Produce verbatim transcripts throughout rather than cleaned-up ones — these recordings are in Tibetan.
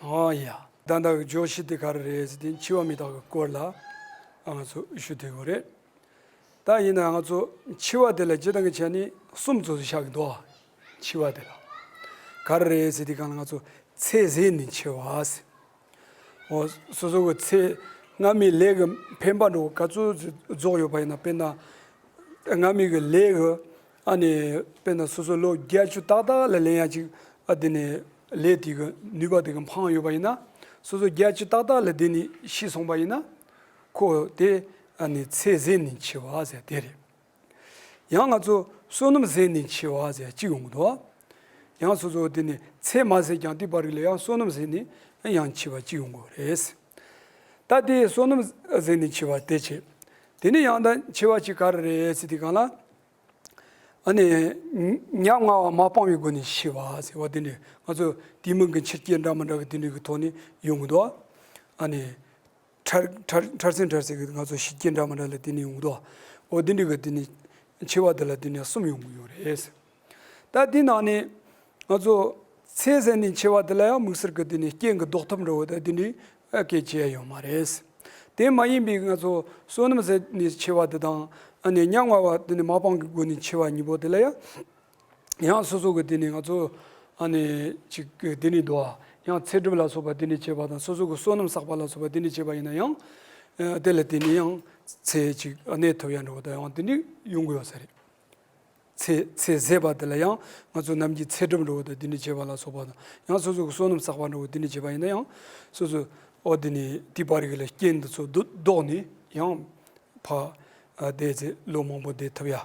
ཨོ་ཡ། ད་ལྟ་གི་བརྗོད་གཞི་དེ་ག་རེ་རེད་ཟེར་དུས་འཆི་བ་མི་རྟག་གི་སྐོར་ལ་ང་ཚོ་ཞུ་བསྡད་དགོས་རེད། ད་ཡིན་ན་ང་ཚོ་འཆི་བ་དེ་ལ་སྤྱིར་བཏང་གི་ཆ་ནས་གསུམ་ཙམ་བཞག་གི་འདུག་འཆི་བ་དེ་ལ་ག་རེ་རེད་ཟེར་དུས་གང་ལ་ང་ཚོ་ཚེ་ཟད་ནས་འཆི་བ་ཟེར། འོ། སོ་སོ་གི་ཚེ་སྔ་མའི་ལས་ཀྱི་འཕེན་པ་འགྲོ་ག་ཚོད་རྫོགས་ཡོད་པ་ཡིན་ན། དཔེར་ན་སྔ་མའི་གི་ལས་ཀྱི་ཨ་ནི་དཔེར་ན་སོ་སོ་ལོ་བརྒྱད་ཅུ་ཏག་ཏག་ལ་ལེན་ཡ་ཅིག་ཨ་དེ་ནས་ལས་དེ་གི་ནུས་པ་དེ་གི་འཕངས་ཡོད་པ་ཡིན་ན། སོ་སོ་བརྒྱད་ཅུ་ཏག་ཏག་ལ་དེ་ནས་ཤི་སོང་པ་ཡིན་ན། ཁོ་དེ་ཨ་ནི་ཚེ་ཟད་ནས་འཆི་བ་ཟེར་དེ་རེད། ཡང་ང་ཚོ་བསོད་ནམས་ཟད་ནས་འཆི་བ་ཟེར་གཅིག་ཡོང་གི་འདུག་ཡང་སོ་སོ་དེ་ནི་ཚེ་མ་ཟད་ཀྱང་དེ་བར་ལ་ཡང་བསོད་ནམས་ཟད་ནས་ཡང་འཆི་བ་གཅིག་ཡོང་གི་རེད། ད་དེ་བསོད་ནམས་ཟད་ནས་འཆི་བ་དེ་བྱས། དེ་ནས་ཡང་ད་འཆི་བ་གཅིག་ག་རེ་རེད་ཟེར་དུས་གང་ལ། ཨ་ནི་ཉམ་ང་བ་མ་སྤངས་པའི་སྒོ་ནས་ཤི་བ་ཟེར་བ་དེ་འདྲ། ང་ཚོ་དེ་མིན་གྱི་འཆི་རྐྱེན་འདྲ་མི་འདྲ་གི་དེ་འདྲ་གི་ཐོག་ནས་ཡོང་གི་འདུག་ཨ་ནི། ཕྲལ་ཕྲལ་ཕྲལ་སེང་ཕྲལ་སེང་གི་ང་ཚོ་ཤི་རྐྱེན་འདྲ་མི་འདྲ་ལ་དེ་ནས་ཡོང་གི་འདུག་འོ་དེ་འདྲ་གི་དེ་ནས་འཆི་བ་དེ་ལ་དེ་ནས་གསུམ་ཡོང་གི་ཡོད་རེད། ད་དེ་ནང་ནས་ང་ཚོ་ཚེ་ཟད་ནས་འཆི་བ་དེ་ལ་ཡང་དམིགས་བསལ་གྱི་དེ་ནས་རྐྱེན་གྱི་ལྡོག་ཐབས་འདྲ་བོ་དང་དེ་འདྲའི་སྐད་ཆ་ཡོད་མ་རེད། དེ་མ་ཡིན་པའི་ང་ཚོ་བསོད་ནམས་ཟད་ནས་འཆི་བ་དེ་དང་། ཨ་ནི་ཉམ་ང་བ་དེ་ནས་མ་སྤངས་ཀྱི་སྒོ་ནས་འཆི་བ་གཉིས་པོ་དེ་ལ་ཡང་། ཡང་སོ་སོ་གི་དེ་ནས་ང་ཚོ་ཨ་ནི་ཅིག་གི་དེ་ནས་འདུག་ཡང་ཚེ་སྒྲིབ་ལ་སོགས་པ་དེ་ནས་བྱས་པ་དང་། སོ་སོ་གི་བསོད་ནམས་བསགས་པ་ལ་སོགས་པ་དེ་ནས་བྱས་པ་ཡིན་ན་ཡང་། ཨ་དེ་ལ་དེ་ནས་ཡང་ཚེ་ཅིག་གནས་ཐུབ་ཡ་འདྲ་བོ་དང་ཡང་དེ་འདྲ་ཡོང་གི་ཡོད་ས་རེད། ཚེ་ཚེ་ཟད་པ་དེ་ལ་ཡང་ང་ཚོ་ནམ་རྒྱུན་ཚེ་སྒྲིབ་འདྲ་བོ་དང་དེ་འདྲ་བྱས་པ་ལ་སོགས་པ་དང་། ཡང་སོ་སོ་གི་བསོད་ནམས་བསགས་པ་འདྲ་བོ་དེ་འདྲ་བྱས་པ་ཡིན་ན་ཡང་། སོ་སོ་ཨོ་དེ་ནས་དེ་བར་གི་ལ་རྐྱེན་འདི་ཚོ་བཟློག་ནས་ཡང་། ཕ། ཨ་བསྡད་ཚེ་ལོ་མང་པོ་བསྡད་ཐུབ་ཡ།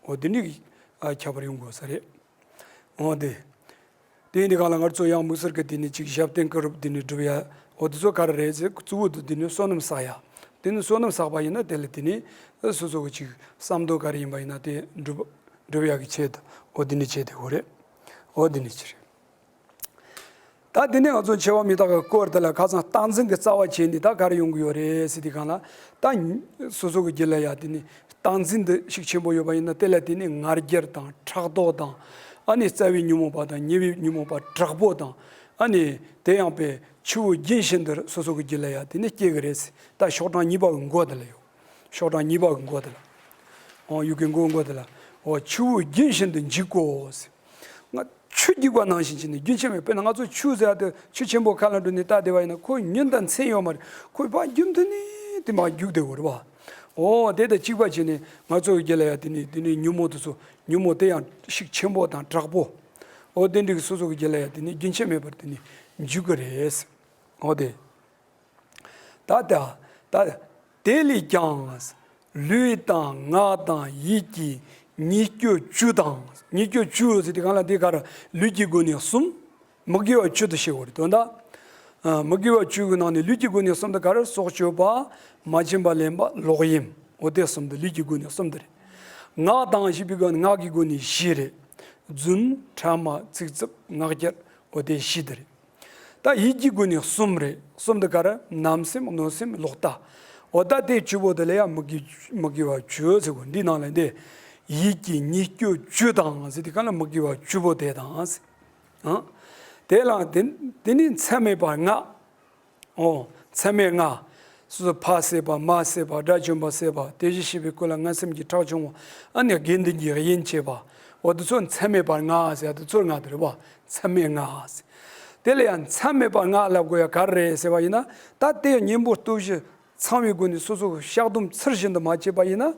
འོ་དེ་འདྲའི་ཨ་ཁྱད་པར་ཡོང་དགོས་ས་རེད། འོ་དེ། དེ་ཡིན་དུས་གང་ལ་ང་ཚོ་ཡང་དམིགས་བསལ་གྱི་དེ་ནི་ཅིག་ཞབས་བརྟན་སྐུ་རུབ་དེ་ནི་སྒྲུབ་ཡ། འོ་དེ་ཚོ་ག་རེ་རེད་ཟེར། གཙོ་བོ་དེ་དེ་ནི་བསོད་ནམས་བསགས་ཡ། དེ་ནི་བསོད་ནམས་བསགས་པ་ཡིན་ན་དེ་ལ་དེ་ནི་སོ་སོ་གི་ཅིག་བསམ་དོན་ག་རེ་ཡིན་པ་ཡིན་ན་དེ་འགྲུབ་འགྲུབ་ཡ་གི་ཆེད་དུ་འོ་དེ་ནི་བྱེད་དེ་འོ་རེད། འོ་དེ་ནི་ཅི་རེད། ད་དེ་ནས་ང་ཚོ་འཆི་བ་མི་རྟག་གི་སྐོར་དེ་ལ་ཁ་སང་རྟག་འཛིན་གྱི་རྩ་བ་བྱས་ནས་ད་ག་རེ་ཡོང་གི་ཡོད་རེད་ཟེར་དུས་གང་ལ། ད་སོ་སོ་གི་རྒྱུད་ལ་ཡ་དེ་ནས་རྟག་འཛིན་འདི་ཤུགས་ཆེན་པོ་ཡོད་པ་ཡིན་ན་དེ་ལ་དེ་ནས་ང་རྒྱལ་དང་ཕྲག་དོག་དང་། ཨ་ནི་རྩ་བའི་ཉོན་མོངས་པ་དང་ཉེ་བའི་ཉོན་མོངས་པ་དྲག་པོ་དང་། ཨ་ནི་དེ་ཡང་པའི་ཆུ་བོ་རྒྱུན་བཞིན་དུ་སོ་སོ་གི་རྒྱུད་ལ་ཡ་དེ་ནས་སྐྱེ་གི་རེད་ཟེར། ད་ཤོག་གྲངས་གཉིས་པ་གི་མགོ་དེ་ལ་ཡོད། ཤོག་གྲངས་གཉིས་པ་གི་མགོ་དེ་ལ། འོ་ཡུ་གུའི་མགོ་མགོ་དེ་ལ། འོ་ཆུ་བོ་རྒྱུན་བཞིན་དུ་འཇུག་གོ་ཟེར། ང་ཆུ་རྒྱུག་པ་ནང་བཞིན་བྱས་ནས་རྒྱུན་ཆད་མེད། དཔེར་ན་ང་ཚོ་ཆུ་ཟེར་ཡ་དེ་ཆུ་ཆེན་པོ་ཁ་ལ་འགྲོ་ནས་ལྟ་བསྡད་པ་ཡིན་ན་ཁོ་ཉིན་དང་མཚན་ཡོད་མ་རེད། ཁོ་ཕར་རྒྱུན་མཐུད་ནས་དེ་མར་རྒྱུག་བསྡད་དགོས་རེད་པ། འོ་དེ་དང་གཅིག་པ་བྱས་ནས་ང་ཚོ་གི་རྒྱུད་ལ་ཡ་དེ་ནི་དེ་ནི་ཉོན་མོངས་དེ་ཚོ་ཉོན་མོངས་དེ་ཡང་ཤུགས་ཆེན་པོ་དང་དྲག་པོ། འོ་དེ་འདྲའི་སོ་སོ་གི་རྒྱུད་ལ་ཡ་དེ་ནི་རྒྱུན་ཆད་མེད་པར་དེ་ནི་འཇུག་གི་རེད། འོ་དེ། ད་ལྟ་ད་དེ་ལས་ཀྱང་ལུས་དང་ངག་དང་ཡིད་ཀྱི་ཉེས་སྤྱོད་བཅུ་དང་། ཉེས་སྤྱོད་བཅུ་ཟེར་དུས་གང་ལ་དེ་ག་རེ། ལུས་ཀྱི་སྒོ་ནས་གསུམ། མི་དགེ་བ་བཅུ་དེ་བཤད་དགོས་རེད་དོན་དག་ཨ་མི་དགེ་བ་བཅུ་གི་ནང་ནས་ལུས་ཀྱི་སྒོ་ནས་གསུམ་དེ་ག་རེ། སྲོག་གཅོད་པ། མ་བྱིན་པ་ལེན་པ། ལོག་གཡེམ། འོ་དེ་གསུམ་དེ་ལུས་ཀྱི་སྒོ་ནས་གསུམ་དེ་རེད། ངག་དང་ཞེས་པའི་སྒོ་ནས་ངག་གི་སྒོ་ནས་བཞི་རེད། རྫུན། ཕྲ་མ། ཚིག་རྩུབ། ངག་འཁྱལ། འོ་དེ་བཞི་དེ་རེད། ད་ཡིད་ཀྱི་སྒོ་ནས་གསུམ་རེད། གསུམ་དེ་ག་རེ། བརྣབ་སེམས། གནོད་སེམས། ལོག་ལྟ། འོ་ད་དེ་བཅུ་པོ་དེ་ལ་ཡང་མི་དགེ་མི་དགེ་བ་བཅུ་ཟེར་གོ། འདི་ནང་ལ་འདི་ཡིད་ཀྱི་ཉེས་སྤྱོད་བཅུ་དང་ཟེར་དུས་གང་ལ་མི་དགེ་བ་བཅུ་པོ་དེ་དང་ཟེར། ཨང་། དེ་ལ་དེ་དེ་ནི་མཚམས་མེད་པ་ལྔ། འོ་མཚམས་མེད་ལྔ། སོ་སོ་ཕ་བསད་པ། མ་བསད་པ། དགྲ་བཅོམ་པ་བསད་པ། དེ་བཞིན་གཤེགས་པའི་སྐུ་ལ་ངན་སེམས་ཀྱི་ཁྲག་ཕྱུང་བ། ཨ་ནི་དགེ་འདུན་གྱི་དབྱེན་བྱེད་པ། འོ་དེ་ཚོ་མཚམས་མེད་པ་ལྔ་ཟེར་ཡ་དེ་ཚོ་ལྔ་དེ་རེད་པ། མཚམས་མེད་ལྔ་ཟེར། དེ་ལ་ཡང་མཚམས་མེད་པ་ལྔ་ལབ་དགོས་ཡ་ག་རེ་རེད་ཟེར་བ་ཡིན་ན། ད་དེ་གཉེན་པོ་སྟོབས་བཞི་ཚང་བའི་སྒོ་ནས་སོ་སོ་གི་བཤགས་སྡོམ་ཚུལ་བཞིན་དུ་མ་བྱས་པ་ཡིན་ན།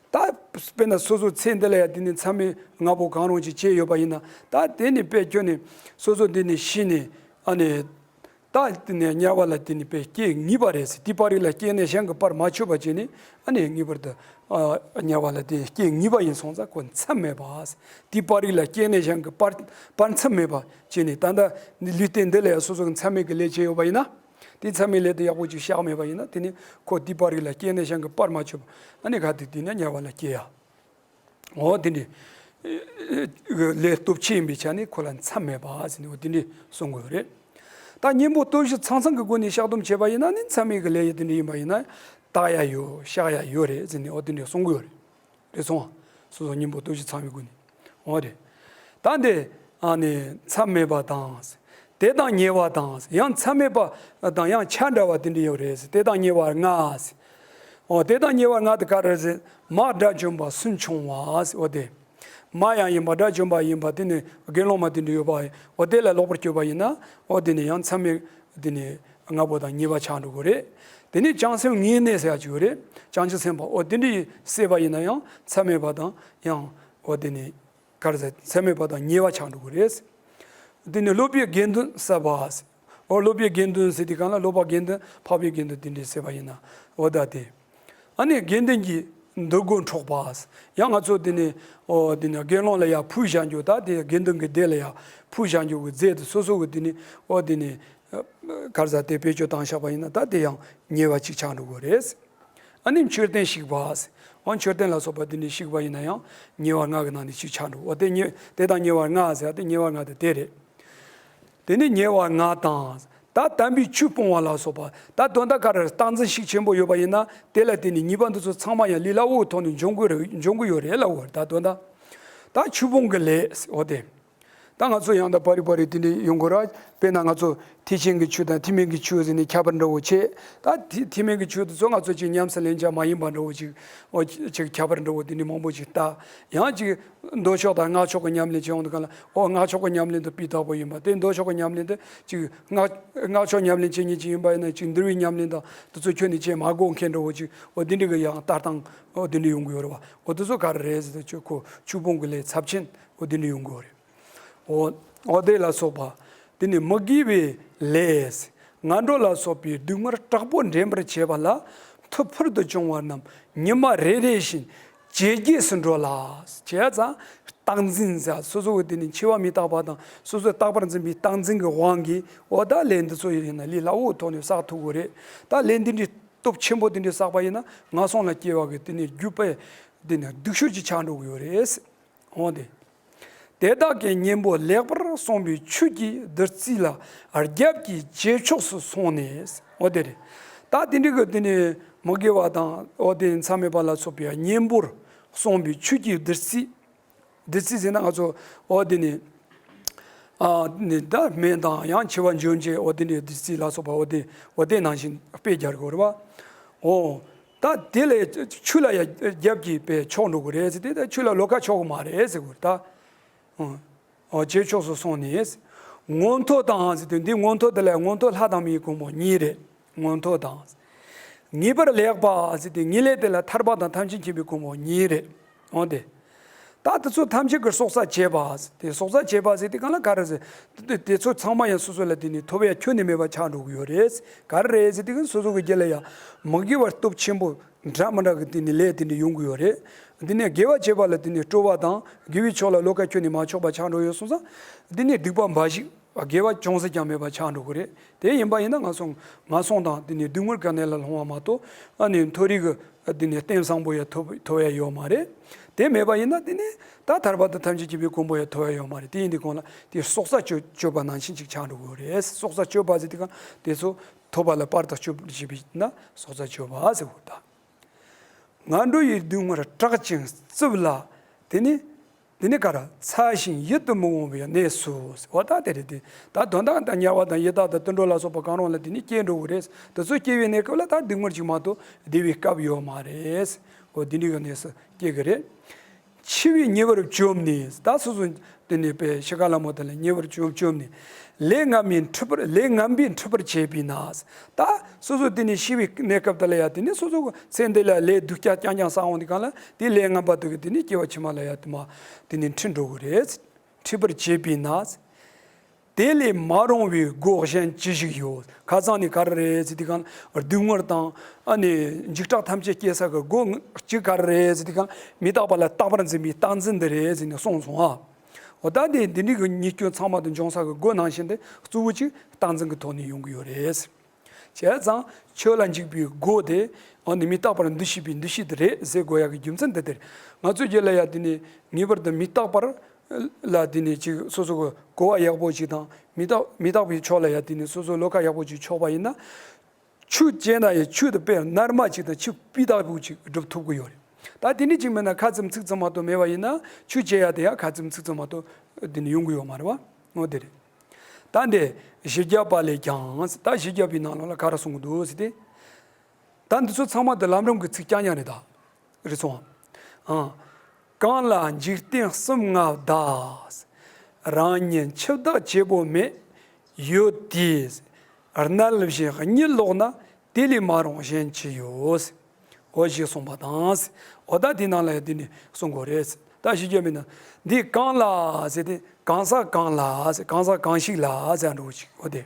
ད་དཔེར་ན་སོ་སོ་ཚེ་འདི་ལ་ཡང་དེ་ནས་མཚམས་མེད་ལྔ་པོ་གང་རུང་ཅིག་བྱས་ཡོད་པ་ཡིན་ན། ད་དེ་ནས་དཔེ་ཁྱོན་ནས་སོ་སོ་འདི་ནས་ཤི་ནས་ཨ་ནི་ད་དེ་ནས་དམྱལ་བ་ལ་དེ་ནས་དཔེ་སྐྱེ་ངེས་པ་རེད་ཟེར། དེ་པར་རིས་ལ་སྐྱེས་ནས་གཞན་གྱིས་པར་མ་ཆོད་པ་བྱས་ནས་ཨ་ནི་ངེས་པར་དུ་ཨ་དམྱལ་བ་ལ་དེ་སྐྱེ་ངེས་པ་ཡིན་སོང་ཙང་ཁོ་མཚམས་མེད་པ་ཟེར། དེ་པར་རིས་ལ་སྐྱེས་ནས་གཞན་གྱིས་པར་པར་མཚམས་མེད་པ་བྱས་ནས། ད་ལྟ་ལུས་རྟེན་འདི་ལ་ཡང་སོ་སོ་གི་མཚམས་མེད་ཀྱི་ལས་བྱས་ཡོད་པ་ཡིན་ན། དེ་མཚམས་མེད་ལས་དེ་ཡག་པོ་ཅིག་བཤགས་མེད་པ་ཡིན་ན། དེ་ནི་ཁོ་དེ་པར་རིས་ལ་སྐྱེས་ནས་གཞན་གྱིས་པར་མ་ཆོད་པ། ཨ་ནི་ག་དེ་དེ་ནས་དམྱལ་བ་ལ་སྐྱེ་ཡ། འོ་དེ་འདྲའི་ལས་སྟོབས་ཆེ་ཡིན་པའི་ཆ་ནས་ཁོ་ལ་མཚམས་མེད་པ་ཟེར་ནས་འོ་དེ་འདྲའི་གསུང་དགོས་རེད། ད་གཉེན་པོ་སྟོབས་བཞི་ཚང་ཚང་གི་སྒོ་ནས་བཤགས་སྡོམ་བྱས་པ་ཡིན་ན་ནི་མཚམས་མེད་ཀྱི་ལས་ཡ་དེ་འདྲ་ཡིན་པ་ཡིན་ན་དག་ཡ་ཡོད། བཤགས་ཡ་ཡོད་རེད་ཟེར་ནས་འོ་དེ་འདྲའི་གསུང་དགོས་རེད། རེད་སོང་ཨ། སོ་སོ་གཉེན་པོ་སྟོབས་བཞི་ཚང་བའི་སྒོ་ནས། འོ་རེད། ད་འདི་ཨ་ནི་མཚམས་མེད་པ་དང་ དེ་དང་ཉེ་བ་དང་། ཡང་མཚམས་མེད་པ་དང་ཡང་ཆ་འདྲ་བ་དེ་འདྲ་ཡོད་རེད། དེ་དང་ཉེ་བ་ལྔ། འོ། དེ་དང་ཉེ་བ་ལྔ་དེ་ག་རེ་རེད། མ་དགྲ་བཅོམ་པ་སུན་ཕྱུང་བ། འོ་དེ། མ་ཡང་ཡིན་པ། དགྲ་བཅོམ་པ་ཡིན་པ། དེ་ནི་དགེ་སློང་མ་དེ་འདྲ་ཡོད་པ། འོ་དེ་ལ་ལོག་པར་གྱུར་པ་ཡིན་ན། འོ་དེ་ནི་ཡང་མཚམས་མེད་དེ་ནི་ལྔ་པོ་དང་ཉེ་བ་ཆགས་འགྲོ་གི་རེད། དེ་ནི་བྱང་སེམས་ངེས་གནས་ཟེར་ཡ་ཅིག་ཡོད་རེད། བྱང་ཆུབ་སེམས་དཔའ། འོ་དེ་འདྲ་བསྲེས་པ་ཡིན་ན་ཡང་མཚམས་མེད་པ་དང་ཡང་། འོ་དེ་ནི་ག་རེ་ཟེར། མཚམས་མེད་པ་དང་ཉེ་བ་ཆགས་འགྲོ་གི་རེད། དེ་ནི་སློབ་པའི་དགེ་འདུན་བསགས་པ། འོ། སློབ་པའི་དགེ་འདུན་ཟེར་དུས་སྒང་ལ་སློབ་པ་དགེ་འདུན། འཕགས་པའི་དགེ་འདུན་དེ་འདྲ་བསགས་པ་ཡིན་ན། འོ་ད་དེ། ཨ་ནི་དགེ་འདུན་གྱི་འདུལ་སྒོ་འཕྲོག་པ། ཡང་ང་ཚོ་དེ་ནི། འོ། དེ་ནི་དགེ་སློང་ལ་ཡར་ཕུལ་བཞག་རྒྱུ། ད་དེ་དགེ་འདུན་གྱི་སྡེ་ལ་ཡར་ཕུལ་བཞག་རྒྱུ་གི་རྫས་དེ་སོ་སོ་གི་དེ་ནི། འོ། དེ་ནི་ག་རེ་ཟེར། དེ་བེད་སྤྱོད་བཏང་བཞག་པ་ཡིན་ན། ད་དེ་ཡང་ཉེ་བ་ཅིག་ཆགས་འགྲོ་གི་རེད། ཨ་ནི་མཆོད་རྟེན་བཤིག་པ། འོ། མཆོད་རྟེན་ལ་སོགས་པ་དེ་ནི་བཤིག་པ་ཡིན་ན་ཡང་ཉེ་བ་ལྔ་གི་ནང་ནས་གཅིག་ཆགས་འགྲོ། འོ་དེ་ཉེ། དེ་དང་ཉེ་བ་ལྔ་ཟེར་ཡ་དེ། ཉེ་བ་ལྔ་དེ་དེ་རེད། དེ་ནི་ཉེ་བ་ལྔ་དང་། ད་དམ་པའི་ཆོས་སྤོང་བ་ལ་སོགས་པ། ད་དོན་དག་ག་རེ། རྟག་འཛིན་ཤུགས་ཆེན་པོ་ཡོད་པ་ཡིན་ན། དེ་ལ་དེ་ནི་ཉེས་པ་འདི་ཚོ་ཚང་མ་ཡང་ལས་སླ་བོའི་ཐོག་ནས་འབྱུང་གི་རེད། འབྱུང་གི་ཡོད་རེད་ལབ་དགོས་རེད། ད་དོན་དག་ད་ཆོས་སྤོང་གི་ལས། འོ་དེ། ད་ང་ཚོ་ཡང་དང་པར་རེ་པར་རེ་དེ་འདྲ་ཡོང་གི་རེད། དཔེར་ན་ང་ཚོ་ཐེག་ཆེན་གྱི་ཆོས་དང་ཐེག་དམན་གྱི་ཆོས་ཟེར་ནས་ཁྱད་པར་འདྲ་བོ་བྱས། ད་ཐེག་ཐེག་དམན་གྱི་ཆོས་དེ་ཚོ་ང་ཚོ་ཅིག་ཉམས་སུ་ལེན་བྱ་མ་ཡིན་པ་འདྲ་བོ་ཅིག་འོ། ཅིག་ཁྱད་པར་འདྲ་བོ་དེ་འདྲ་མང་པོ་ཅིག་ལྟ། ཡང་ཅིག་མདོ་ཕྱོགས་དང་སྔགས་ཕྱོགས་ཀྱི་ཉམས་ལེན་བྱེད་ཡོང་དུས་སྒང་ལ། འོ། སྔགས་ཕྱོགས་ཀྱི་ཉམས་ལེན་དེ་སྤུས་དག་པོ་ཡིན་པ་དེ། མདོ་ཕྱོགས་ཀྱི་ཉམས་ལེན་དེ་ཅིག་སྔགས་སྔགས་ཕྱོགས་ཉམས་ལེན་བྱེད་མཁན་ཅིག་ཡིན་པ་ཡིན་ན། ཅིག་འདུལ་བའི་ཉམས་ལེན་དང་དེ་ཚོ་ཁྱོན་ནས་བྱེད་མ་དགོས་མཁན་འདྲ་བོ་ཅིག་འོ། དེ་འདྲ་གི་ཡང་ལྟ་སྟངས། འོ། དེ་འདྲ་ཡོང་གི་ཡོད་རེད་བ། འོ། དེ་ཚོ་ག་རེ་རེད་ཟེར་དུས། ཁྱོད་ཁོ་ཆོས་སྤོང་གི་ལས་ཚབས་ཆེན། འོ། དེ་འདྲ་ཡོང་གི་ཡོད་རེད། འོ། འོ་དེ་ལ་སོགས་པ། དེ་ནི་མི་དགེ་བའི་ལས། ངན་འགྲོ་ལ་སོགས་པའི་སྡུག་བསྔལ་དྲག་པོ་འདྲེན་པར་བྱེད་པ་ལ་མཐུ་ཕུལ་དུ་བྱུང་བ་རྣམས་ཉི་མ་རེ་རེ་བཞིན་ཇེ་རྒྱས་སུ་འགྲོ་ལ། བྱས་ཙང་རྟག་འཛིན་ཟེར། སོ་སོ་གི་དེ་ནི་འཆི་བ་མི་རྟག་པ་དང་སོ་སོས་རྟག་པར་འཛིན་པའི་རྟག་འཛིན་གྱི་དབང་གིས། འོ། ད་ལས་འདི་ཚོ་ཡིན་ན་ལས་སླ་བོའི་ཐོག་ནས་བསགས་ཐུབ་ཀྱི་རེད། ད་ལས་འདི་འདྲའི་སྟོབས་ཆེན་པོ་དེ་འདྲ་བསགས་པ་ཡིན་ན་ངན་སོང་ལ་སྐྱེ་བ་གི་དེ་ནི་རྒྱུ་དཔེ་དེ་ནི་སྡུག་ཤོས་ཅིག་ཆགས་འགྲོ་གི་ཡོད་རེད། འོ་དེ། དེ་དག་གི་གཉེན་པོ་ལེགས་པར་གསུངས་པའི་ཆོས་ཀྱི་བདུད་རྩི་ལ་རྒྱབ་ཀྱིས་ཇེ་ཕྱོགས་སུ་སོང་ནས། འོ་དེ་རེད། ད་དེ་འདྲ་གི་དེ་ནི་མི་དགེ་བ་དང་། འོ་དེ། མཚམས་མེད་པ་ལ་སོགས་པའི་གཉེན་པོར་གསུངས་པའི་ཆོས་ཀྱི་བདུད་རྩི། བདུད་རྩི་ཟེར་ན་ང་ཚོ། འོ་དེ་ནི། ཨ་ནི་ད་སྨན་དང་ཡང་འཆི་བ་འབྱོན་བྱེད། འོ་དེ་འདྲའི་བདུད་རྩི་ལ་སོགས་པ། འོ་དེ། འོ་དེ་ནང་བཞིན་དཔེ་སྦྱར་དགོས་རེད་བ། འོ། ད་དེ་ལས་ཆོས་ལ་ཡ་རྒྱབ་ཀྱིས་དཔེ་ཕྱོགས་འགྲོ་གི་རེད་ཟེར་དུས། ད་ཆོས་ལ་བློ་ཁ་ཕྱོགས་གི་མ་རེད་ཟེར་དགོས་རེད་ད། འོ། འོ། ཇེ་ཕྱོགས་སུ་སོང་ནས། མངོན་མཐོ་དང་ཟེར་དུས། འདི་མངོན་མཐོ་དེ་ལ་མངོན་མཐོ་ལྷ་དང་མིའི་གོ་འཕང་གཉིས་རེད། མངོན་མཐོ་དང་། ངེས་པར་ལེགས་པ་ཟེར་དུས། ངེས་ལེགས་དེ་ལ་ཐར་པ་དང་ཐམས་ཅད་མཁྱེན་པའི་གོ་འཕང་གཉིས་རེད། འོ་དེ། ད་དེ་ཚོ་ཐམས་ཅད་ཀྱི་སྲོག་རྩ་བཅད་པ། དེ་སྲོག་རྩ་བཅད་པ་ཟེར་དུས་སྒང་ལ་ག་རེ་ཟེར། དེ་དེ་ཚོ་ཚང་མ་ཡང་སོ་སོ་ལ་དེ་ནི་ཐོབ་ཡ་ཁྱོན་ནས་མེད་པ་ཆགས་འགྲོ་གི་ཡོད་རེད། ག་རེ་རེད་ཟེར་དུས་སོ་སོ་གི་རྒྱུད་ལ་ཡང་མི་དགེ་བ་སྟོབས་ཆེན་པོ་འདྲ་མི་འདྲ་གི་དེ་ནི་ལས་དེ་འདྲ་ཡོང་གི་ཡོད་རེད། དེ་ནས་དགེ་བ་བྱེད་པ་ལ་དེ་ནི་སྤྲོ་བ་དང་། དགེ་བའི་ཕྱོགས་ལ་བློ་ཁ་ཁྱོན་ནས་མ་ཕྱོགས་པ་ཆགས་འགྲོ་ཡོད་སོང་ཙང་། དེ་ནི་སྡིག་པ་འབའ་ཞིག་དགེ་བ་ཅུང་ཟད་ཀྱང་མེད་པ་ཆགས་འགྲོ་གི་རེད། དེ་ཡིན་པ་ཡིན་ན་ངན་སོང་། ངན་སོང་དང་དེ་ནི་སྡུག་བསྔལ་ག་ནས་ལ་ལྷུང་བ་མ་གཏོགས། ཨ་ནི་མཐོ་རིས་ཀྱི་དེ་ནི་རྟེན་བཟང་པོ་ཡང་ཐོབ་ཐོབ་ཡ་ཡོད་མ་རེད། དེ་མེད་པ་ཡིན་ན་དེ་ནི་ད་ཐར་པ་དང་ཐམས་ཅད་མཁྱེན་པའི་གོ་འཕང་ཡང་ཐོབ་ཡ་ཡོད་མ་རེད། དེ་ཡིན་དུས་སྒང་ལ་དེ་སྲོག་རྩ་གཅོད་གཅོད་པ་ནང་བཞིན་ཅིག་ཆགས་འགྲོ་གི་རེད། སྲོག་རྩ་གཅོད་པ་ཟེར་དུས་སྒང་དེ་ཚོ་ཐོབ་པ་ལ་པར་དུ་གཅོད་པར་བྱེད་པས་ན་སྲོག་རྩ་གཅོད་པ་ཟེར་གོ་ད། ངན་འགྲོ་ཡི་སྡུག་བསྔལ་དྲག་ཅིང་རྩུབ་ལ། དེ་ནི། དེ་ནི་ག་རེ། ཚ་ཞིང་ཡིད་དུ་མི་འོང་བའི་གནས་སུ། འོ་ད་དེ་རེད་དེ། ད་དོན་དག་ད་དམྱལ་བ་དང་ཡི་དྭགས་དང་དུད་འགྲོ་ལ་སོགས་པ་གང་རུང་ལ་དེ་ནི་སྐྱེ་འགྲོ་གི་རེད། དེ་ཚོ་སྐྱེ་བའི་གནས་སྐབས་ལ་ད་སྡུག་བསྔལ་ཅིག་མ་གཏོགས་བདེ་བའི་སྐབས་ཡོད་མ་རེད། འོ་དེ་འདྲའི་གནས་སུ་སྐྱེ་གི་རེད། འཆི་བས་ཉེ་བར་བཅོམ་ནས། ད་སོ་སོ་དེ་ནི་དཔེ་འཆི་ཁ་ལ་མོ་དེ་ལ་ཉེ་བར་བཅོམ་བཅོམ་ནས། ལས་ངན་པས་འཁྲིད་པར། ལས་ངན་པས་འཁྲིད་པར་བྱེད་པས་ན། ད་སོ་སོ་དེ་ནི་ཤི་བའི་གནས་སྐབས་དེ་ལ་ཡ་དེ་ནི་སོ་སོ་ཚེ་འདི་ལ་ལས་སྡུག་ཅག་རྐྱང་རྐྱང་བསགས་འོང་དུས་སྒང་ལ། དེ་ལས་ངན་པ་དེ་གིས་དེ་ནི་སྐྱེ་བ་ཕྱི་མ་ལ་ཡ་དེ་མ་དེ་ནི་འཁྲིད་འགྲོ་གི་རེད། འཁྲིད་པར་བྱེད་པས་ན། དེ་ལས་མ་རུང་བའི་སྒོ་གཞན་ཅི་ཞིག་ཡོད། ཁ་སང་ནི་ག་རེ་རེད་ཟེར་དུས་སྒང་ལ་སྡུག་བསྔལ་དང་། ཨ་ནི་འཇིགས་སྐྲག་ཐམས་ཅད་སྐྱེ་ས་གི་སྒོ་གཅིག་ག་རེ་རེད་ཟེར་དུས་སྒང་ལ་མི་རྟག་པ་ལ་རྟག་པར་འཛིན་པའི་རྟག་འཛིན་འདི་རེད་ཟེར་ནས་གསུངས་སོང་ཨ། འོ་ད་དེ་འདི་འདྲའི་གི་ཉེས་སྐྱོན་ཚང་མ་དེ་འབྱུང་ས་གི་སྒོ་ནང་བཞིན་དེ་གཙོ་བོ་གཅིག་རྟག་འཛིན་གྱི་ཐོག་ནས་ཡོང་གི་ཡོད་རེད། བྱས་ཙང་ཆོས་ལ་འཇུག་པའི་སྒོ་དེ། འོ་ནི་མི་རྟག་པར་འདུ་ཤེས་པའི་འདུ་ཤེས་དེ་རེད་ཟེར་དགོས་ཡག་གི་རྒྱུ་མཚན་འདི་དེ་རེད། ང་ཚོའི་རྒྱུད་ལ་ཡ་དེ་ནི་ངེས་པར་དུ་མི་རྟག་པར་ལ་དེ་ནི་ཅིག་སོ་སོ་གི་གོ་བ་ཡག་པོ་ཅིག་དང་། མི་རྟག་མི་རྟག་པའི་ཕྱོགས་ལ་ཡ་དེ་ནི་སོ་སོ་བློ་ཁ་ཡག་པོ་ཅིག་ཕྱོགས་པ་ཡིན་ན། ཆོས་བྱས་ན་ཡང་ཆོས་དེ་དཔེ་རྣལ་མ་ཅིག་དང་ཆོས་སྤུས་དག་པོ་ཅིག་སྒྲུབ་ཐུབ་ཀྱི་ཡོད་རེད། ད་དེ་ནི་ཅིག་མིན་ན་ཁ་ཙམ་ཚིག་ཙམ་མ་གཏོགས་མེད་པ་ཡིན་ན། ཆོས་བྱེད་ཡ་དེ་ཡང་ཁ་ཙམ་ཚིག་ཙམ་མ་གཏོགས་དེ་ནི་ཡོང་གི་ཡོད་མ་རེད་བ། འོ་དེ་རེད། ད་འདི་བཞི་བརྒྱ་པ་ལས་ཀྱང་ཟེར། ད་བཞི་བརྒྱ་པའི་ནང་ལོགས་ལ་ག་རེ་གསུང་གི་འདུག་ཟེར་ཏེ། ད་འདི་ཚོ་ཚང་མ་འདི་ལམ་རིམ་གྱི་ཚིག་རྐྱང་རྐྱང་རེད་ད། རེད་སོང་ཨ། གང་ལ་འཇིག་རྟེན་གསུམ་མངའ་བདག། རང་ཉིད་འཆི་བདག་བྱེད་པོ་མེད། ཡོད་དེ། རྣལ་བཞིན་གཉིད་ལོག་ན། དེ་ལས་མ་རུངས་གཞན་ཅི་ཡོད། འོ་ཞེས་གསུངས་པ་དང་། འོ་ད་དེ་ནང་ལ་ཡང་དེ་ནི་གསུང་དགོས་རེད། ད་ཞིག་རྒྱ་མིན་ན། འདི་གང་ལ་ཟེར་ཏེ། གང་ཟག་གང་ལ་ཟེར། གང་ཟག་གང་ཞིག་ལ་ཟེར་འགྲོ་ཞིག་འོ་དེ།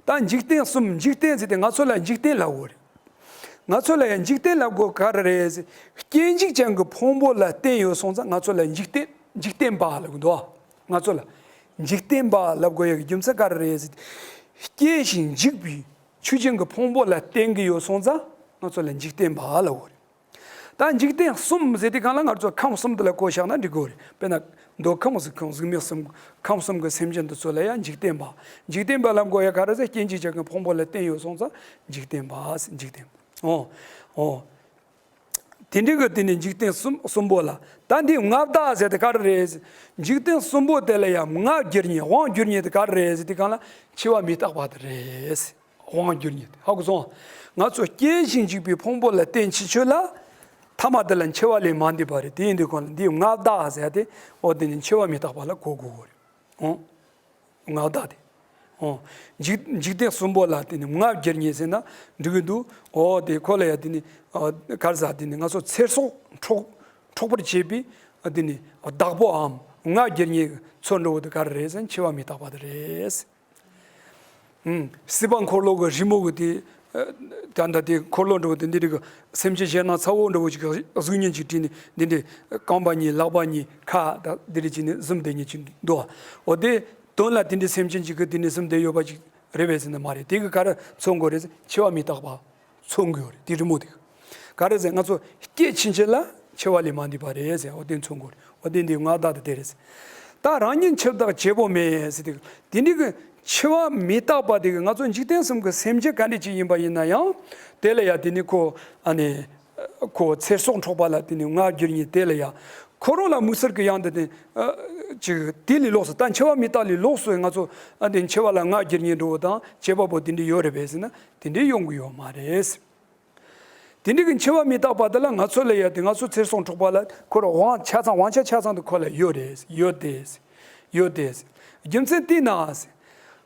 ད་འཇིག་རྟེན་གསུམ། འཇིག་རྟེན་ཟེར་ཏེ་ང་ཚོ་ལ་འཇིག་རྟེན་ལབ་དགོས་རེད། ང་ཚོ་ལ་ཡང་འཇིག་རྟེན་ལབ་དགོས་ག་རེ་རེད་ཟེར། སྐྱེ་འཇིག་ཅན་གྱི་ཕུང་པོ་ལ་བརྟེན་ཡོད་སོང་ཙང་ང་ཚོ་ལ་འཇིག་རྟེན། འཇིག་རྟེན་པ་ལབ་དགོས་འདུག་ང་ཚོ་ལ་འཇིག་རྟེན་པ་ལབ་དགོས་ཡག་གི་རྒྱུ་མཚན་ག་རེ་རེད་ཟེར། སྐྱེ་ཞིང་འཇིག་པའི་ཆོས་ཅན་གྱི་ཕུང་པོ་ལ་བརྟེན་གྱི་ཡོད་སོང་ཙང་ང་ཚོ་ལ་འཇིག་རྟེན་པ་ལབ་དགོས་རེད། ད་འཇིག་རྟེན་གསུམ་ཟེར་དུས་སྒང་ལ་ང་ཚོ་ཁམས་གསུམ་དེ་ལ་གོ་བཞག་ན་འགྲིག་གི་རེད། དཔེར་ན་མདོ་ཁམས་གཟུགས་ཁམས་གཟུགས་མེད་གསུམ། ཁམས་གསུམ་གྱི་སེམས་ཅན་དེ་ཚོ་ལ་ཡང་འཇིག་རྟེན་པ། འཇིག་རྟེན་པ་ལབ་དགོས་ཡག་ག་རེ་ཟེར། སྐྱེ་འཇིག་ཅན་གྱི་ཕུང་པོ་ལ་བརྟེན་ཡོད་སོང་ཙང་འཇིག་རྟེན་པ། འཇིག་རྟེན། འོ། འོ། དེ་འདྲའི་གི་དེ་ནི་འཇིག་རྟེན་གསུམ་གསུམ་པོ་ལ། ད་འདི་མངའ་བདག་ཟེར་དེ་ག་རེ་རེད། འཇིག་རྟེན་གསུམ་པོ་དེ་ལ་ཡང་མངའ་བསྒྱུར་མཁན། དབང་བསྒྱུར་མཁན་དེ་ག་རེ་རེད་ཟེར་དུས་སྒང་ལ་འཆི་བ་མི་རྟག་པ་དེ་རེད། དབང་བསྒྱུར་མཁན་དེ་ཧ་གོ་སོང་། ང་ཚོ་སྐྱེ་ཞིང་འཇིག་པའི་ཕུང་པོ་ལ་བརྟེན་ཕྱིན་ཆད་ལ། ཐ་མ་དེ་ལ་འཆི་བ་ལས་མ་འདས་པ་རེད། དེ་ཡིན་དུས་སྒང་ལ་འདི་མངའ་བདག་ཟེར་དེ། འོ་དེ་ནི་འཆི་བ་མི་རྟག་པ་ལ་གོ་དགོས་གོ་རེད། འོ། མངའ་བདག་དེ། འོ། འཇིག་འཇིག་རྟེན་གསུམ་པོ་ལ་དེ་ནི་མངའ་བསྒྱུར་མཁན་ཟེར་ན་འགྲིག་གི་འདུག་འོ་དེ་ཁོ་ལ་ཡ་དེ་ནི། ཨ། ག་རེ་ཟེར། དེ་ནི་ང་ཚོ་ཚེ་སྲོག་འཕྲོག་འཕྲོག་པར་བྱེད་པའི། ཨ། དེ་ནི་བདག་པོའམ་མངའ་བསྒྱུར་མཁན་གྱི་ཚུལ་འདྲ་བོ་དེ་ག་རེ་རེད་ཟེར་ན་འཆི་བ་མི་རྟག་པ་དེ་རེད། ཨུམ། སྲིད་པ་འཁོར་ལོ་གི་རི་མོ་གི་དེ། ཨ། ད་ལྟ་དེ་འཁོར་ལོ་འདྲ་བོ་དེ་འདི་རིགས་སེམས་ཅན་གཞན་སྣང་ཚ་བོ་འདྲ་བོ་ཅིག་གཟུགས་བརྙན་ཅིག་བྲིས་ནས་འདི་འདྲའི་རྐང་པ་གཉིས་ལག་པ་གཉིས་ཁ་ད་འདི་རིགས་བྱས་ནས་བཟུམ་བསྡད་མཁན་ཅིག་འདུག་འོ་དེ་དོན་ལ་དེ་འདྲའི་སེམས་ཅན་ཅིག་གིས་དེ་འདྲའི་བཟུམ་བསྡད་ཡོད་པ་ཅིག་རེད་པས་ཟེར་ན་མ་རེད། དེ་གིས་ག་རེ་མཚོན་དགོས་རེད་ཟེར། འཆི་བ་མི་རྟག་པ་མཚོན་དགོས་རེད། དེ་རི་མོ་དེ་གིས་ག་རེ་ཟེར། ང་ཚོ་སྐྱེ་ཕྱིན་ཆད་ལ་འཆི་བ་ལས་མ་འདས་པ་རེད་ཟེར། འོ་དེ་མཚོན་དགོས་རེད། འོ་དེ་འདི་མངའ་བདག་དེ་དེ་རེད་ཟེར། ད་རང་ཉིད་འཆི་བདག་བྱེད་པོ་མེད་ཟེར་དེ། དེ་འདྲའི་གི་འཆི་བ་མི་རྟག་པ་དེ་གིས་ང་ཚོ་འཇིག་རྟེན་གསུམ་གྱི་སེམས་ཅན་ག་འདྲ་ཅིག་ཡིན་པ་ཡིན་ན་ཡང་། དེ་ལ་ཡ་དེ་ནི་ཁོ། ཨ་ནི། ཁོ་ཚེ་སྲོག་འཕྲོག་པ་ལ་དེ་ནི་མངའ་བསྒྱུར་མཁན་དེ་ལ་ཡ། ཁོ་རང་ལ་དམིགས་བསལ་གྱི་ཡང་དེ་དེ། ཨ། ཅིག་དེ་ལས་ལོགས་སུ། ད་འཆི་བ་མི་རྟག་ལས་ལོགས་སུ་ང་ཚོ། ཨ། དེ་འཆི་བ་ལ་མངའ་བསྒྱུར་མཁན་འདྲ་བོ་དང་བྱེད་པ་པོ་དེ་འདྲ་ཡོད་རེད་པས་ཟེར་ན་དེ་འདྲ་ཡོང་གི་ཡོད་མ་རེད། དེ་འདྲའི་གི་འཆི་བ་མི་རྟག་པ་དེ་ལ་ང་ཚོ་ལ་ཡ་དེ་ང་ཚོ་ཚེ་སྲོག་འཕྲོག་པ་ལ་ཁོ་རང་དབང་ཆ་ཚང་། དབང་ཆ་ཆ་ཚང་དུ་ཁོ་ལ་ཡོད་རེད། ཡོད་དེ། ཡོད་དེ། རྒྱུ་མཚན་དེ་ན།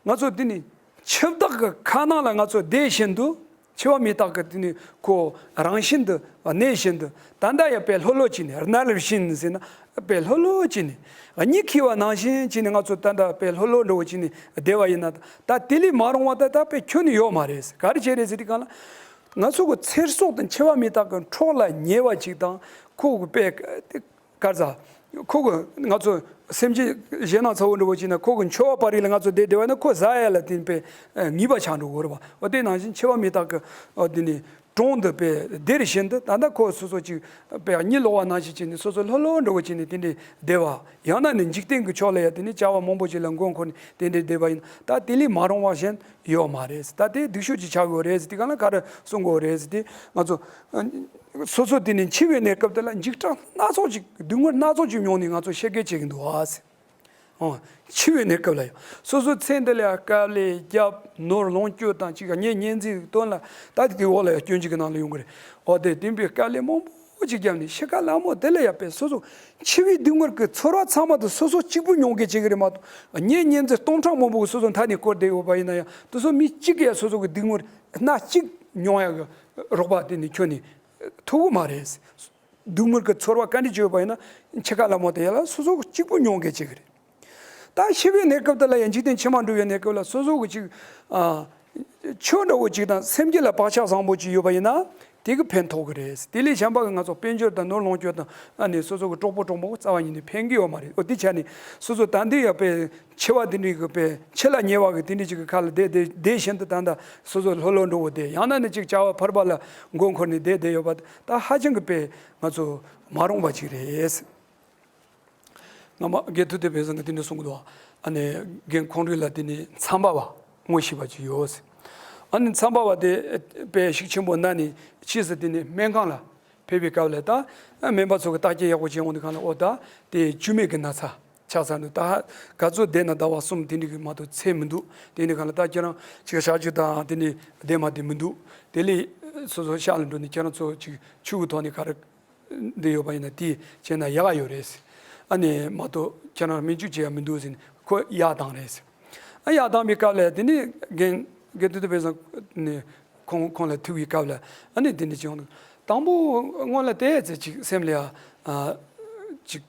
ང་ཚོ་དེ་ནི་འཆི་བདག་གི་ཁ་ནང་ལ་ང་ཚོ་བསྡད་བཞིན་དུ། འཆི་བ་མི་རྟག་གི་དེ་ནི་ཁོ་རང་བཞིན་དུ་གནས་བཞིན་དུ། ད་ལྟ་ཡ་དཔེ་ལྷོད་ལྷོད་བྱས་ནས། རྣལ་བཞིན་ཟེར་ན་དཔེ་ལྷོད་ལྷོད་བྱས་ནས། གཉིད་ཁུག་པ་ནང་བཞིན་བྱས་ནས་ང་ཚོ་ད་ལྟ་དཔེ་ལྷོད་ལྷོད་འདྲ་བོ་བྱས་ནས་བསྡད་པ་ཡིན་ན། ད་དེ་ལས་མ་རུང་བ་ད་ད་དཔེ་ཁྱོན་ནས་ཡོད་མ་རེད། ག་རེ་བྱས་རེད་ཟེར་དུས་སྒང་ལ། ང་ཚོ་གི་ཚེ་སྲོག་དེ་འཆི་བ་མི་རྟག་གི་འཕྲོག་ལ་ཉེ་བ་ཅིག་དང་། ཁོ་གི་དཔེ་ག་རེ་ཟ། ཁོ་གི་ང་ཚོ་སེམས་ཅན་གཞན་སྣང་ཚ་བོ་འདྲ་བོ་ཅིག་ན་ཁོ་གི་འཆི་བ་པར་རིས་ལ་ང་ཚོ་བསྡད་བསྡད་པ་ན་ཁོ་ཟ་ཡ་ལ་དེ་དཔེ་ངེས་པ་ཆགས་འགྲོ་གི་རེད་པ། འོ་དེ་ནང་བཞིན་འཆི་བ་མི་རྟག་གི། འོ་དེ་ནི་གྲོང་དུ་དཔེ་བདེར་བཞིན་དུ། ད་ལྟ་ཁོ་སོ་སོ་ཅིག་དཔེ་གཉིད་ལོག་པ་ནང་བཞིན་བྱས་ནས་སོ་སོ་ལྷོད་ལྷོད་འདྲ་བོ་བྱས་ནས་དེ་འདྲའི་བསྡད་པ། ཡང་ན་ནི་འཇིག་རྟེན་གྱི་ཕྱོགས་ལ་ཡ་དེ་ནི་བྱ་བ་མང་པོ་ཅིག་ལ་མགོ་འཁོར་ནས་དེ་འདྲའི་བསྡད་པ་ཡིན། ད་དེ་ལས་མ་རུང་བ་གཞན་ཡོད་མ་རེད། ད་དེ་སྡུག་ཤོས་ཅིག་ཆགས་ཡོད་རེད་ཟེར་དུས་སྒང་ལ་ག་རེ་གསུང་དགོས་རེད་ཟེར་དུས། ང་ཚོ་སོ་སོ་དེ་ནི་འཆི་བའི་གནས་སྐབས་དེ་ལ་འཇིགས་སྐྲག་སྣ་ཚོགས་ཅིག། སྡུག་བསྔལ་སྣ་ཚོགས་ཅིག་མྱོང་ནས་ང་ཚོ་ཤི་སྐད་བྱེད་ཀྱི་འདུག་ཨ་ཟེར། འོ། འཆི་བའི་གནས་སྐབས་ལ་ཡང་སོ་སོའི་མཚན་དེ་ལ་ཡང་དཀའ་ལས་བརྒྱབ། ནོར་ལོངས་སྤྱོད་དང་གཅིག་ག་གཉེན་ཉེ་འཛིན་དོན་ལ། ད་དེ་དེའི་འོག་ལ་ཡང་སྐྱོན་བརྗོད་ཀྱི་ནང་ལ་ཡོང་གི་རེད། འོ་དེ་བདེན་པའི་དཀའ་ལས་མང་པོ་ཅིག་བརྒྱབ་ནས་ཤི་ཁ་ལ་མོ་དེ་ལ་ཡང་དཔེ་སོ་སོ་འཆི་བའི་སྡུག་བསྔལ་གྱི་ཚོར་བ་ཚང་མ་དེ་སོ་སོ་གཅིག་པུ་མྱོང་གི་བྱེད་ཀྱི་རེད་མ་གཏོགས། གཉེན་ཉེ་འཛིན་སྟོང་ཕྲག་མང་པོ་གིས་སོ་སོ་མཐའ་ནས་བསྐོར་བསྡད་ཡོད་པ་ཡིན་ན་ཡང་། དེ་ཚོ་མི་གཅིག་གིས་སོ་སོ་གི་སྡུག་བསྔལ་སྣ་གཅིག་མྱོང་ཡག་གི་རོགས་པ་དེ་ནི་ཁྱོན་ནས་ཐུབ་ཀྱི་མ་རེད། སྡུག་བསྔལ་གྱི་ཚོར་བ་ག་འདྲ་བྱས་ཡོད་པ་ཡིན་ན། འཆི་ཁ་ལ་མོ་དེ་ཡ་ལ་སོ་སོ་གཅིག་པུ་མྱོང་གི་བྱེད་ཀྱི་རེད། ད་ཤི་བའི་གནས་སྐབས་དེ་ལ་ཡང་འཇིག་རྟེན་ཕྱི་མ་འགྲོ་བའི་གནས་སྐབས་ལ་སོ་སོ་གི་ཅིག་ཨ། ཆོས་འདྲ་བོ་ཅིག་དང་སེམས་རྒྱུད་ལ་བག་ཆགས་བཟང་པོ་ཅིག་ཡོད་པ་ཡིན་ན་དེ་གིས་ཕན་ཐོགས་ཀྱི་རེད། དེ་ལས་གཞན་པ་གི་ང་ཚོ་དཔལ་འབྱོར་དང་ནོར་ལོངས་སྤྱོད་དང་། ཨ་ནི་སོ་སོ་གི་གྲོགས་པོ་གྲོགས་མོ་རྩ་བ་ཉིད་ནས་ཕན་གྱི་ཡོད་མ་རེད། འོ་དེ་ཆ་ནས་སོ་སོ་ད་འདི་ཡ་དཔེ་འཆི་བ་འདི་འདྲའི་གི་དཔེ་འཆི་ལ་ཉེ་བ་གི་དེ་འདྲའི་ཅིག་གི་ཁ་ལ་བསྡད་བསྡད་བསྡད་བཞིན་དུ་ད་ལྟ་སོ་སོ་ལྷོད་ལྷོད་འགྲོ་བོ་དེ། ཡང་ན་ནི་ཅིག་བྱ་བ་ཕལ་པ་ལ་མགོ་འཁོར་ནས་བསྡད་བསྡད་ཡོད་པ་ད་ཧ་ཅང་གི་དཔེ་ང་ཚོ་མ་རུང་བ་ཅིག་རེད། སྔ་མ་རྒན་ཐུབ་བསྟན་པའི་སང་གིས་དེ་འདྲ་གསུང་གི་འདུག་ཨ་ནི་རྒན་ཁོང་རིགས་ལ་དེ་ནི་མཚམས་པ་བ་ངོ་ཤེས་པ་ཅིག་ཡོད་ཟེར། ཨ་ནི་མཚམས་པ་བ་དེ་དཔེ་ཤུགས་ཆེན་པོ་ན་ནི་ཕྱིས་སུ་དེ་ནི་སྨན་ཁང་ལ་ཕེབས་པའི་སྐབས་ལ། ད་སྨན་པ་ཚོ་གིས་བརྟག་དཔྱད་ཡག་པོ་བྱས་ཡོང་དུས་སྒང་ལ། འོ་ད་དེ་བཅུད་མེད་ཀྱི་ན་ཚ། ཆགས་ཚར་འདུག་ད་ག་ཚོད་བསྡད་ན་ཟླ་བ་གསུམ་དེ་འདྲ་གི་མ་གཏོགས་ཚད་མི་འདུག་དེ་འདྲ་གང་ལ་ད་ཁྱེད་རང་ཅིག་ཞག་བཅུ་དང་དེ་ནས་བསྡད་མ་བསྡད་མི་འདུག་དེ་ལས་སོ་སོ་ཤག་ལ་འགྲོ་ནས་ཁྱེད་རང་ཚོ་ཅིག་ཆུ་གི་ཐོག་ནས་ག་རེ་འདི་ཡོད་པ་ཡིན་ན་དེ་བྱས་ན་ཡག་ཡོད་རེད། ཨ་ནི་མ་གཏོགས་ཁྱེད་རང་སྨན་བཅོས་བྱེད་ཡ་མི་འདུག་ཟེར་ནས་ཁོ་ཡར་བཏང་རེད། ཨ་ཡར་བཏང་པའི་སྐབས་ལ་དེ་ནས་རྒན་རྒན་དོན་གྲུབ་དཔལ་བཟང་ནས་ཁོང་ཁོང་ལ་ཐུག་པའི་སྐབས་ལ་ཨ་ནི་དེ་འདྲ་བྱུང་། དང་པོ་སྔོན་ལ་དེ་ཚེ་ཅིག་སེམས་ལ་ཡ་ཅིག་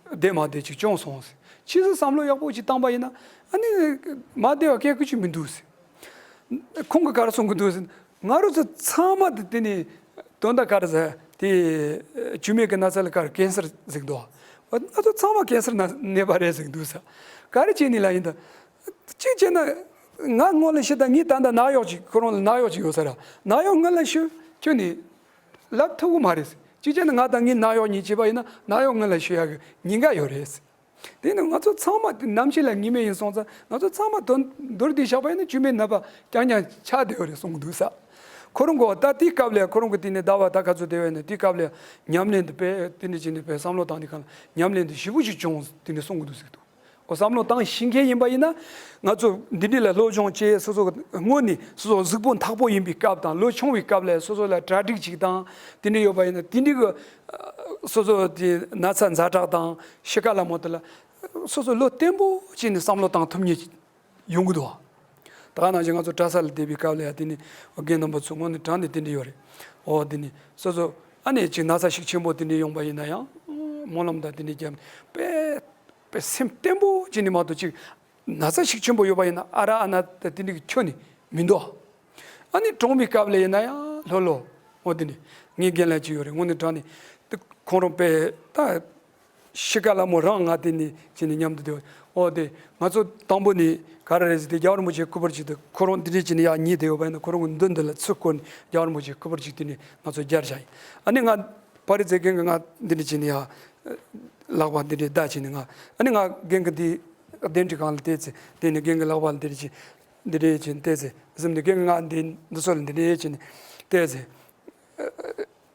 བསྡད་མ་བསྡད་ཅིག་བྱུང་སོང་ཟེར། ཕྱིས་སུ་བསམ་བློ་ཡག་པོ་ཅིག་བཏང་པ་ཡིན་ན་ཨ་ནི་མ་བསྡད་པ་སྐད་ཁུ་ཅིག་མི་འདུག་ཟེར། ཁོང་གིས་ག་རེ་གསུང་གི་འདུག་ཟེར། ང་རང་ཚོ་ཚང་མ་དེ་དེ་ནི་དོན་དག་ག་རེ་ཟེར་དེ་བཅོས་མའི་གི་ན་ཚ་ལ་ག་རེ་ཀན་སར་ཟེར་གི་འདུག་ང་ཚོ་ཚང་མ་ཀན་སར་ན་ནད་པ་རེད་ཟེར་གི་འདུག་ཟེར། ག་རེ་བྱས་ནི་ལ་ཡིན་ད། གཅིག་བྱས་ན་ང་སྔོན་ལ་ཤི་ད་ངས་ད་ལྟ་ནད་གཡོག་ཅིག་ཁོ་རང་ལ་ནད་གཡོག་ཅིག་ཡོད་ས་ར། ནད་གཡོག་སྔོན་ལ་ཤི་ཁྱོད་ནི་ལབ་ཐུབ་གི་མ་རེད། གཅིག་བྱས་ན་ང་དང་ངའི་ནད་གཡོག་གཉིས་བྱས་པ་ཡིན་ན་ནད་གཡོག་སྔོན་ལ་ཤི་ཡག་གི་ཉེན་ཁ་ཡོད་རེད། དེ་ནི་ང་ཚོ་ཚང་མ་དེ་ནམ་ཞིག་ལ་ངེས་མེད་ཡིན་སོང་ཙང་ང་ཚོ་ཚང་མ་དོན་མདོར་བསྡུས་བཞག་པ་ཡིན་ན་བཅོས་མའི་ནད་པ་རྐྱང་རྐྱང་ཆགས་བསྡད་ཡོད་རེད་གསུང་གི་འདུག་ས། ཁོ་རང་གོ་ད་དེའི་སྐབས་ལ་ཁོ་རང་གི་དེ་ནས་ཟླ་བ་ད་ག་ཚོད་བསྡད་ཡོད་ན་དེའི་སྐབས་ལ་ཉམས་ལེན་དུ་དཔེ་དེ་ནས་ཅི་ནས་དཔེ་བསམ་བློ་བཏང་དུས་གང་ལ་ཉམས་ལེན་དུ་ཞེ་པོ་ཞིག་བྱུང་དེ་ནས་གསུང་གི་འདུག་ཟེར་གི་འདུག་འོ་བསམ་བློ་བཏང་ཤེས་མཁན་ཡིན་པ་ཡིན་ན་ང་ཚོ་འདི་འདྲ་ལ་སློབ་སྦྱོང་བྱས་སོ་སོ་སྔོན་ནས་སོ་སོ་གཟུགས་པོ་མཐག་པོ་ཡིན་པའི་སྐབས་དང་ལོ་ཆུང་བའི་སྐབས་ལ་སོ་སོ་ལ་གྲ་སྒྲིག་ཅིག་དང་དེ་འདྲ་ཡོད་པ་ཡིན་ན་དེ་འདྲ་གི་སོ་སོ་དེ་ན་ཚ་ཛ་དྲག་དང་ཤི་ཁ་ལ་མོ་དེ་ལ་སོ་སོ་བློ་བརྟན་པོ་བྱས་ནས་བསམ་བློ་བཏང་ཐུབ་མཁན་ཡོང་གི་འདུག་ད་ག་ནང་བཞིན་ང་ཚོ་གྲྭ་ས་ལ་བསྡད་པའི་སྐབས་ལ་ཡང་དེ་ནི་རྒན་རྣམ་པ་ཚོ་དངོས་གནས་དྲང་ནས་དེ་འདྲ་ཡོད་རེད། འོ་དེ་ནི་སོ་སོ་ཨ་ནེ་ཅིག་ན་ཚ་ཤུགས་ཆེན་པོ་དེ་འདྲ་ཡོང་པ་ཡིན་ན་ཡང་སྨོན་ལམ་དང་དེ་འདྲ་བརྒྱབ་ནས་དཔེ་དཔེ་སེམས་བརྟན་པོ་བྱས་ནས་མ་གཏོགས་ཅིག་ན་ཚ་ཤུགས་ཆེན་པོ་ཡོད་པ་ཡིན་ན་ཨ་ར་ཨ་ན་དེ་འདྲ་གི་ཁྱོན་ནས་མི་འདུག་ཨ་ནི་གྲོངས་པའི་སྐབས་ལ་ཡིན་ན་ཡང་ལྷོད་ལྷོད། འོ་དེ་ནི་ངའི་རྒན་ལགས་ཅིག་ཡོད་རེད་དངོས་གནས་དྲང་ནས་དེ་ཁོང་རང་དཔེ་ད། ཤི་ཀ་ལ་མོ་རང་ང་དེ་ནི་ཅི་ནི་མཉམ་དུ་དེ་འོ་དེ་ང་ཚོ་དང་པོ་ནི་ག་རེ་རེད་ཟེར་དེ་རྒྱལ་བ་རིན་པོ་ཆེའི་སྐུ་པར་ཅིག་དེ་ཁོ་རང་འདི་འདྲས་ཅི་ནི་ཡག་ཉེས་དེ་ཡོད་པ་ཡིན་ན་ཁོ་རང་གི་མདུན་འདི་ལ་ཚུར་བསྐོར་ནས་རྒྱལ་བ་རིན་པོ་ཆེའི་སྐུ་པར་ཅིག་དེ་ནི་ང་ཚོ་སྦྱར་བཞག་ཡིན། ཨ་ནི་ང་པ་རི་ཙེ་རྒན་གི་ང་འདི་འདྲས་ཅི་ནི་ཡག་ལག་པ་འདི་འདྲས་བརྡ་ཅི་ནི་ང་ཨ་ནི་ང་རྒན་གི་འདི་གདན་ཁྲི་སྒང་ལ་བལྟས་ཚེ་དེ་ནི་རྒན་གི་ལག་པ་ལ་འདི་འདྲས་ཅི་འདི་འདྲས་ཅི་བལྟས་ཚེ་གཟིམ་ནི་རྒན་གི་ང་འདི་འདི་ཚོ་ལ་འདི་འདྲས་ཅི་ནི་བལྟས་ཚེ།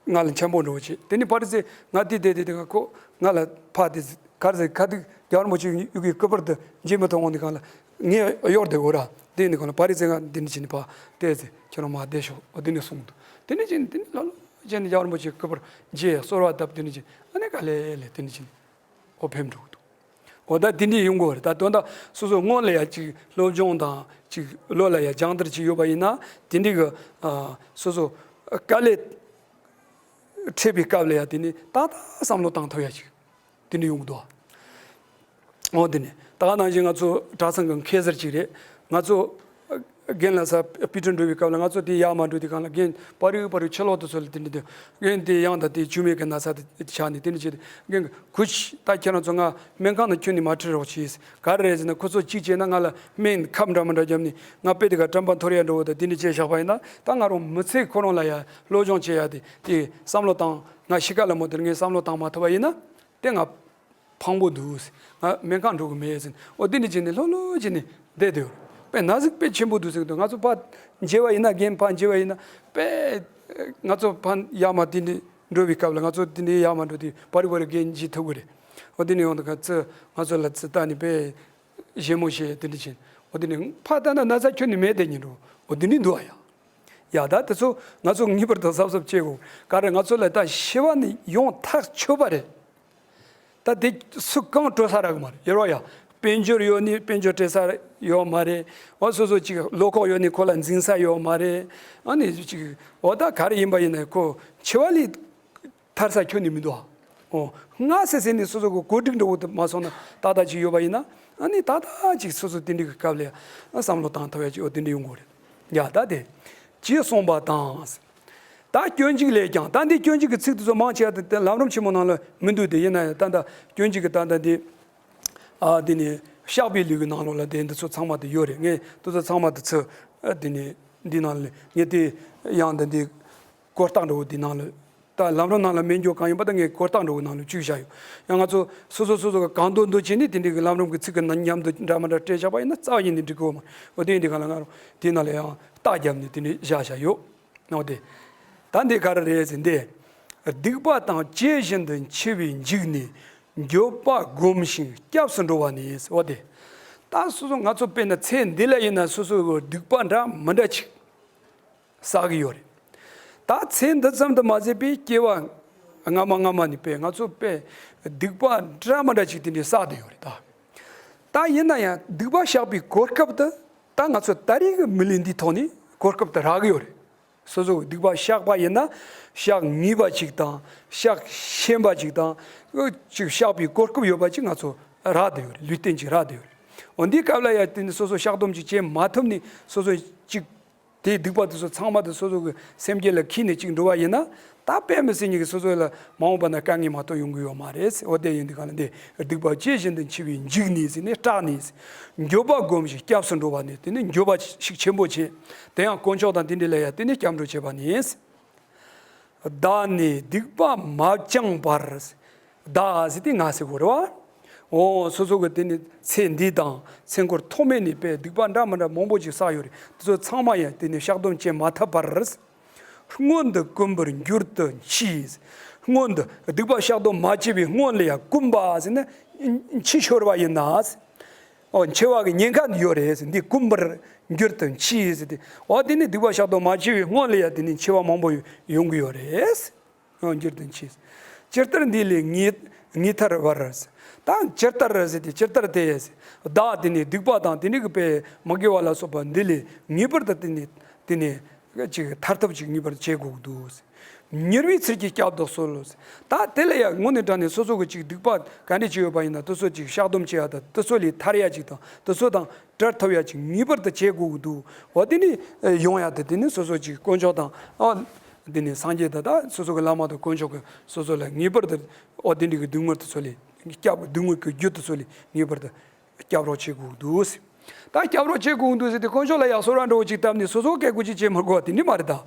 ང་ལ་འཆམ་པོ་འགྲོ་བྱེད། དེ་ནི་ཕ་རི་ཚེ་ང་དེ་དེ་དེ་དེ་ང་ཁོ་ང་ལ་ཕ་དེ་གར་ཚེ་ཁ་ཐུག་རྒྱལ་བ་རིན་པོ་ཆེ་ཡུ་གི་སྐུ་པར་དུ་འཇིགས་མི་ཐོང་འོང་དེ་གང་ལ་ངས་གཡོར་དེ་འོ་ར་དེ་ནི་གང་ལ་ཕ་རི་ཚེ་ང་དེ་ནི་ཅི་ནི་ཕ་དེ་ཚེ་ཁྱོད་རང་མ་བསྡད་ཤོག་འོ་དེ་ནི་གསུངས་འདུག་དེ་ནི་ཅི་ནི་དེ་ནི་ལ་ལོ་ཅི་ནི་རྒྱལ་བ་རིན་པོ་ཆེ་སྐུ་པར་འཇིགས་གསོལ་བ་བཏབ་དེ་ནི་ཅི་ཨ་ནི་ག་ལེ་ལེ་དེ་ནི་ཅི་ནི། ཨོ་ཕེམ་འགྲོ་གི་འདུག་འོ་ད་དེ་འདྲས་ཡོང་གི་རེད། ད་དོན་དག་སོ་སོ་སྔོན་ལ་ཡ་ཅིག་སློབ་སྦྱོང་དང་ཅིག་བློ་ལ་ཡ་སྦྱང་བརྡར་ཅིག་ཡོད་པ་ཡིན་ན་དེ་འདྲས་གི་ཨ་སོ་སོ་དཀའ་ལས་འཕྲད་པའི་སྐབས་ལ་ཡ་དེ་ནི་ཏག་ཏག་བསམ་བློ་བཏང་ཐུབ་ཡ་ཅིག་དེ་འདྲས་ཡོང་གི་འདུག་འོ་དེ་ནི་ད་ག་ནང་བཞིན་ང་ཚོ་གྲྭ་ཚང་གི་མཁས་ཟུར་ཅིག་རེད། ང་ཚོ་རྒན་ལ་ས་པི་ཏྲ་འགྲོ་བའི་སྐབས་ལ་ང་ཚོ་དེ་ཡར་མ་འགྲོ་དུས་སྒང་ལ་རྒན་པ་རུ་པ་རུ་ཕྱི་ལོག་ཏུ་ཚོ་ལ་དེ་འདྲ་དེ་རྒན་དེ་ཡང་ད་དེ་བཅོས་མའི་གི་ན་ཚ་དེ་ཆགས་ནས་དེ་འདྲ་བྱས་ཏེ་རྒན་གྱིས་གུ་ཆི་ད་ཁྱེད་རང་ཚོ་ང་སྨན་ཁང་ནང་ཁྱོན་ནས་མ་ཁྲིད་རོགས་གྱིས། ག་རེ་རེད་ཟེར་ན་ཁོ་ཚོ་གཅིག་བྱས་ན་ང་ལ་སྨན་ཁབ་འདྲ་མི་འདྲ་བརྒྱབ་ནས་ང་དཔེ་དེ་ག་གྲམ་པ་འཐོར་ཡ་འགྲོ་བ་ད་དེ་འདྲ་བྱས་བཞག་པ་ཡིན་ན་ད་ང་རང་མི་ཚེ་ཁོ་རང་ལ་ཡ་སློབ་སྦྱོང་བྱེད་ཡ་དེ་དེ་བསམ་བློ་བཏང་ང་ཤི་ཁ་ལ་མོ་དེར་ངས་བསམ་བློ་བཏང་མ་ཐུབ་པ་ཡིན་ན་དེ་ང་ཕངས་པོ་འདུག་ང་སྨན་ཁང་འགྲོ་གི་མེད་ཟེར། འོ་དེ་ནི་བྱས་ནས་ལྷོད་ལྷོད་བྱས་ནས་བསྡད་དེ་དཔེ་ན་ཟུག་དཔེ་ཆེན་པོ་འདུག་ཟེར་གི་འདུག་ང་ཚོ་ཕ་མཇལ་བ་ཡིན་ན་རྒན་ཕ་མཇལ་བ་ཡིན་ན་དཔེ་ང་ཚོ་ཕ་ཡར་མར་དེ་འདྲ་འགྲོ་བའི་སྐབས་ལ་ང་ཚོ་དེ་འདྲ་ཡར་མར་འགྲོ་དུས་བ་རི་བ་རི་རྒན་མཇལ་ཐུབ་གི་རེད། འོ་དེ་ནི་ཡོང་དུས་ཁ་ཚོ་ང་ཚོ་ལ་ཚོད་ལྟ་ནི་དཔེ་བཞད་མོ་བྱས་དེ་འདྲ་བྱས། འོ་དེ་ནི་ཕ་ལྟ་ན་ན་ཚ་ཁྱོན་ནས་མེད་དེ་ཉིན་འགྲོ་འོ་དེ་འདྲ་འདུག་ཨ་ཡ། ཡ་ད་དེ་ཚོ་ང་ཚོ་ངེས་པར་དུ་གཟབ་གཟབ་བྱེད་དགོས། ག་རེ་ང་ཚོ་ལ་ད་ཤི་བ་ནི་ཡོང་ཐག་ཆོད་པ་རེད། ད་དེ་སུ་གང་སྤྲོད་ས་རག་གི་མ་རེད། ཡོད་རོགས་ཡ། དཔལ་འབྱོར་ཡོད་ནི་དཔལ་འབྱོར་སྤྲད་ས་ཡོད་མ་རེད། འོ་སོ་སོ་ཅིག་བློ་ཁོག་ཡོད་ནི་ཁོ་ལ་འཛིང་ས་ཡོད་མ་རེད། ཨ་ནི་ཅིག་འོ་ད་ག་རེ་ཡིན་པ་ཡིན་ན་ཁོ་འཆི་བ་ལས་ཐར་ས་ཁྱོན་ནས་མི་འདུག་ཨ། འོ་སྔ་སེ་སེ་ནས་སོ་སོ་གི་གོ་སྒྲིག་འདྲ་བོ་དེ་མ་སོང་ན་ཏག་ཏག་ཅིག་ཡོད་པ་ཡིན་ན་ཨ་ནི་ཏག་ཏག་ཅིག་སོ་སོ་དེ་འདྲ་གི་སྐབས་ལ་ཡ་བསམ་བློ་བཏང་ཐུབ་ཡ་ཅིག་འོ་དེ་འདྲ་ཡོང་གི་རེད། ཡ་ད་དེ་ཅེས་གསུངས་པ་དང་། ད་སྐྱོན་འཇུག་ལས་ཀྱང་། ད་འདི་སྐྱོན་འཇུག་གི་ཚིག་དེ་ཚོ་མང་ཆེ་བ་དེ་ལམ་རིམ་ཆེན་མོ་ནང་ལ་མི་འདུག་དེ་ཡིན་ན་ཡང་ད་ལྟ་སྐྱོན་འཇུག་གི་ད་ལྟ་འདི་ཨ་འདི་ནི་བཤགས་པའི་ལུས་ཀྱི་ནང་ལོགས་ལ་དེ་འདི་ཚོ་ཚང་མ་དེ་ཡོད་རེད། ངས་དེ་ཚོ་ཚང་མ་དེ་ཚོ་ཨ་འདི་ནི་འདི་ནང་ལ་ངས་དེ་ཡང་ད་འདི་གོ་རྟགས་འདྲ་བོ་འདི་ནང་ལ་ད་ལམ་རིམ་ནང་ལ་མེད་རྒྱུ་གང་ཡིན་པ་ད་ངས་གོ་རྟགས་འདྲ་བོ་ནང་ལ་བཅུག་བཞག་ཡོད། ཡང་ང་ཚོ་སོ་སོ་སོ་སོ་གི་གང་འདོད་འདོད་བྱས་ནས་དེ་འདྲའི་གི་ལམ་རིམ་གི་ཚིག་གི་ནང་མཉམ་དུ་འདྲ་མི་འདྲ་སྤྲད་བཞག་པ་ཡིན་ན་རྩ་བ་ཉིད་ནས་འགྲིག་གི་ཡོད་མ་རེད། འོ་དེ་ཡིན་དུས་གང་ལ་ང་རང་དེ་ནང་ལ་ཡང་རྟགས་བརྒྱབ་ནས་དེ་འདྲ་བཞག་བཞག་ཡོད། འོ་དེ། ད་འདི་ག་རེ་རེད་ཟེར་འདི། སྡིག་པ་དང་བཅས་བཞིན་དུ་འཆི་བས་འཇིགས་ནས། འགྱོད་པ་སྒོམ་ཞིང་སྐྱབས་སུ་འགྲོ་བ་ནི། འོ་དེ། ད་སོ་སོ་ང་ཚོ་དཔེར་ན་ཚེ་འདི་ལ་ཡིན་ན་སོ་སོ་གི་སྡིག་པ་འདྲ་མི་འདྲ་ཅིག་བསགས་ཀྱི་ཡོད་རེད། ད་ཚེ་འདི་ཙམ་དུ་མ་ཟད་པའི་སྐྱེ་བ་སྔ་མ་སྔ་མ་ནས་དཔེ་ང་ཚོ་དཔེ་སྡིག་པ་འདྲ་མི་འདྲ་ཅིག་དེ་འདྲའི་བསགས་བསྡད་ཡོད་རེད་ད། ད་ཡིན་ན་ཡང་སྡིག་པ་བཤགས་པའི་གོ་སྐབས་དེ་ད་ང་ཚོ་ད་རེས་ཀྱི་མི་ལུས་འདིའི་ཐོག་ནས་གོ་སྐབས་དེ་རག་གི་ཡོད་རེད། སོ་སོ་གི་སྡིག་པ་བཤགས་པ་ཡིན་ན་བཤགས་ངེས་པ་ཅིག་དང་བཤགས་ཤེས་པ་ཅིག་དང་ཅིག་བཤགས་པའི་གོ་སྐབས་ཡོད་པ་ཅིག་ང་ཚོ་རག་བསྡད་ཡོད་རེད། ལུས་རྟེན་ཅིག་རག་བསྡད་ཡོད་རེད། འོ་འདིའི་སྐབས་ལ་ཡ་དེ་ནི་སོ་སོ་བཤགས་སྡོམ་ཅིག་བྱེད་མ་ཐུབ་ནས་སོ་སོ་ཅིག་དེའི་སྡིག་པ་དེ་ཚོ་ཚང་མ་དེ་སོ་སོ་གི་སེམས་རྒྱུད་ལ་འཁྱེར་ནས་ཅིག་འགྲོ་བ་ཡིན་ན། ད་དཔེ་མི་སྲིད་ཉིད་ཀྱི་སོ་སོ་ལ་མ་འོངས་པ་ན་དཀའ་ངལ་མ་གཏོགས་ཡོང་གི་ཡོད་མ་རེད། འོ་དེ་ཡིན་དུས་གང་ལ་འདི་སྡིག་པ་ཇི་བཞིན་དུ་འཆི་བས་འཇིགས་ནས་ཟེར་ནས་སྐྲག་ནས། འགྱོད་པ་སྒོམ་ཞིང་སྐྱབས་སུ་འགྲོ་བ་ནི། དེ་ནི་འགྱོད་པ་ཤུགས་ཆེན་པོ་བྱེད། དེ་ཡང་དཀོན་མཆོག་དང་དེ་འདྲ་ལ་ཡ་དེ་ནི་སྐྱབས་འགྲོ་བྱེད་པ་ནི། བདག་ནི་སྡིག་པ་མ་བཅངས་པར། བདག་ཟེར་དེ་ང་ཟེར་དགོས་རེད་བ། འོ་སོ་སོ་གི་དེ་ནི་ཚེ་འདི་དང་ཚེ་འཁོར་ཐོག་མེད་ནས་དཔེ་སྡིག་པ་འདྲ་མི་འདྲ་མང་པོ་ཅིག་བསགས་ཡོད་རེད། དེ་ཚོ་ཚང་མ་ཡང་དེ་ནི་བཤགས་སྡོམ་བྱེད་མ་ཐུབ་པར། སྔོན་དུ་གོམས་པར་འགྱུར་དུ་མཆི། སྔོན་དུ་སྡིག་པ་བཤགས་སྡོམ་མ་བྱས་པའི་སྔོན་ལ་ཡང་གོམས་པ་ཟེར་ན་འཆི་ཤོར་བ་ཡིན་ན། ཨོ་འཆི་བ་གི་ཉེན་ཁ་འདི་ཡོད་རེད་ཟེར། འདི་གོམས་པར་འགྱུར་དུ་མཆི་ཟེར་ཏེ། ཨོ་དེ་ནི་སྡིག་པ་བཤགས་སྡོམ་མ་བྱས་པའི་སྔོན་ལ་ཡང་དེ་ནི་འཆི་བ་མང་པོ་ཡོང་གི་ཡོད་རེད། ཨོ་འགྱུར་དུ་མཆི། ཇི་ལྟར་འདི་ལས་ངེས་ངེས་ཐར་བར། ད་ཇི་ལྟར་ཟེར་ཏེ་ཇི་ལྟར་དེ་ཟེར། བདག་དེ་ནི་སྡིག་པ་དང་དེ་ནི་གི་དཔེ་མི་དགེ་བ་ལ་སོགས་པ་འདི་ལས་ངེས་པར་དུ་དེ་ནི་དེ་ནི་ཅིག་ཐར་ཐབས་ཅིག་ངེས་པར་བྱེད་དགོས་འདུག། མྱུར་བའི་ཚུལ་གྱིས་བསྐྱབ་ཏུ་གསོལ་ལོ། ད་དེ་ལ་ཡང་དངོས་གནས་དྲང་གནས་སོ་སོ་གི་ཅིག་སྡིག་པ་ག་འདྲ་ཅིག་ཡོད་པ་ཡིན་ན་དེ་ཚོ་ཅིག་བཤགས་སྡོམ་བྱེད་ཡ་དང་དེ་ཚོ་ལས་ཐར་ཡ་ཅིག་དང་དེ་ཚོ་དང་བྲལ་ཐུབ་ཡ་ཅིག་ངེས་པར་དུ་བྱེད་དགོས་ཀྱི་འདུག། འོ་དེ་ནི་ཡོང་ཡ་དེ་དེ་ནི་སོ་སོ་ཅིག་དཀོན་མཆོག་དང་ཨ་དེ་ནི་སངས་རྒྱས་དང་ད་སོ་སོ་གི་བླ་མ་དང་དཀོན་མཆོག་གི་སོ་སོ་ལ་ངེས་པར་དུ་འོ་དེ་འདྲ་གི་སྡིག་དམོད་དེ་ཚོ་ལས་སྐྱབས་སྡིག་དམོད་ཀྱི་རྒྱུ་དེ་ཚོ་ལས་ངེས་པར་དུ། སྐྱབས་རོགས་བྱེད་དགོས་འདུག་ཟེར། ད་སྐྱབས་རོགས་བྱེད་དགོས་འདུག་ཟེར་ཏེ་དཀོན་མཆོག་ལ་ཡང་གསོལ་བ་འདྲ་བོ་ཅིག་བཏབ་ནས་སོ་སོ་སྐད་དགོས་ཅིག་བྱེད་མི་དགོས་པ་དེ་འདྲ་མ་རེད་ད།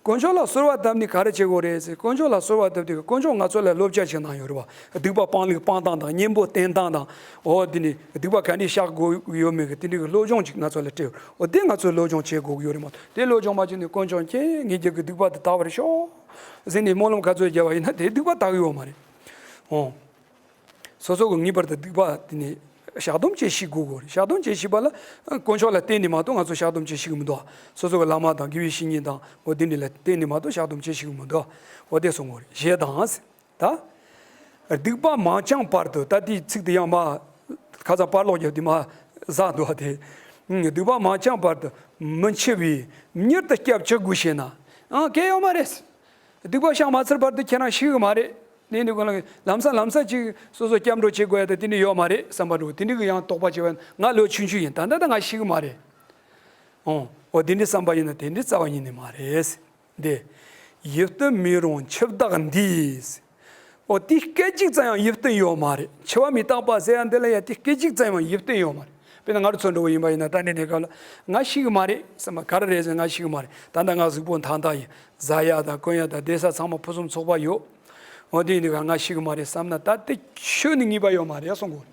དཀོན་མཆོག་ལ་གསོལ་བ་བཏབ་ནས་ག་རེ་བྱེད་དགོས་རེད་ཟེར། དཀོན་མཆོག་ལ་གསོལ་བ་བཏབ་དུས་དཀོན་མཆོག་ང་ཚོ་ལ་བསླབ་བྱ་ཞིག་གནང་ཡོད་རེད་བ། སྡིག་པ་སྤང་ལུགས་སྤང་སྟངས་དང་གཉེན་པོ་བསྟེན་སྟངས་དང་། འོ་དེ་ནས་སྡིག་པ་ག་འདྲས་བཤགས་དགོས་ཡོད་མེད་ཀྱི་དེ་འདྲའི་གི་སློབ་སྦྱོང་ཅིག་ང་ཚོ་ལ་སྤྲད་ཡོད། འོ་དེ་ང་ཚོས་སློབ་སྦྱོང་བྱེད་དགོས་ཀྱི་ཡོད་རེད་མ་གཏོགས་དེ་སློབ་སྦྱོང་མ་བྱས་ནས་དཀོན་མཆོག་མཁྱེན་ངེད་ཀྱི་སྡིག་པ་དེ་དག་པར་ཤོག་ཟེར་ནས་སྨོན་ལམ་ག་ཚོད་བརྒྱབ་པ་ཡིན་ན་དེ་སྡིག་པ་དག་གི་ཡོད་མ་རེད། འོ། སོ་སོ་གི་ངེས་པར་དུ་སྡིག་པ་དེ་ནི་བཤགས་སྡོམ་བྱེད་ཤེས་དགོས་གོ། བཤགས་སྡོམ་བྱེད་ཤེས་པ་ལ་དཀོན་མཆོག་ལ་བརྟེན་ནས་མ་གཏོགས་ང་ཚོ་བཤགས་སྡོམ་བྱེད་ཤེས་ཀྱི་མི་འདུག། སོ་སོ་གི་བླ་མ་དང་དགེ་བའི་བཤེས་གཉེན་དང་འོ་དེ་འདྲ་ལ་བརྟེན་ནས་མ་གཏོགས་བཤགས་སྡོམ་བྱེད་ཤེས་ཀྱི་མི་འདུག། འོ་དེ་གསུང་གོ་རེད། ཞེས་དང་། ད། སྡིག་པ་མ་བཅངས་བར་དུ། ད་དེའི་ཚིག་དེ་ཡང་མ་ཁ་སང་པར་ཀློག་རྒྱབ་དེ་མ་ཟ་འདུག་བ་དེ། སྡིག་པ་མ་བཅངས་བར་དུ་མི་འཆི་བས། མྱུར་དུ་སྐྱབས་ཅི་དགོས་ཤེ་ན། ཨང་གལ་ཡོད་མ་རེད། སྡིག་པ་བཤགས་མ་ཚར་བར་དུ་ཁྱེད་རང་ཤི་གི་མ་རེད། ནས་འདི་ཀུན་ལ་ལམ་སང་ལམ་སང་ཅིག་སོ་སོ་སྐྱབས་འགྲོ་བྱེད་དགོས་ཡ་དེ་དེ་འདྲ་ཡོད་མ་རེད་བསམ་པ་འདྲ་བོ་དེ་འདྲ་གི་ཡང་དོགས་པ་བྱེད་པ་ཡིན་ན་ང་ལོ་ཆུང་ཆུང་ཡིན། ད་ལྟ་ད་ང་ཤི་གི་མ་རེད། ཨོ། འོ་དེ་འདྲ་བསམ་པ་ཡིན་ན་དེ་འདྲ་རྩ་བ་ཉིད་ནས་མ་རེད། འདི། ཡིད་རྟོན་མེད་རུང་འཆི་བདག་འདིས། ཨོ་དེ་སྐད་ཅིག་ཙམ་ཡང་ཡིད་རྟོན་ཡོད་མ་རེད། འཆི་བ་མི་རྟག་པ་ཟེར་ཡ་འདི་ལ་ཡ་དེ་སྐད་ཅིག་ཙམ་ཡང་ཡིད་རྟོན་ཡོད་མ་རེད། དཔེར་ན་ང་རང་ཚོ་འདྲ་བོ་ཡིན་པ་ཡིན་ན་ད་ནི་གནས་སྐབས་ལ་ང་ཤི་གི་མ་རེད་བསམ་པ། ག་རེ་རེད་ཟེར་ང་ཤི་གི་མ་རེད། ད་ལྟ་ང་གཟུགས་པོ་མཐའ་དག་ཡིན། ཟ་ཡ་དང་གོན་ཡ་དང་བསྡད་ས་ཚང་མ་ཕུན་སུམ་ཚོགས་པ་ཡོད། འོ་དེ་ཡིན་དུས་ང་ཤི་གི་མ་རེད་བསམ་ན་ད་དེ་ཁྱོན་ནས་ངེས་པ་ཡོད་མ་རེད་གསུང་གོ།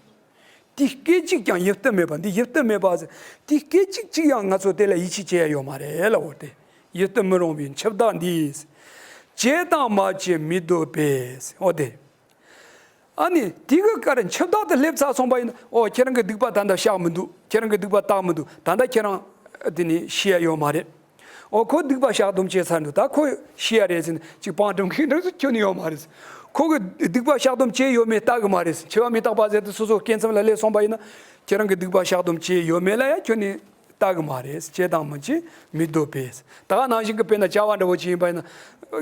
དེ་སྐད་ཅིག་ཀྱང་ཡིད་རྟོན་མེད་པ། འདི་ཡིད་རྟོན་མེད་པ་ཟེར། དེ་སྐད་ཅིག་ཅིག་ཡང་ང་ཚོ་དེ་ལ་ཡིད་ཆེས་བྱེད་ཡ་ཡོད་མ་རེད་ལབ་འོ་དེ། ཡིད་རྟོན་མི་རུང་བའི་འཆི་བདག་འདིས། བྱས་དང་མ་བྱས་མི་སྡོད་པས། འོ་དེ། ཨ་ནི་དེ་གི་ཀ་རེ་འཆི་བདག་དེ་སླེབས་ཚར་སོང་པ་ཡིན་ན། ཨོ་ཁྱེད་རང་གི་སྡིག་པ་ད་ལྟ་བཤགས་མི་འདུག། ཁྱེད་རང་གི་སྡིག་པ་དག་མི་འདུག། ད་ལྟ་ཁྱེད་རང་དེ་ནི་ཤི་ཡ་ཡོད་མ་རེད། ཨོ་ཁོ་སྡིག་པ་བཤགས་སྡོམ་བྱས་ཚར་འདུག། ད་ཁོ་ཤི་ཡ་རེད་ཟེར་ནས་ཅིག་སྤང་སྒྲུབ་མཁན་འདྲ་ཁྱོན་ནས་ཡོད་མ་རེད། ཁོ་གི་སྡིག་པ་བཤགས་སྡོམ་བྱས་ཡོད་མེད་ལྟ་གི་མ་རེད། འཆི་བ་མི་རྟག་པ་ཟེར་དུས་སོ་སོ་སྐྱེ་མཚམས་ལ་སླེབས་སོང་པ་ཡིན་ན། ཁྱེད་རང་གི་སྡིག་པ་བཤགས་སྡོམ་བྱས་ཡོད་མེད་ལ་ཡང་ཁྱོན་ནས་ལྟ་གི་མ་རེད། བྱས་དང་མ་བྱས་མི་སྡོད་པས། ད་ག་ནང་བཞིན་གི་དཔེར་ན་བྱ་བ་འདྲ་བོ་ཅིག་ཡིན་པ་ཡིན་ན།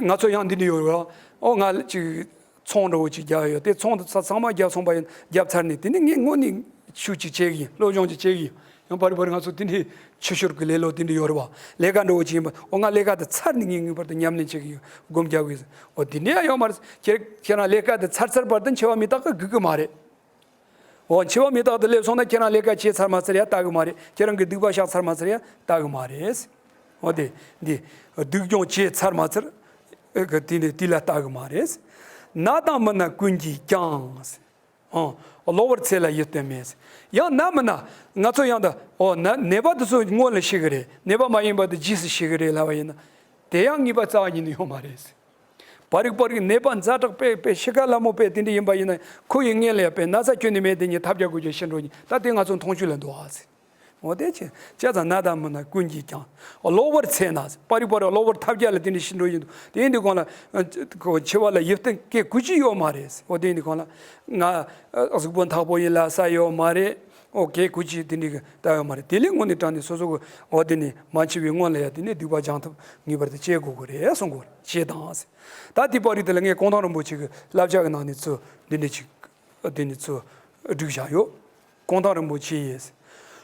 ང་ཚོ་ཡང་འདི་འདྲ་ཡོད་རེད། ཨོ་ང་ཅིག་ཚོང་འདྲ་བོ་ཅིག་རྒྱག་ཡོད་དེ། ཚོང་དེ་ཚ་ཚང་མ་རྒྱབ་སོང་པ་ཡིན། རྒྱབ་ཚར་ནས་དེ་ནི་ངས་དངོས་གནས་ཤུགས་ཅིག་བྱེད་གི་ཡིན། སློབ་སྦྱོང་ཅིག་བྱེད་གི་ཡིན། ཡང་བར་བར་ང་ཚོ་དེ་འདྲའི་ཆུ་ཤུར་གི་ལེ་ལོ་དེ་འདྲ་ཡོད་རེད་བ། ལས་ཀ་འདྲ་བོ་ཅིག་ཡིན་པ། ཨོ་ང་ལས་ཀ་དེ་ཚར་ནས་ངས་ངེས་པར་དུ་ཉམས་ལེན་བྱེད་གི་ཡིན། སྒོམ་རྒྱག་གི་ཡིན། ཨོ་དེ་འདྲ་ཡང་ཡོད་མ་རེད། ཁྱེད་ཁྱེད་རང་ལས་ཀ་དེ་ཚར་ཚར་བར་དུ་འཆི་བ་མི་རྟག་གི་སྒུག་གི་མ་རེད། ཨོ་འཆི་བ་མི་རྟག་དེ་སླེབས་སོང་ན་ཁྱེད་རང་ལས་ཀ་བྱས་ཚར་མ་ཚར་ཡ་ལྟ་གི་མ་རེད། ཁྱེད་རང་གི་སྡིག་པ་བཤགས་ཚར་མ་ཚར་ཡ་ལྟ་གི་མ་རེད། ཨོ་དེ་འདི་སྡིག་སྦྱོང་བྱས་ཚར་མ་ཚར་གི་དེ་འདྲ་དེ་ལ་ལྟ་གི་མ་རེད། ན་དང་མི་ན་ཀུན་གྱིས་ཀྱང་། ཨོ། ལོག་པར་ཚེ་ལ་ཡིད་རྟོན་མེད། ཡང་ན་མི་ན། ང་ཚོ་ཡང་ད། ཨོ་ན། ནད་པ་དེ་ཚོ་སྔོན་ལ་ཤི་གི་རེད། ནད་པ་མ་ཡིན་པ་དེ་རྗེས་སུ་ཤི་གི་རེད་ལབ་པ་ཡིན་ན། དེ་ཡང་ངེས་པ་རྩ་བ་ཉིད་ནས་ཡོད་མ་རེད། པ་རིག་པ་རིག་ནད་པ་ཛ་དྲག་པས་པས་ཤི་ཁ་སླ་མོ་པས་དེ་འདྲ་ཡིན་པ་ཡིན་ན་ཁོ་ཡི་མངལ་ལ་ཡ་པས་ན་ཚ་ཁྱོན་ནས་མེད་དེ་ཉིད་ཐབས་རྒྱག་དགོས་ཀྱི་ཤི་འགྲོ་ཉིད་ད་དེ་ང་ཚོ་མཐོང་ཆོས་ལ་འདུག་ཨ་ཟེར། འོ་དེ་ཅི་ཅི་ཙམ་ན་ད་མི་ན་ཀུན་གྱིས་ཀྱང་གློ་བུར་ཚེ་ན་པ་རིག་པ་རིག་གློ་བུར་ཐབས་རྒྱ་ལ་དེ་འདྲ་ཤི་འགྲོ་ཡིན་འདུག་དེ་འདི་གོང་ལ་ཁོ་འཆི་བ་ལ་ཡིད་བརྟན་སྐད་གུ་ཅི་ཡོད་མ་རེད། འོ་དེ་འདི་གོང་ལ་ང་གཟུགས་པོ་མཐག་པོ་ཡིན་ལ་ས་ཡོད་མ་རེད། ཨོ་ཀེ་ཀུ་ཅི་དེ་འདྲི་གི་ལྟ་ཡོད་མ་རེད། དེ་ལས་དངོས་གནས་དྲང་ནས་སོ་སོ་གི་འོ་དེ་ནི་མ་འཆི་བའི་སྔོན་ལ་ཡ་དེ་ནི་སྡིག་པ་སྦྱང་ཐབས་ངེས་པར་དུ་བྱེད་དགོས་གི་རེད་གསུང་གི་རེད། བྱེད་དང་ཟེར། ད་དེ་པར་རིས་དེ་ལ་ངས་གུང་ཐང་རིན་པོ་ཆེ་གི་བསླབ་བྱ་གི་ནང་ནས་ཚུར་འདི་འདྲི་ཅིག་དེ་ནི་ཚུར་བསྒྲིགས་བཞག་ཡོད། གུང་ཐང་རིན་པོ་ཆེ་ཡིས།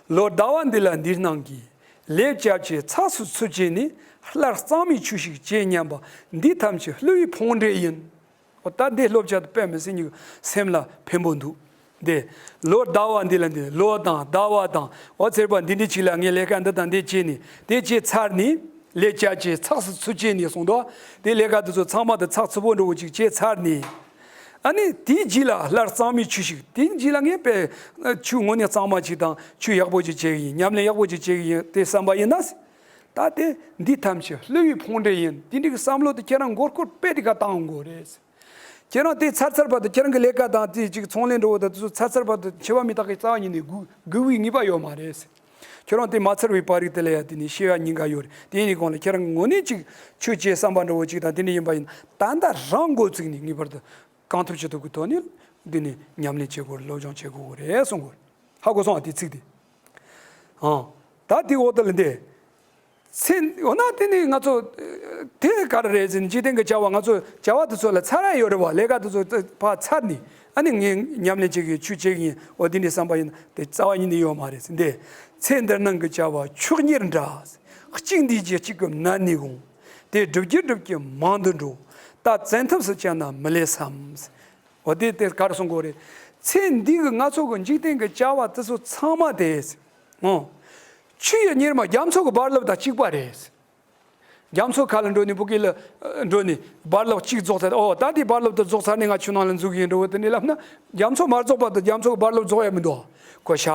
ལོ་ཟླ་བ་འདི་ལ་འདིར་སྣང་གི། ལས་བྱ་བྱེད་ཚགས་སུ་ཚུད་བྱས་ནས། སླར་གཙང་མའི་ཆོས་ཤིག་ཅེས་སྙམ་པ། འདི་ཐམས་ཅད་བསླུ་བའི་ཕུང་འདྲེ་ཡིན། འོ་ད་འདི་སློབ་བྱ་དེ་དཔེ་མི་སྲིད་ཉིད་སེམས་ལ་ཕན་པོ་འདུག་འདི་ལོ་ཟླ་བ་འདི་ལ་འདི་ལོ་དང་ཟླ་བ་དང་འོ་ཚེར་བ་འདི་འདི་ཅིག་ལ་ངས་ལས་ཀ་འདི་དང་འདི་བྱས་ནས་དེ་བྱས་ཚར་ནས་ལས་བྱ་བྱེད་ཚགས་སུ་ཚུད་བྱས་ནས་གསུངས་འདུག་དེ་ལས་ཀ་དེ་ཚོ་ཚང་མ་དེ་ཚགས་ཚུད་པོ་འདྲ་བོ་ཅིག་བྱས་ཚར་ནས། ཨ་ནི་དེའི་རྗེས་ལ་སླར་གཙང་མའི་ཆོས་ཤིག་དེའི་རྗེས་ལ་ངས་དཔེ་ཆོས་དངོས་གནས་གཙང་མ་ཅིག་དང་ཆོས་ཡག་པོ་ཅིག་བྱེད་གི་ཡིན། ཉམས་ལེན་ཡག་པོ་ཅིག་བྱེད་གི་ཡིན་དེ་བསམ་པ་ཡིན་ན། ད་དེ་འདི་ཐམས་ཅད་བསླུ་བའི་ཕུང་འདྲེ་ཡིན། དེ་འདྲའི་བསམ་བློ་དེ་ཁྱེད་རང་མགོ་སྐོར་དཔེ་དེ་ག་བཏང་དགོས་རེད། ཁྱེད་རང་དེ་ཚར་ཚར་བར་དུ་ཁྱེད་རང་གི་ལས་ཀ་དང་དེ་ཅིག་ཚོང་ལས་འགྲོ་བ་དང་དེ་ཚོ་ཚར་ཚར་བར་དུ་འཆི་བ་མི་རྟག་གི་རྩ་བ་ཉིད་ནས་སྒུག་སྒུག་པའི་ངེས་པ་ཡོད་མ་རེད། ཁྱེད་རང་དེ་མ་ཚར་བའི་པར་རིས་དེ་ལ་ཡ་དེ་ནས་ཤི་བ་ཉིན་འགའ་ཡོད་རེད། དེ་ཡིན་གོང་ལ་ཁྱེད་རང་དངོས་གནས་ཅིག་ཆོས་བྱེད་བསམ་པ་འདྲ་བོ་ཅིག་དང་དེ་འདྲ་ཡིན་པ་ཡིན་ད་ལྟ་རང་འགོ་བཙུགས་ནས་ངེས་པར་དུ་གང་ཐུབ་ཅི་ཐུབ་ཀྱི་ཐོག་ནས་འདི་ནས་ཉམས་ལེན་བྱེད་དགོས་རེད། སློབ་སྦྱོང་བྱེད་དགོས་རེད་གསུང་དགོས་རེད། ཧ་གོ་སོང་ཨ་དེ་ཚིག་དེ། ཨང་། ད་དེ་འོག་ཏུ་ལ་འདི། ཚེ་འོ་ན་དེ་ནི་ང་ཚོ་དེ་ག་རེ་རེད་ཟེར་ན་འཇིག་རྟེན་གྱི་བྱ་བ་ང་ཚོ་བྱ་བ་དེ་ཚོ་ལ་ཚར་ཡ་ཡོད་རེད་བ། ལས་ཀ་དེ་ཚོ་ཕར་ཚར་ནས་ཨ་ནི་ངས་ཉམས་ལེན་བྱེད་ཀྱི་ཆོས་བྱེད་ཀྱི་ཡིན་འོ་དེ་འདྲ་བསམ་པ་ཡིན་ན་དེ་རྩ་བ་ཉིད་ནས་ཡོད་མ་རེད་ཟེར་འདི། ཚེ་འདིར་སྣང་གི་བྱ་བ་ཆོས་ཉིད་འདྲ། གཅིག་འདིའི་རྗེས་གཅིག་གི་ནད་ནི་འོང་། དེ་སྒྲུབ་ཀྱི་སྒྲུབ་ཀྱི་མང་དུ་འགྲོ། ད་བཙན་ཐབས་སུ་བཅད་ན་མི་ལེགས་སམ། འོ་དེ་དེ་གར་སོང་གོ་རེད། ཚེ་འདི་གི་ང་ཚོ་གི་འཇིག་རྟེན་གི་བྱ་བ་དེ་ཚོ་ཚང་མ་དེ། ཨོ། ཆུ་ཡི་གཉེར་མ་རྒྱ་མཚོ་གི་རྦ་རླབས་དང་གཅིག་པ་རེད། རྒྱ་མཚོ་ཁ་ལ་འགྲོ་ནས་བུ་གི་ལ་འགྲོ་ནས་རྦ་རླབས་གཅིག་རྫོགས་ཚར། ཨོ་ད་དེ་རྦ་རླབས་དེ་རྫོགས་ཚར་ནས་ང་ཆུ་ནང་ལ་འཛུལ་གི་ཡིན་འགྲོ་བོ་དེ་ནས་ལབ་ན། རྒྱ་མཚོ་མ་རྫོགས་བར་དུ་རྒྱ་མཚོ་གི་རྦ་རླབས་རྫོགས་ཡ་མི་འདུག་ཁོ་ཤ་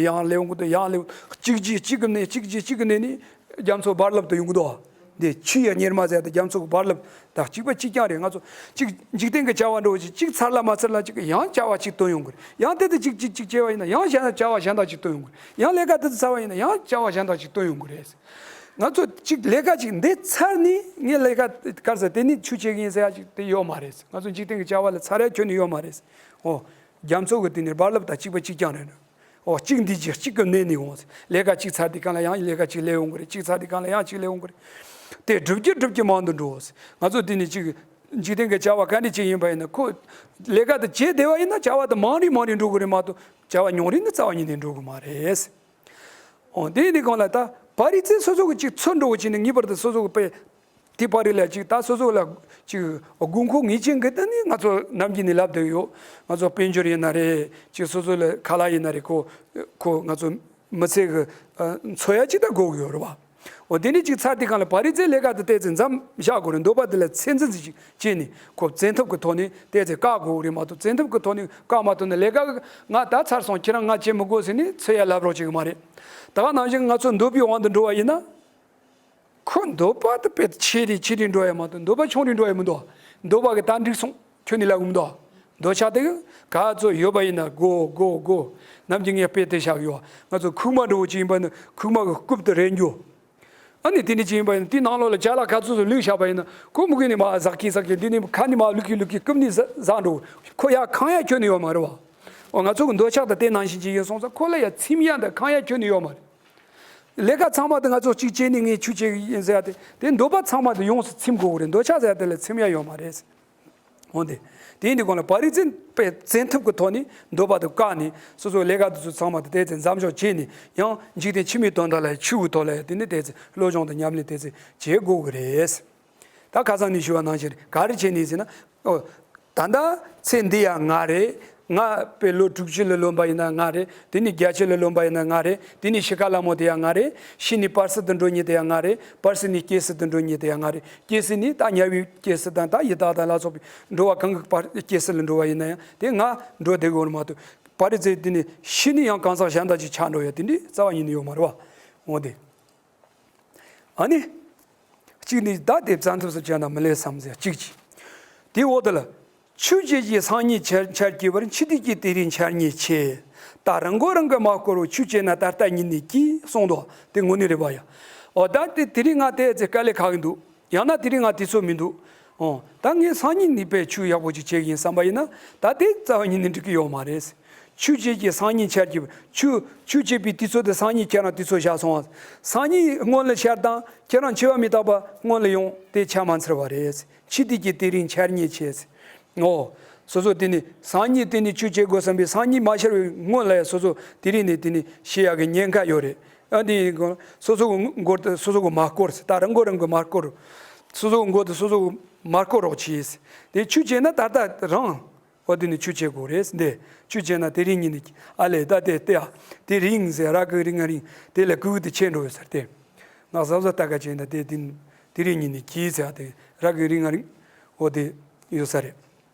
ཡང་ལེ་འོང་གི་འདུག་ཡང་ལེ་གཅིག་རྗེས་གཅིག་གི་ནས་གཅིག་རྗེས་གཅིག་གི་ནས་ནི། རྒྱ་མཚོ་རྦ་རླབས་དུ་ཡོང་གི་འདུག་འདི་ཆུ་ཡི་གཉེར་མ་ཟེར་ཏེ་རྒྱ་མཚོ་གི་རྦ་རླབས་དང་གཅིག་པ་གཅིག་རྐྱང་རེད། ང་ཚོ་གཅིག་འཇིག་རྟེན་གྱི་བྱ་བ་འདྲ་བོ་ཅིག་གཅིག་ཚར་ལ་མ་ཚར་ལ་ཅིག་ཡང་བྱ་བ་གཅིག་བཏོན་ཡོང་གི་རེད། ཡང་དེ་དུ་གཅིག་གཅིག་གཅིག་བྱས་པ་ཡིན་ན་ཡང་གཞན་ལ་བྱ་བ་གཞན་དག་ཅིག་བཏོན་ཡོང་གི་རེད། ཡང་ལས་ཀ་དེ་དུ་ཚར་བ་ཡིན་ན་ཡང་བྱ་བ་གཞན་དག་ཅིག་བཏོན་ཡོང་གི་རེད། ང་ཚོ་གཅིག་ལས་ཀ་ཅིག་འདི་ཚར་ནས་ངས་ལས་ཀ་གར་ཟེར་དེ་ནི་ཆུ་བྱེད་ཀྱི་ཡིན་ཟེར་ཡ་ཅིག་དེ་ཡོད་མ་རེད། ང་ཚོ་འཇིག་རྟེན་གྱི་བྱ་བ་ལ་ཚར་ཡ་ཁྱོན་ནས་ཡོད་མ་རེད། ཨོ། རྒྱ་མཚོ་གི་དེ་ནས་རྦ་རླབས་དང་གཅིག་པ་གཅིག་རྐྱང་རེད། ཨོ་གཅིག་འདི་གཅིག་གཅིག་གི་གནས་ནས་འོང་། ལས་ཀ་གཅིག་ཚར་དུས་གང་ལ་ཡང་ལས་ཀ་གཅིག་ལས་འོང་གི་རེད། གཅིག་ཚར་དུས་གང་ལ་ཡང་གཅིག་ལས་འོང་གི་རེད། དེ་སྒྲུབ་ཀྱི་སྒྲུབ་ཀྱི་མང་དུ་འགྲོ། ང་ཚོ་འདི་ནས་གཅིག་འཇིག་རྟེན་གྱི་བྱ་བ་ག་འདྲ་ཅིག་ཡིན་པ་ཡིན་ན་ཁོ་ལས་ཀ་དེ་བྱེད་བདེ་བ་ཡིན་ན་བྱ་བ་དེ་མང་རིང་མང་རིང་འགྲོ་གི་རེད་མ་གཏོགས་བྱ་བ་ཉུང་རིང་ནི་རྩ་བ་ཉིད་ནས་འགྲོ་གི་མ་རེད། ཨོ་དེ་ནི་གང་ལ་ད་བ་རི་ཚེ་སོ་སོ་གི་གཅིག་ཚུར་འགྲོ་བ་ཅིག་ནི་ངེས་པར་དུ་སོ་སོ་གི་དཔེ། དེ་བར་ལ་ཅིག་ད་སོ་སོ་ལ་ཅིག་དགོས་མཁོ་ངེས་ཅན་གྱི་དེ་ནི་ང་ཚོ་ནམ་རྒྱུན་ནས་ལབ་བསྡད་ཡོད། ང་ཚོ་དཔལ་འབྱོར་ཡིན་ན་རེད། ཅིག་སོ་སོ་ལ་ཁ་ལག་ཡིན་ན་རེད། ཁོ་ཁོ་ང་ཚོ་མི་ཚེ་གི་འཚོ་ཡ་ཅིག་ད་དགོས་ཀྱི་ཡོད་རེད་བ། འོ་དེ་ནས་ཅིག་ཚར་དེ་གང་ལ་བ་རི་ཚེ་ལས་ཀ་དེ་ཏོག་ཙམ་མཚམས་བཞག་དགོས་རེད། འདོད་པ་དེ་ལ་ཚད་འཛིན་ཅིག་བྱས་ནས་ཁོ་བཙན་ཐབས་ཀྱི་ཐོག་ནས་ཏོག་ཙམ་བཀག་དགོས་རེད་མ་གཏོགས་བཙན་ཐབས་ཀྱི་ཐོག་ནས་བཀག་མ་ཐུབ་ན་ལས་ཀ་ང་ད་ཚར་སོང་ཁྱེད་རང་ང་བྱེད་མི་དགོས་ཟེར་ནས་ཚོད་ཡ་ལབ་རོགས་བྱེད་ཀྱི་མ་རེད། ད་ག་ནང་བཞིན་ང་ཚོ་འདོད་པའི་དབང་དུ་འགྲོ་བ་ཡིན་ན། ཁོ་འདོད་པ་དེ་དཔེ་ཆེ་རེ་ཆེ་རེ་འགྲོ་ཡ་མ་གཏོགས་འདོད་པ་ཆུང་རེ་འགྲོ་ཡ་མི་འདུག་འདོད་པ་གི་ད་འགྲིག་སོང་ཁྱོད་ནི་ལབ་གི་མི་འདུག་འདོད་ཆགས་དེ་ག་ཚོད་ཡོད་པ་ཡིན་ན་དགོས་དགོས་དགོས། ནམ་རྒྱུན་ངས་དཔེ་དེ་བཞག་ཡོད། ང་ཚོ་ཁུག་མ་འདྲ་བོ་ཅིག་ཡིན་པ་ནི་ཁུག་མ་གི་རྐུབ་དེ་རལ་འགྱོ། ཨ་ནི་དེ་ནི་ཅིག་ཡིན་པ་ཡིན་ན་དེའི་ནང་ལོགས་ལ་ཅ་ལག་ག་ཚོད་ཚོད་བླུགས་བཞག་པ་ཡིན་ན་ཁོ་མི་དགོས་ནི་མ་ཟག་གི་ཟག་གི་འདི་ནི་ཁ་ནི་མ་བླུགས་གི་བླུགས་གི་རྐུབ་ནི་ཟ་ཟ་འགྲོ། ཁོ་ཡ་ཁང་ཡ་ཁྱོད་ནི་ཡོད་མ་རེད་བ། འོ་ང་ཚོ་གི་འདོད་ཆགས་དང་དེ་ནང་བཞིན་ཅིག་ཡིན་སོང་ཙང་ཁོ་ལ་ཡ་ཚིམ་ཡ་འདི་ཁང་ཡ་ཁྱོད་ནི་ཡོད་མ་རེད། ལས་ཀ་ཚང་མ་དེ་ང་ཚོ་གཅིག་བྱས་ནས་ངས་ཆུ་བྱེད་ཀྱི་ཡིན་ཟེར་ཡ་དེ་དེ་འདོད་པ་ཚང་མ་དེ་ཡོངས་སུ་ཚིམ་དགོས་ཀྱི་རེད། འདོད་ཆགས་ཟེར་ཡ་དེ་ལ་ཚིམ་ཡ་ཡོད་མ་རེད། འོན་ཏེ། དེ་ཡིན་དུས་གོང་ལ་བ་རི་བཙན་དཔེ་བཙན་ཐབས་ཀྱི་ཐོག་ནས་འདོད་པ་དེ་བཀག་ནས་སོ་སོའི་ལས་ཀ་དེ་ཚོ་ཚང་མ་དེ་ཏོག་ཙམ་མཚམས་འཇོག་བྱས་ནས་ཡང་འཇིག་རྟེན་ཕྱི་མའི་དོན་དག་ལ་ཆུ་བོའི་ཐོག་ལ་དེ་ནས་ཏོག་ཙམ་བློ་སྦྱོང་དང་ཉམས་ལེན་ཏོག་ཙམ་བྱེད་དགོས་ཀྱི་རེད། ད་ཁ་སང་ནས་ཞུ་བ་ནང་བཞིན་ག་རེ་བྱས་ནས་ཟེར་ན། ཨོ། ད་ལྟ་ཚེ་འདི་ཡང་ང་རེད། ང་དཔེ་ལོ་དྲུག་ཅུ་ལ་ལོན་པ་ཡིན་ན་ང་རེད། དེ་ནས་བརྒྱད་ཅུ་ལ་ལོན་པ་ཡིན་ན་ང་རེད། དེ་ནས་ཤི་ཁ་སླ་མོ་དེ་ཡང་ང་རེད། ཤི་ནས་བར་སྲིད་དུ་འགྲོ་མཁན་དེ་ཡང་ང་རེད། བར་སྲིད་ནས་སྐྱེ་སྲིད་དུ་འགྲོ་མཁན་དེ་ཡང་ང་རེད། སྐྱེ་སྲིད་ནས་ད་དམྱལ་བའི་སྐྱེ་སྲིད་དང་ད་ཡི་དྭགས་དང་ལ་སོགས་པའི་འགྲོ་བ་གང་གི་བར་སྐྱེ་སྲིད་ལ་འགྲོ་བ་ཡིན་ན་ཡང་དེ་ང་འགྲོ་བསྡད་དགོས་མ་གཏོགས་བར་རི་ཚེ་དེ་ནས་ཤི་ནས་ཡང་གང་ཟག་གཞན་དག་ཅིག་ཆགས་འགྲོ་ཡ་དེ་འདྲའི་རྩ་བ་ཉིད་ནས་ཡོད་མ་རེད་བ། འོ་དེ། ཨ་ནི། གཅིག་ནི་བདག་དེ་བཙན་ཐབས་སུ་བཅད་ན་མི་ལེགས་སམ་ཟེར་གཅིག་གཅིག་དེའི་འོག་དེ་ལ། ཆོས་བྱེད་ཀྱི་སང་ཉིན་འཆར་འཆར་སྐྱེ་བར། འཆི་དུས་ཀྱི་དེ་རིང་འཆར་ཉིད་ཆེ། ད་རང་མགོ་རང་གིས་མ་བསྐོར་རོ། ཆོས་བྱེད་ན་ད་ལྟ་ཉིད་ནས་སྐྱེས། གསུངས་འདུག་དེ་དངོས་གནས་རེད་པ་ཡ། འོ་ད་དེ་དེ་རིང་ང་དེ་ཚེ་དཀའ་ལས་ཁག་གི་འདུག་ཡང་ན་དེ་རིང་ང་དུས་ཚོད་མི་འདུག་འོ་ད་ངས་སང་ཉིན་ནས་དཔེ་ཆོས་ཡག་པོ་ཅིག་བྱེད་ཀྱི་ཡིན་བསམ་པ་ཡིན་ན། ད་དེ་རྩ་བ་ཉིད་ནས་འགྲིག་གི་ཡོད་མ་རེད། ཆོས་བྱེད་ཀྱི་སང་ཉིན་འཆར་གྱི། ཆོས་ཆོས་བྱེད་པའི་དུས་ཚོད་དེ་སང་ཉིན་ཁྱེད་རང་དུས་ཚོད་བཞག་སོང་བ། སང་ཉིན་སྔོན་ལ་འཆར་དང་ཁྱེད་རང་འཆི་བ་མི་རྟག་པ་སྔོན་ལ་ཡོང་དེ་ཆ་མ་འཚར་བ་རེད། འཆི་དུས་ཀྱི་དེ་རིང་འཆར་ཉིད་ཆེ། འོ། སོ་སོ་དེ་ནི་སང་ཉིན་དེ་ནི་ཆོས་བྱེད་དགོས་བསམ་པའི་སང་ཉིན་མ་ཤར་བའི་སྔོན་ལ་ཡང་སོ་སོ་དེ་རིང་ནས་དེ་ནི་ཤི་ཡག་གི་ཉེན་ཁ་ཡོད་རེད། ཨ་འདི་སོ་སོ་གི་མགོ་དེ་སོ་སོ་གི་མ་བསྐོར། ད་རང་མགོ་རང་གིས་མ་བསྐོར། སོ་སོ་གི་མགོ་དེ་སོ་སོ་གིས་མ་བསྐོར་རོགས་གྱིས། དེ་ཆོས་བྱེད་ན་ད་ལྟ་རང་། འོ་དེ་ནི་ཆོས་བྱེད་དགོས་རེད་འདི། ཆོས་བྱེད་ན་དེ་རིང་ཉིན་ནི་ཨ་ལས་ད་དེ་ལྟ་ཡ། དེ་རིང་ཟེར་ར་གི་རིང་ང་རིང་དེ་ལས་གུག་དེ་ཆེ་འགྲོ་ཡོད་ཟེར་ཏེ། ང་གཟབ་གཟབ་ལྟ་ག་བྱས་ན་དེ་དེ་དེ་རིང་ཉིན་ནི་གྱིས་ཟེར་ཏེ་ར་གི་རིང་ང་རིང་། འོ་དེ་ཡོད་ས་རེད།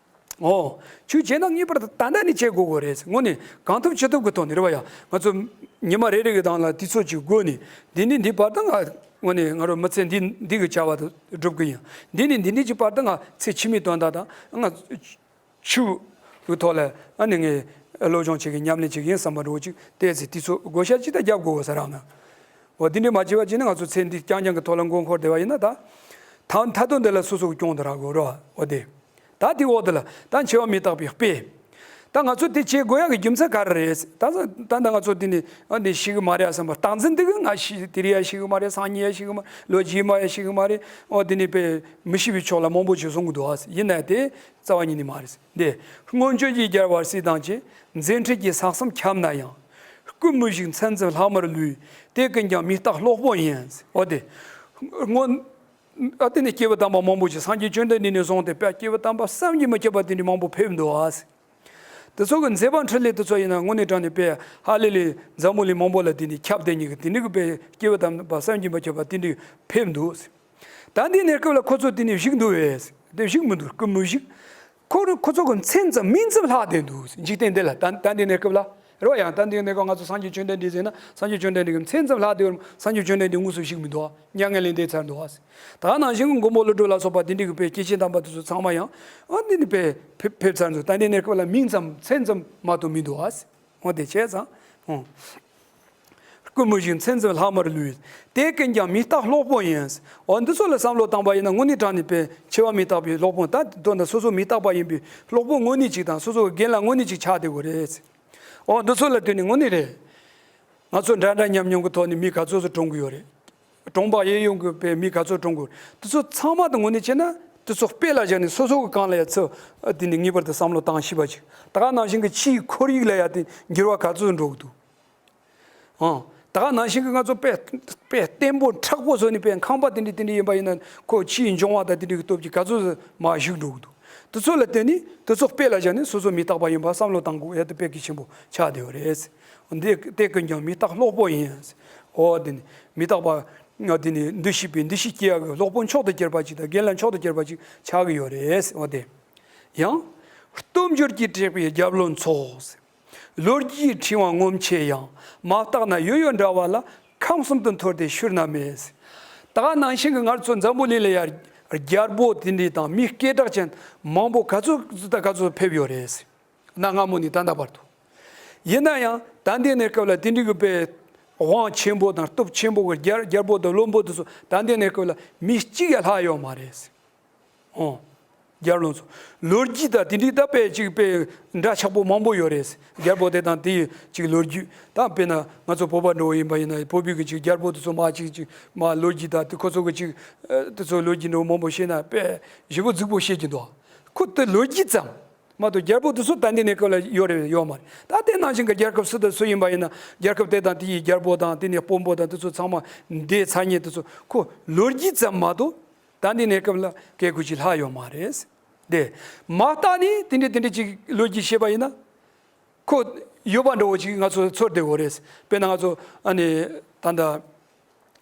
འོ། ཆོས་བྱེད་ན་ངེས་པར་དུ་ད་ལྟ་ནས་བྱེད་དགོས་དགོས་རེད། དངོས་ནས་གང་ཐུབ་ཅི་ཐུབ་ཀྱི་ཐོག་ནས་རེད་བ་ཡ། ང་ཚོ་ཉི་མ་རེ་རེ་གི་སྟེང་ལ་དུས་ཚོད་ཅིག་བགོས་ནས་འདི་ནས་འདི་བར་དུ་ང་། དངོས་གནས་ང་རང་མི་ཚེ་འདི་འདི་གི་བྱ་བ་དེ་སྒྲུབ་གི་ཡིན། འདི་ནས་འདི་ནས་ཀྱི་བར་དུ་ང་ཚེ་ཕྱི་མའི་དོན་དག་དང་ང་ཆོས་ཀྱི་ཐོག་ལ་ཨ་ནི་ངས་སློབ་སྦྱོང་བྱེད་ཀྱི་ཉམས་ལེན་བྱེད་ཀྱི་ཡིན་བསམ་པ་འདྲ་བོ་ཅིག་བལྟས་ཚེ་དུས་ཚོད་བགོ་བཤའ་ཅིག་ད་རྒྱབ་དགོས་ས་རག་ན། འོ་འདི་འདྲས་མ་བྱས་པ་བྱས་ན་ང་ཚོ་ཚེ་འདི་རྐྱང་རྐྱང་གི་ཐོག་ལ་མགོ་འཁོར་བསྡད་པ་ཡིན་ན་ད། ད་མཐའ་དོན་འདི་ལ་སོ་སོ་གི་གྱོང་དུ་རག་དགོས་རེད་བ། འོ་དེ། ད་དེའི་འོག་དེ་ལ་ད་འཆི་བ་མི་རྟག་པའི་དཔེ། ད་ང་ཚོ་དེ་བྱེད་དགོས་ཡག་གི་རྒྱུ་མཚན་ག་རེ་རེད། ད་ད་ད་ང་ཚོ་དེ་ནི་ཨ་འདི་ཤི་གི་མ་རེད་བསམ་པ་རྟག་འཛིན་འདི་གི་ང་ཤི་དེ་རིང་ཡ་ཤི་གི་མ་རེད། སང་ཉིན་ཡ་ཤི་གི་མ་རེད། ལོ་རྗེས་མ་ཡ་ཤི་གི་མ་རེད། འོ་དེ་ནི་དཔེ་མི་ཤི་བའི་ཕྱོགས་ལ་མང་པོ་ཞིག་གསུང་གི་འདུག་ཨ། ཡིན་ན་དེ་རྩ་བ་ཉིད་ནས་མ་རེད། འདི། སྔོན་བྱོན་གྱི་རྒྱལ་བ་སྲས་དང་བཅས། མཛད་འཕྲིན་གྱི་ས་མཚམས་ཁྱབ་ན་ཡང་། སྐུ་མི་བཞུགས་མཚན་ཙམ་ལྷག་མར་ལུས། དེ་ཀུན་ཀྱང་མི་རྟག་སློབ་དཔོན་ཡིན། འོ་དེ། སྔོན། ཨ་དེ་ནས་སྐྱེས་བུ་དམ་པ་མང་པོ་ཞིག་སངས་རྒྱས་བཅོམ་ལྡན་འདས་ནས་བཟུང་སྟེ་དཔེ་སྐྱེས་བུ་དམ་པ་བསམ་གྱིས་མི་ཁྱབ་པ་དེ་འདྲ་མང་པོ་ཕེབས་འདུག་ཨ། དེ་ཚོ་གི་མཛད་པ་འཕྲིན་ལས་དེ་ཚོ་ཡིན་ན་དངོས་གནས་དྲང་ནས་དཔེ་ཧ་ལས་ལས་འཛམ་བུ་གླིང་མང་པོ་ལ་དེ་འདྲ་ཁྱབ་བསྡད་མཁན་གྱི་དེ་འདྲ་གི་དཔེ་སྐྱེས་བུ་དམ་པ་བསམ་གྱིས་མི་ཁྱབ་པ་དེ་འདྲ་ཕེབས་འདུག་ད་ལྟའི་གནས་སྐབས་ལ་ཁོ་ཚོ་དེ་ནས་བཞུགས་འདུག་བས། དེ་བཞུགས་མི་འདུག་སྐུ་མི་བཞུགས། ཁོ་རང་ཁོ་ཚོ་གི་མཚན་ཙམ་མིང་ཙམ་ལྷག་བསྡད་འདུག་འཇིག་རྟེན་འདི་ལ་ད་ད་ལྟའི་གནས་སྐབས་ལ་རེད་བ། ཡང་ད་ལྟའི་གནས་སྐབས་ང་ཚོ་སངས་རྒྱས་བཅོམ་ལྡན་འདས་ཟེར་ན་སངས་རྒྱས་བཅོམ་ལྡན་འདས་ཀྱི་མཚན་ཙམ་ལྷག་བསྡད་པར་སངས་རྒྱས་བཅོམ་ལྡན་འདས་དངོས་སུ་བཞུགས་མི་འདུག་མྱ་ངན་ལས་འདས་ཚར་འདུག་ད་ག་ནང་བཞིན་གྱི་མགོན་པོ་ཀླུ་སྒྲུབ་ལ་སོགས་པ་དེ་འདྲའི་གི་དཔེ་སྐྱེས་ཆེན་དམ་པ་དེ་ཚོ་ཚང་མ་ཡང་ཨ་འདི་ནི་དཔེ་ཕེབས་ཕེབས་ཚར་འདུག་ད་ལྟའི་གནས་སྐབས་ལ་མིང་ཙམ་མཚན་ཙམ་མ་གཏོགས་མི་འདུག་འོ་དེ་བྱས་ཙང་། སྐུ་མི་བཞུགས་མཚན་ཙམ་ལྷག་མར་ལུས། དེ་ཀུན་ཀྱང་མི་རྟག་སློབ་དཔོན་ཡིན། འོ་འདི་ཚོ་ལ་བསམ་བློ་བཏང་པ་ཡིན་ན་དངོས་གནས་དྲང་ནས་དཔེ་འཆི་བ་མི་རྟག་པའི་སློབ་དཔོན་ད་དོན་དག་སོ་སོ་མི་རྟག་པ་ཡིན་པའི་སློབ་དཔོན་དངོས་གནས་ཅིག་དང་སོ་སོ་གི་རྒན་ལགས་དངོས་གནས་ཅིག་ཆགས་བསྡད་དགོས་རེད། འོ་འདི་ཚོ་ལ་ལྟོས་ནས་དངོས་གནས་རེད། ང་ཚོ་འདྲ་འདྲ་མཉམ་མཉམ་གྱི་ཐོག་ནས་མི་ག་ཚོད་ཚོད་གྲོངས་གི་ཡོད་རེད། གྲོངས་པ་གཡས་གཡོན་གྱི་དཔེ་མི་ག་ཚོད་གྲོངས་གི་ཡོད་རེད། དེ་ཚོ་ཚང་མ་དང་དངོས་གནས་བྱས་ན་དེ་ཚོ་དཔེ་ལ་བཞག་ནས་སོ་སོ་གི་སྒང་ལ་ཡ་ཚོ་དེ་ནི་ངེས་པར་དུ་བསམ་བློ་བཏང་ཤེས་པ་ཅིག་ད་ག་ནང་བཞིན་གྱི་ཕྱིའི་ཁོར་ཡུག་ལ་ཡ་དེ་འགྱུར་བ་ག་ཚོད་འགྲོ་གི་འདུག་ཨང་། ད་ག་ནང་བཞིན་གྱི་ང་ཚོ་དཔེ་དཔེ་བརྟན་པོ་མཁྲེགས་པོ་བཟོས་ནས་དཔེ་ཁང་པ་དེ་འདྲ་དེ་འདྲ་ཡིན་པ་ཡིན་ན་ཁོ་ཕྱིའི་འབྱུང་བ་དང་དེ་འདྲ་གི་སྟོབས་ཀྱིས་ག་ཚོད་མར་གཞུག་འགྲོ་གི་འདུག་དེ་ཚོ་ལ་བརྟེན་ནས་དེ་ཚོ་དཔེ་ལ་བཞག་ནས་སོ་སོ་མི་རྟག་པ་ཡིན་པ་བསམ་བློ་བཏང་དགོས་ཡ་དེ་དཔེ་གལ་ཆེན་པོ་ཆགས་བསྡད་ཡོད་རེད། འདི་དེ་ཀུན་ཀྱང་མི་རྟག་སློབ་དཔོན་ཡིན། འོ་དེ་ནི་མི་རྟག་པ་ང་དེ་ནི་འདུ་ཤེས་པའི་འདུ་ཤེས་སྐྱེ་ཡག་གི་སློབ་དཔོན་མཆོག་ཏུ་གྱུར་པ་ཅིག་དང་རྒན་ལགས་མཆོག་ཏུ་གྱུར་པ་ཅིག་ཆགས་ཀྱི་ཡོད་རེད། འོ་དེ། ཡང་། སྟོབས་འབྱོར་གྱིས་དྲེགས་པའི་རྒྱལ་བློན་ཚོགས། ལོ་རྒྱུས་ཕྲེང་བ་ངོམས་ཆེ་ཡང་། མ་བརྟགས་ན་ཡོད་ཡོད་འདྲ་བ་ལ། ཁམས་གསུམ་དུ་འཐོར་ཏེ་ཤུལ་ན་མེད། ད་ག་ནང་བཞིན་གྱི་ང་ཚོ་འཛམ་བུ་གླིང་ལ་ཡ་རྒྱལ་པོ་དེ་འདྲ་དང་མི་སྐད་གྲགས་ཅན་མང་པོ་ག་ཚོད་དང་ག་ཚོད་ཕེབས་ཡོད་རེད། གནའ་སྔ་མོ་ནས་ད་ལྟ་བར་དུ། ཡིན་ན་ཡང་ད་ལྟའི་གནས་སྐབས་ལ་དེ་འདྲའི་གི་དཔེ་དབང་ཆེན་པོ་དང་སྟོབས་ཆེན་པོ་གི་རྒྱལ་རྒྱལ་པོ་དང་བློན་པོ་དེ་ཚོ་ད་ལྟའི་གནས་སྐབས་ལ་མི་གཅིག་ཡང་ལྷག་ཡོད་མ་རེད། ཨོ། རྒྱལ་བློན་ཚོ། ལོ་རྒྱུས་དང་དེ་འདྲའི་ད་དཔེ་ཅིག་དཔེ་འདྲ་ཆགས་པོ་མང་པོ་ཡོད་རེད། རྒྱལ་པོ་དེ་དང་དེའི་ཅིག་ལོ་རྒྱུས་ད་དཔེར་ན་ང་ཚོ་བོད་པ་འདྲ་བོ་ཡིན་པ་ཡིན་ན་བོད་པའི་གི་ཅིག་རྒྱལ་པོ་དེ་ཚོ་མ་ཅིག་ཅིག་མ་ལོ་རྒྱུས་དང་དེ་ཁོ་ཚོ་གི་ཅིག་དེ་ཚོ་ལོ་རྒྱུས་འདྲ་བོ་མང་པོ་བཤད་ན་དཔེ་ཞེ་པོ་རྫིག་པོ་བཤད་ཀྱི་འདུག་ཁོ་དེ་ལོ་རྒྱུས་ཙམ་མ་གཏོགས་རྒྱལ་པོ་དེ་ཚོ་ད་ལྟའི་གནས་སྐབས་ལ་ཡོད་རེད་ཡོད་མ་རེད། ད་དེ་ནང་བཞིན་གི་རྒྱལ་ཁབ་སུ་དང་སུ་ཡིན་པ་ཡིན་ན་རྒྱལ་ཁབ་དེ་དང་དེའི་རྒྱལ་པོ་དང་དེ་ནས་དཔོན་པོ་དང་དེ་ཚོ་ཚང་མ་འདས་ཚར་མཁན་དེ་ཚོ་ཁོ་ལོ་རྒྱུས་ཙམ་མ་གཏོགས། ད་འདི་གནས་སྐབས་ལ་སྐད་ཁུ་ཅིག་ལྷག་ཡོད་མ་རེད། དེ་མ་བརྟགས་ནས་དེ་འདྲ་དེ་འདྲ་ཅིག་ལོ་རྒྱུས་བཤད་པ་ཡིན་ན། ཁོ་ཡོད་པ་འདྲ་བོ་ཅིག་ང་ཚོ་ཚོར་བསྡད་ཡོད་རེད། དཔེར་ན་ང་ཚོ་ཨ་ནི་ད་ལྟ་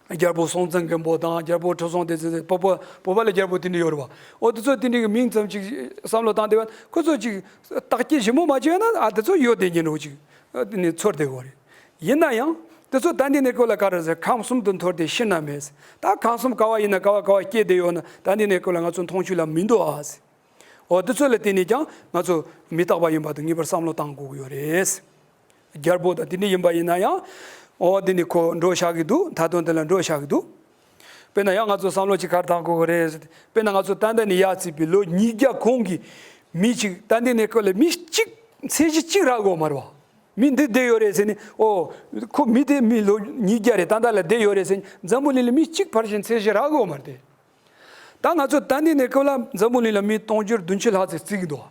རྒྱལ་པོ་སྲོང་བཙན་སྒམ་པོ་དང་རྒྱལ་པོ་ཁྲི་སྲོང་ལྡེ་བཙན། བོད་པ་བོད་པ་ལ་རྒྱལ་པོ་དེ་འདྲ་ཡོད་རེད་བ། འོ་དེ་ཚོ་དེ་འདྲ་གི་མིང་ཙམ་ཅིག་བསམ་བློ་བཏང་བསྡད་པ་ཁོ་ཚོ་ཅིག་བརྟག་དཔྱད་ཞིབ་མོ་མ་བྱས་ན་ཨ་དེ་ཚོ་ཡོད་བསྡད་མཁན་འདྲ་བོ་ཅིག་དེ་ནས་ཚོར་བསྡད་ཡོད་རེད། ཡིན་ན་ཡང་དེ་ཚོ་ད་འདི་གནས་སྐབས་ལ་ག་རེ་ཟེར། ཁམས་གསུམ་དུ་འཐོར་ཏེ་ཤི་ན་མེད། ད་ཁམས་གསུམ་ག་བ་ཡིན་ན་ག་བ་ག་བ་སྐྱེས་བསྡད་ཡོད་ན་ད་འདི་གནས་སྐབས་ལ་ང་ཚོ་མཐོང་ཆོས་ལ་མི་འདུག་ཨ། འོ་དེ་ཚོ་ལ་བརྟེན་ནས་ཀྱང་ང་ཚོ་མི་རྟག་པ་ཡིན་པ་དང་ངེས་པར་བསམ་བློ་བཏང་དགོས་ཀྱི་ཡོད་རེད། རྒྱལ་པོ་དང་དེ་འདྲ་ཡིན་པ་ཡིན་ན་ཡང་། འོ་དེ་ནི་ཁོ་འགྲོ་བཞག་གི་འདུག་མཐའ་དོན་དེ་ལ་འགྲོ་བཞག་གི་འདུག་དཔེར་ན་ཡང་ང་ཚོ་བསམ་བློ་ཅིག་ག་རེ་བཏང་དགོས་ཀྱི་རེད་ཟེར་ཏེ། དཔེར་ན་ང་ཚོ་ད་ལྟ་ནས་ཡར་བརྩིས་པའི་ལོ་ཉིས་བརྒྱ་གོང་གི་མི་གཅིག་ད་ལྟ་ནས་ཁོ་ལ་མི་གཅིག་ཚད་གཞི་གཅིག་རག་གི་ཡོད་མ་རེད་བ། མི་འདི་བསྡད་ཡོད་རེད་ཟེར་ནས། ཨོ། ཁོ་མི་དེ་མི་ལོ་ཉིས་བརྒྱ་རེད། ད་ལྟ་ལ་བསྡད་ཡོད་རེད་ཟེར་ནས་འཛམ་བུ་གླིང་ལ་མི་གཅིག་ཕལ་ཆེར་ཚད་གཞི་རག་གི་ཡོད་མ་རེད་དེ། ད་ང་ཚོ་ད་ལྟ་ནས་ཁོ་ལ་འཛམ་བུ་གླིང་ལ་མི་སྟོང་ཕྲག་བདུན་ཅུ་ལྷག་ཙམ་བརྩི་གི་འདུག་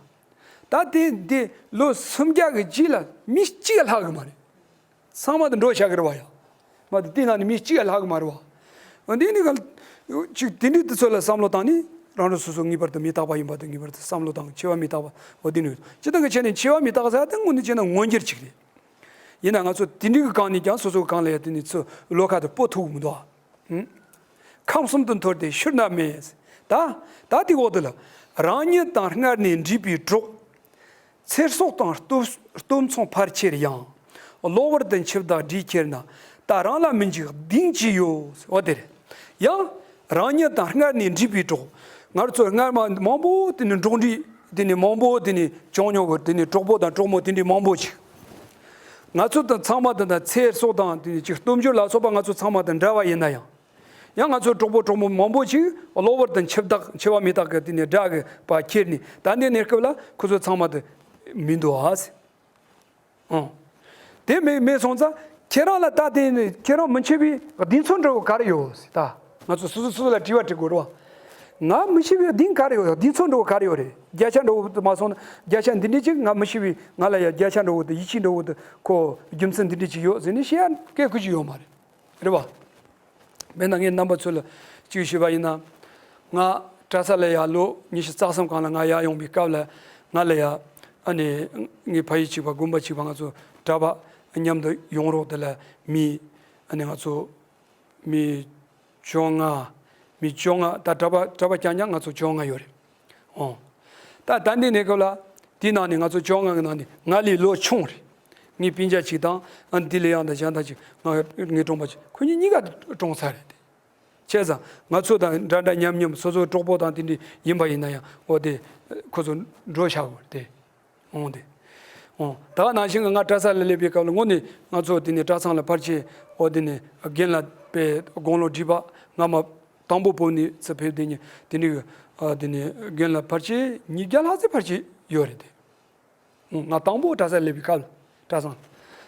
ད་དེ་འདི་ལོ་སུམ་བརྒྱ་གི་རྗེས་ལ་མི་གཅིག་ལྷག་གི་མ་རེད། ཚང་མ་དེ་འགྲོ་བཞག་གི་རེད་བ་ཡ། མ་དེ་དེ་ནང་ནས་མི་གཅིག་ལྷག་གི་མ་རེད་བ། འོ་འདི་ནི་ག་ཅིག་དེ་འདྲའི་དེ་ཚོ་ལ་བསམ་བློ་བཏང་ནས་རང་རང་སོ་སོ་ངེས་པར་དུ་མི་རྟག་པ་ཡིན་པ་དང་ངེས་པར་དུ་བསམ་བློ་བཏང་། འཆི་བ་མི་རྟག་པ་འོ་དེ་ནི་སྤྱིར་བཏང་གི་ཆ་ནས་འཆི་བ་མི་རྟག་ཟེར་ཡ་དེ་དངོས་གནས་བྱས་ན་མངོན་གྱུར་ཅིག་རེད། ཡིན་ན་ང་ཚོ་དེ་འདྲའི་གི་སྒང་ནས་ཀྱང་སོ་སོ་གི་སྒང་ལ་ཡ་དེ་ནི་ཚུར་བློ་ཁ་དུ་སྤོ་ཐུབ་མི་འདུག་ཨ། ཁམས་གསུམ་དུ་འཐོར་ཏེ་ཤུལ་ན་མེད། ད་ད་དེ་འོག་ཏུ་ལ། རང་ཉིད་དང་སྔར་ནས་འདྲིས་པའི་གྲོགས། ཚེ་སྲོག་དང་སྟོབས་སྟོབས་མཚུངས་ཕལ་ཆེར་ཡང་། གློ་བུར་དུ་འཆི་བདག་བསྒྲིལ་ཁྱེར་ན། ད་རང་ལ་མི་འཇིགས་གདེང་ཅི་ཡོད། འོ་དེ་རེད། ཡང་། རང་ཉིད་དང་སྔར་ནས་འདྲིས་པའི་གྲོགས། ང་ཚོ་སྔར་མ་མང་པོ་དེ་ནི་འགྲོགས་འདྲིས་དེ་ནི་མང་པོ་དེ་ནི་བྱུང་མྱོང་གི་དེ་ནི་གྲོགས་པོ་དང་གྲོགས་མོ་དེ་འདྲའི་མང་པོ་ཅིག་ང་ཚོ་དང་ཚང་མ་དང་ཚེ་སྲོག་དང་དེ་ནི་ཅིག་སྟོབས་འབྱོར་ལ་སོགས་པ་ང་ཚོ་ཚང་མ་དང་འདྲ་བ་ཡིན་ན་ཡང་། ཡང་ང་ཚོ་གྲོགས་པོ་གྲོགས་མོ་མང་པོ་ཅིག་གློ་བུར་དུ་འཆི་བདག་འཆི་བ་མི་རྟག་གི་དེ་ནི་དགྲ་གི་པ་ཁྱེར་ནས་ད་འདི་གནས་སྐབས་ལ་ཁོ་ཚོ་ཚང་མ་དུ་མི་འདུག་ཨ་ཟེར། ཨང་། དེ་མེད་མེད་སོང་ཙང་ཁྱེད་རང་ལ་ད་དེ་ནི་ཁྱེད་རང་མི་འཆི་བའི་གདེང་ཚོད་འདྲ་བོ་ག་རེ་ཡོད་ཟེར། ད་ང་ཚོ་སོ་སོ་སོ་སོ་ལ་དྲི་བ་དྲི་དགོས་རེད་བ། ང་མི་འཆི་བའི་གདེང་ག་རེ་ཡོད། གདེང་ཚོད་འདྲ་བོ་ག་རེ་ཡོད་རེད། བརྒྱ་ཆ་འདྲ་བོ་དུ་མ་སོང་ན་བརྒྱ་ཆ་འདི་འདྲས་ཅིག་ང་མི་འཆི་བའི་ང་ལ་ཡ་བརྒྱ་ཆ་འདྲ་བོ་དུ་ཡིད་ཆེས་འདྲ་བོ་དུ་ཁོ་རྒྱུ་མཚན་འདི་འདྲས་ཅིག་ཡོད་ཟེར་ནས་བཤད་ཡ་སྐད་ཁུ་ཅིག་ཡོད་མ་རེད། རེད་བ། དཔེར་ན་ངས་རྣམ་པ་ཚོ་ལ་གཅིག་ཞུས་པ་ཡིན་ན། ང་གྲྭ་ས་ལ་ཡར་ལོ་ཉི་ཤུ་རྩ་གསུམ་སྒང་ལ་ང་ཡར་ཡོང་བའི་སྐབས་ལ་ང་ལ་ཡ་ཨ་ནི་ངའི་ཕ་ཡུལ་གཅིག་པ་དགོན་པ་གཅིག་པ་ང་ཚོ་གྲྭ་པ་མཉམ་དུ་ཡོང་རོགས་དེ་ལ་མི་ཨ་ནི་ང་ཚོ་མི་བཅོ་ལྔ། མི་བཅོ་ལྔ་ད་གྲྭ་པ་གྲྭ་པ་རྐྱང་རྐྱང་ང་ཚོ་བཅོ་ལྔ་ཡོད་རེད། ཨོ། ད་ད་འདི་གནས་སྐབས་ལ་དེའི་ནང་ནས་ང་ཚོ་བཅོ་ལྔ་གི་ནང་ནས་ང་ལས་ལོ་ཆུང་རེད། ངའི་སྤུན་ཀྱག་ཅིག་དང་ཨ་ནི་དེ་ལས་ཡང་དང་གཞན་དང་ཅིག་ང་ངའི་གྲོང་པ་ཅིག་ཁོ་གཉིས་གཉིས་ཀ་གྲོངས་ཚར་རེད་དེ། བྱས་ཙང་ང་ཚོ་དང་འདྲ་འདྲ་མཉམ་མཉམ་སོ་སོའི་གྲོགས་པོ་དང་དེ་འདྲ་ཡིན་པ་ཡིན་ན་ཡང་འོ་དེ་ཁོ་ཚོ་འགྲོ་བཞག་དགོས་རེད་དེ། འོང་དེ། འོང་། ད་ག་ནང་བཞིན་གྱི་ང་གྲྭ་ས་ལ་སླེབས་པའི་སྐབས་ལ་དངོས་གནས་ང་ཚོ་དེ་ནས་གྲྭ་ཚང་ལ་ཕལ་ཆེར་འོ་དེ་ནས་རྒན་ལགས་པས་དགུང་ལོ་བགྲེས་པ་སྔ་མ་དང་པོ་བོད་ནས་ཚུར་ཕེབས་དེ་ནས་དེ་ནས་ཨ་དེ་ནས་རྒན་ལགས་ཕལ་ཆེར་ཉིས་བརྒྱ་ལྷག་ཙམ་ཕལ་ཆེར་ཡོད་རེད་དེ། འོང་། ང་དང་པོ་གྲྭ་ས་སླེབས་པའི་སྐབས་ལ་གྲྭ་ཚང་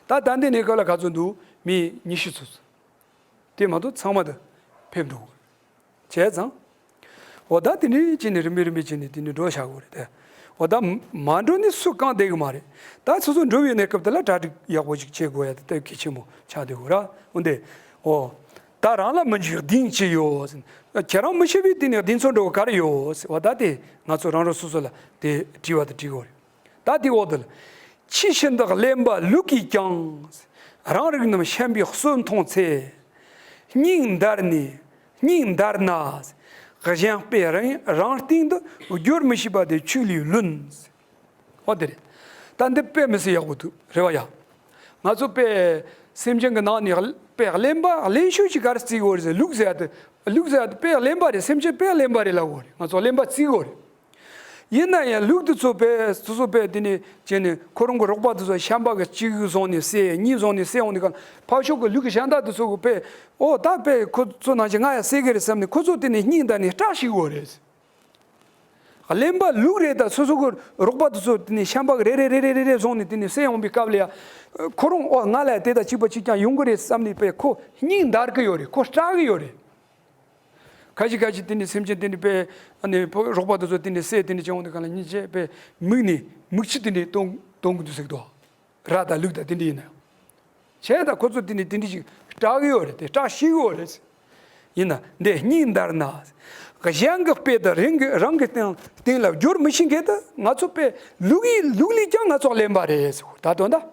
ད་ད་འདི་ནས་སྐབས་ལ་ག་ཚོད་འདུག་མི་ཉི་ཤུ་ཙམ་ཙམ། དེ་མ་གཏོགས་ཚང་མ་དུ་ཕེབས་འགྲོ་གི་རེད། བྱས་ཙང་། འོ་ད་དེ་འདྲའི་བྱས་ནས་རིམ་པས་རིམ་པས་བྱས་ནས་དེ་འདྲའི་འགྲོ་བཞག་དགོས་རེད་དེ། འོ་ད་མ་འགྲོ་ནས་སུ་གང་བསྡད་གི་མ་རེད། ད་སོ་སོ་འགྲོ་བའི་གནས་སྐབས་དེ་ལ་གྲ་སྒྲིག་ཡག་པོ་ཞིག་བྱེད་དགོས་ཡ་དེ་ལྟ་གལ་ཆེན་པོ་ཆགས་བསྡད་ཡོད་ར། འོ་འདི། འོ། ད་རང་ལ་མི་འཇིགས་གདེང་ཅི་ཡོད། ཁྱེད་རང་མི་འཆི་བའི་དེ་ནས་གདེང་ཚོད་འགྲོ་གི་ག་རེ་ཡོད། འོ་ད་དེ་ང་ཚོ་རང་རང་སོ་སོ་ལ་དེ་དྲི་བ་དེ་དྲི་དགོས་རེད། ད་དེ་འོག་ཏུ་ལ། ཕྱི་ཤིན་ཏུ་གླེན་པ་ལུག་གིས་ཀྱང་། རང་རིགས་རྣམས་ཤན་པའི་གསོན་མཐོང་ཚེ། སྙིང་འདར་ནས་སྙིང་འདར་ན། གཞན་དཔེ་རང་རང་སྟེང་དུ་སྦྱོར་མི་ཤེས་པ་དེ་ཆོས་ལས་བླུན། འོ་དེ་རེད། ད་འདི་དཔེ་མི་སྲིད་ཡག་པོ་འདུག་རེད་བ་ཡ། ང་ཚོ་དཔེ་སེམས་ཅན་གྱི་ནང་ནས་དཔེ་གླེན་པ་གླེན་ཤོས་ཅིག་ག་རེ་བརྩི་གི་ཡོད་རེད་ཟེར། ལུག་ཟེར་ཡ་དེ་ལུག་ཟེར་ཡ་དེ་དཔེ་གླེན་པ་རེད། སེམས་ཅན་དཔེ་གླེན་པ་རེད་ལབ་ཡོད་རེད། ང་ཚོ་གླེན་པ་བརྩི་གི་ཡོད་རེད། ཡིན་ན་ཡང་ལུག་དེ་ཚོ་དཔེ་སོ་སོ་དཔེ་དེ་ནས་བྱས་ནས་ཁོ་རང་གི་རོགས་པ་དེ་ཚོ་ཤན་པ་གི་གཅིག་བཟུང་ནས་བསད། གཉིས་བཟུང་ནས་བསད་འོང་དུས་གང་ཕར་ཕྱོགས་ཀྱི་ལུག་གི་གཞན་དག་དེ་ཚོ་གི་དཔེ་ཨོ་ད་དཔེ་ཁོ་ཚོ་ནང་བཞིན་ང་ཡང་བསད་གི་རེད་བསམ་ནས་ཁོ་ཚོ་དེ་ནས་སྙིང་འདར་ནས་སྐྲག་ཤི་གི་ཡོད་རེད། གླེན་པ་ལུག་རེད། ད་སོ་སོ་གི་རོགས་པ་དེ་ཚོ་དེ་ནས་ཤན་པ་གི་རེ་རེ་རེ་རེ་རེ་རེ་བཟུང་ནས་དེ་ནས་བསད་འོང་པའི་སྐབས་ལ་ཡང་ཁོ་རང་ཨོ་ང་ལ་དེ་དང་གཅིག་པ་གཅིག་རྐྱང་ཡོང་གི་རེད་བསམ་ནས་དཔེ་ཁོ་སྙིང་འདར་གི་ཡོད་རེད། ཁོ་སྐྲག་གི་ཡོད་རེད། ཁ་ཅིག་ཁ་ཅིག་དེ་ནི་སེམས་ཅན་དེ་ནི་དཔེ་ཨ་ནི་ཕོ་རོགས་པ་དེ་ཚོ་དེ་ནི་བསད་དེ་ནི་བྱུང་དེ་ག་ལ་སྙིང་རྗེ་དཔེ་མིག་ནི་མིག་ཆུ་དེ་ནི་གཏོང་གཏོང་གི་འདུག་ཟེར་གི་འདུག་ར་དང་ལུག་དང་དེ་འདྲ་ཡིན་ན་ཡང་། བྱས་ད་ཁོ་ཚོ་དེ་ནི་དེ་འདྲ་ཞིག་སྐྲག་གི་ཡོད་རེད་དེ་སྐྲག་ཤི་གི་ཡོད་རེད། ཡིན་ན་འདི་སྙིང་འདར་ན། གཞན་གྱི་དཔེ་དང་རང་གི་རང་གི་སྟེང་སྟེང་ལ་སྦྱོར་མི་ཤེས་མཁན་དེ་ང་ཚོ་དཔེ་ལུག་ཡིན། ལུག་ལས་ཀྱང་ང་ཚོ་གླེན་པ་རེད་ཟེར་གི་འདུག་ད་དོན་དག་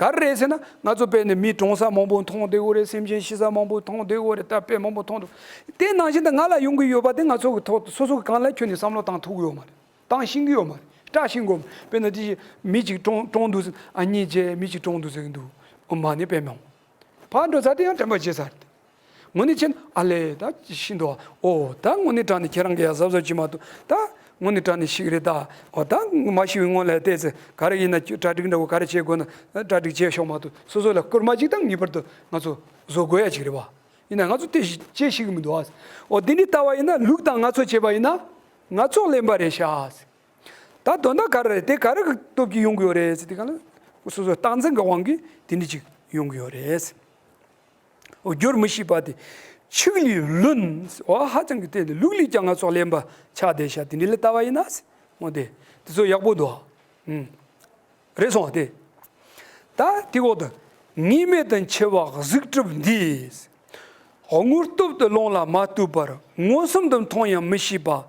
ག་རེ་རེད་ཟེར་ན་ང་ཚོ་དཔེ་ནི་མི་གྲོངས་ས་མང་པོ་མཐོང་བསྡད་ཡོད་རེད། སེམས་ཅན་ཤི་ས་མང་པོ་མཐོང་བསྡད་ཡོད་རེད། ད་དཔེ་མང་པོ་མཐོང་འདུག་དེ་ནང་བཞིན་དུ་ང་ལ་ཡོང་གི་ཡོད་པ་དེ་ང་ཚོ་གི་ཐོག་ཏུ་སོ་སོ་གི་གང་ལ་ཁྱོན་ནས་བསམ་བློ་བཏང་ཐུབ་ཀྱི་ཡོད་མ་རེད། བཏང་ཤེས་ཀྱི་ཡོད་མ་རེད། སྐྲག་ཤེས་ཀྱི་ཡོད་མ་རེད། དཔེར་ན་དེ་བཞིན་མི་གཅིག་གྲོངས་གྲོངས་འདུག་ཟེར། ཨ་སྙིང་རྗེ་མི་གཅིག་གྲོངས་འདུག་ཟེར་གྱི་འདུག་ཨོ་མ་ནི་དཔེ་མང་། ཕར་འགྲོ་ཚར་དེ་ཡང་དྲན་པ་བརྗེད་ཚར་དེ། དངོས་གནས་བྱས་ན་ཨ་ལས་ད་ཤི་འདུག་ཨོ་ད་དངོས་གནས་དྲང་ནས་ཁྱེད་རང་གི་ཡ་གཟབ་གཟབ་བྱེད་མ་ཐུབ་ད། དངོས་གནས་དྲང་གནས་ཤི་གི་རེད་ད། འོ་ད་མ་ཤི་བའི་སྔོན་ལ་བལྟས་ཚེ་ག་རེ་ཡིན་ན་གྲ་སྒྲིག་འདྲ་བོ་ག་རེ་བྱེད་དགོས་ན་གྲ་སྒྲིག་བྱས་ཤོག་མ་གཏོགས་སོ་སོ་ལ་སྐུལ་མ་ཅིག་དང་ངེས་པར་དུ་ང་ཚོ་བཟོ་དགོས་ཡ་ཅིག་རེད་བ། ཡིན་ན་ང་ཚོ་དེ་བྱེད་ཤེས་ཀྱི་མི་འདུག་ཨ། འོ་འདི་འདྲའི་ལྟ་བ་ཡིན་ན་ལུགས་དང་ང་ཚོ་བྱས་པ་ཡིན་ན་ང་ཚོ་གླེན་པ་རེད་ཤག། ད་དོན་དག་ག་རེ་རེད། དེ་ག་རེ་གི་སྟོབས་ཀྱིས་ཡོང་གི་ཡོད་རེད་ཟེར་དུས་ག་ལ་སོ་སོའི་རྟག་འཛིན་གྱི་དབང་གིས་དེ་འདྲ་ཅིག་ཡོང་གི་ཡོད་རེད། འོ་རྒྱུར་མི་ཤེས་པ་དེ་ཆིག་ལས་བླུན། འོ་ཧ་ཅང་གི་དེ་ནི་ལུགས་ལས་ཀྱང་ང་ཚོ་གླེན་པ་ཆགས་བསྡད་ཤག། དེ་འདྲ་ལ་ལྟ་བ་ཡིན་ན་ཟེར། འོ་དེ་དེ་ཚོ་ཡག་པོ་འདུག་ཨ། ཨུམ། རེད་སོང་བ་དེ། ད་དེ་འོག་ཏུ་ངེས་མེད་དུ་འཆི་བ་གཟུགས་གྲུབ་འདིས། དངོས་སྟོབས་དུ་ལོང་ལ་མ་ལྟོས་པར་མངོན་སུམ་དུ་མཐོང་ཡང་མི་ཤེས་པ།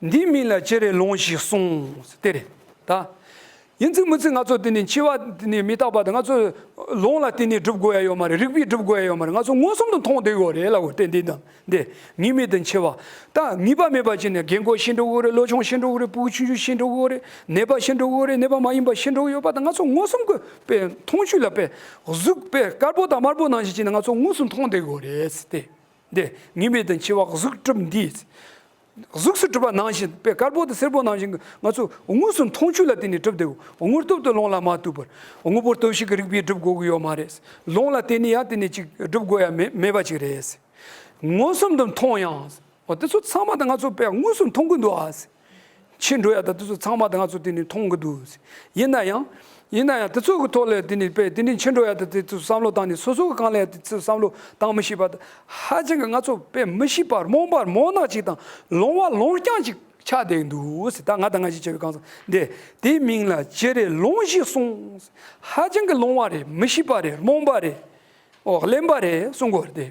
འདིའི་མིང་ལ་ཅི་རེད་ལོང་ཞེས་གསུངས། དེ་རེད་ད། ཡིན་ཚིག་མི་ཚིག་ང་ཚོ་དེ་ནས་འཆི་བ་དེ་ནས་མི་རྟག་པ་དང་ང་ཚོ་ལོང་ལ་བརྟེན་ནས་སྒྲུབ་དགོས་ཡ་ཡོད་མ་རེད། རིགས་པས་སྒྲུབ་དགོས་ཡ་ཡོད་མ་རེད། ང་ཚོ་མངོན་སུམ་དུ་མཐོང་བསྡད་ཡོད་རེད་ལབ་དགོས་རེད། དེ་འདི་དང་འདི་ངེས་མེད་དུ་འཆི་བ། ད་ངེས་པ་མེད་པ་བྱས་ནས་རྒན་གོག་ཤི་འགྲོ་གི་རེད། ལོ་ཆུང་ཤི་འགྲོ་གི་རེད། ཕྲུ་གུ་ཆུང་ཆུང་ཤི་འགྲོ་གི་རེད། ནད་པ་ཤི་འགྲོ་གི་རེད། ནད་པ་མ་ཡིན་པ་ཤི་འགྲོ་གི་ཡོད་པ་དང་ང་ཚོ་མངོན་སུམ་གྱི་དཔེ་མཐོང་ཆོས་ལ་དཔེ་གཟུགས་དཔེ་དཀར་པོ་དང་དམར་པོ་ནང་བཞིན་བྱས་ནས་ང་ཚོ་མངོན་སུམ་མཐོང་བསྡད་ཡོད་རེད། དེ་འདི་ངེས་མེད་དུ་འཆི་བ་གཟུགས་གྲུབ་འདིས། གཟུགས་སུ་གྲུབ་པ་ནང་བཞིན་དཔེ་དཀར་པོ་དང་སེར་པོ་ནང་བཞིན་གྱི་ང་ཚོ་དངོས་སུ་མཐོང་ཆོས་ལ་བརྟེན་ནས་གྲུབ་བསྡད་ཡོད། དངོས་སྟོབས་དུ་ལོང་ལ་མ་ལྟོས་པར། དངོས་པོ་སྟོབས་ཤིག་གི་རིགས་པས་སྒྲུབ་དགོས་ཀྱི་ཡོད་མ་རེད། ལོང་ལ་བརྟེན་ནས་ཡང་བརྟེན་ནས་ཅིག་སྒྲུབ་དགོས་ཡ་མེད་མེད་པ་ཅིག་རེད། མངོན་སུམ་དུ་མཐོང་ཡང་། འོ་དེ་ཚོ་ཚང་མ་དང་ང་ཚོ་དཔེ་དངོས་སུ་མཐོང་གི་འདུག་ཨ། འཆི་འགྲོ་ཡ་ད་དེ་ཚོ་ཚང་མ་དང་ང་ཚོ་དེ་ནས་མཐོང་གི་འདུག། ཡིན་ན་ཡང་། ཡིན་ན་ཡང་དེ་ཚོ་གི་ཐོག་ལ་དེ་ནས་དཔེ་དེ་འདྲའི་འཆི་འགྲོ་ཡ་ད་དེ་ཚོ་བསམ་བློ་བཏང་ནས་སོ་སོ་གི་སྒང་ལ་ཡ་དེ་ཚོ་བསམ་བློ་བཏང་མི་ཤེས་པ་ད་ཧ་ཅང་གི་ང་ཚོ་དཔེ་མི་ཤེས་པ་རྨོངས་པ་རྨོངས་ནག་ཅིག་དང་ལོང་བ་ལོང་རྐྱང་ཅིག་ཆགས་བསྡད་འདུག་ཟེར། ད་ང་དང་ང་ཞིག་བྱ་བའི་གང་ཟག་འདི་དེའི་མིང་ལ་ཅི་རེད་ལོང་ཞེས་གསུངས། ཧ་ཅང་གི་ལོང་བ་རེད། མི་ཤེས་པ་རེད། རྨོངས་པ་རེད། འོ་གླེན་པ་རེད་གསུང་དགོས་རེད་དེ།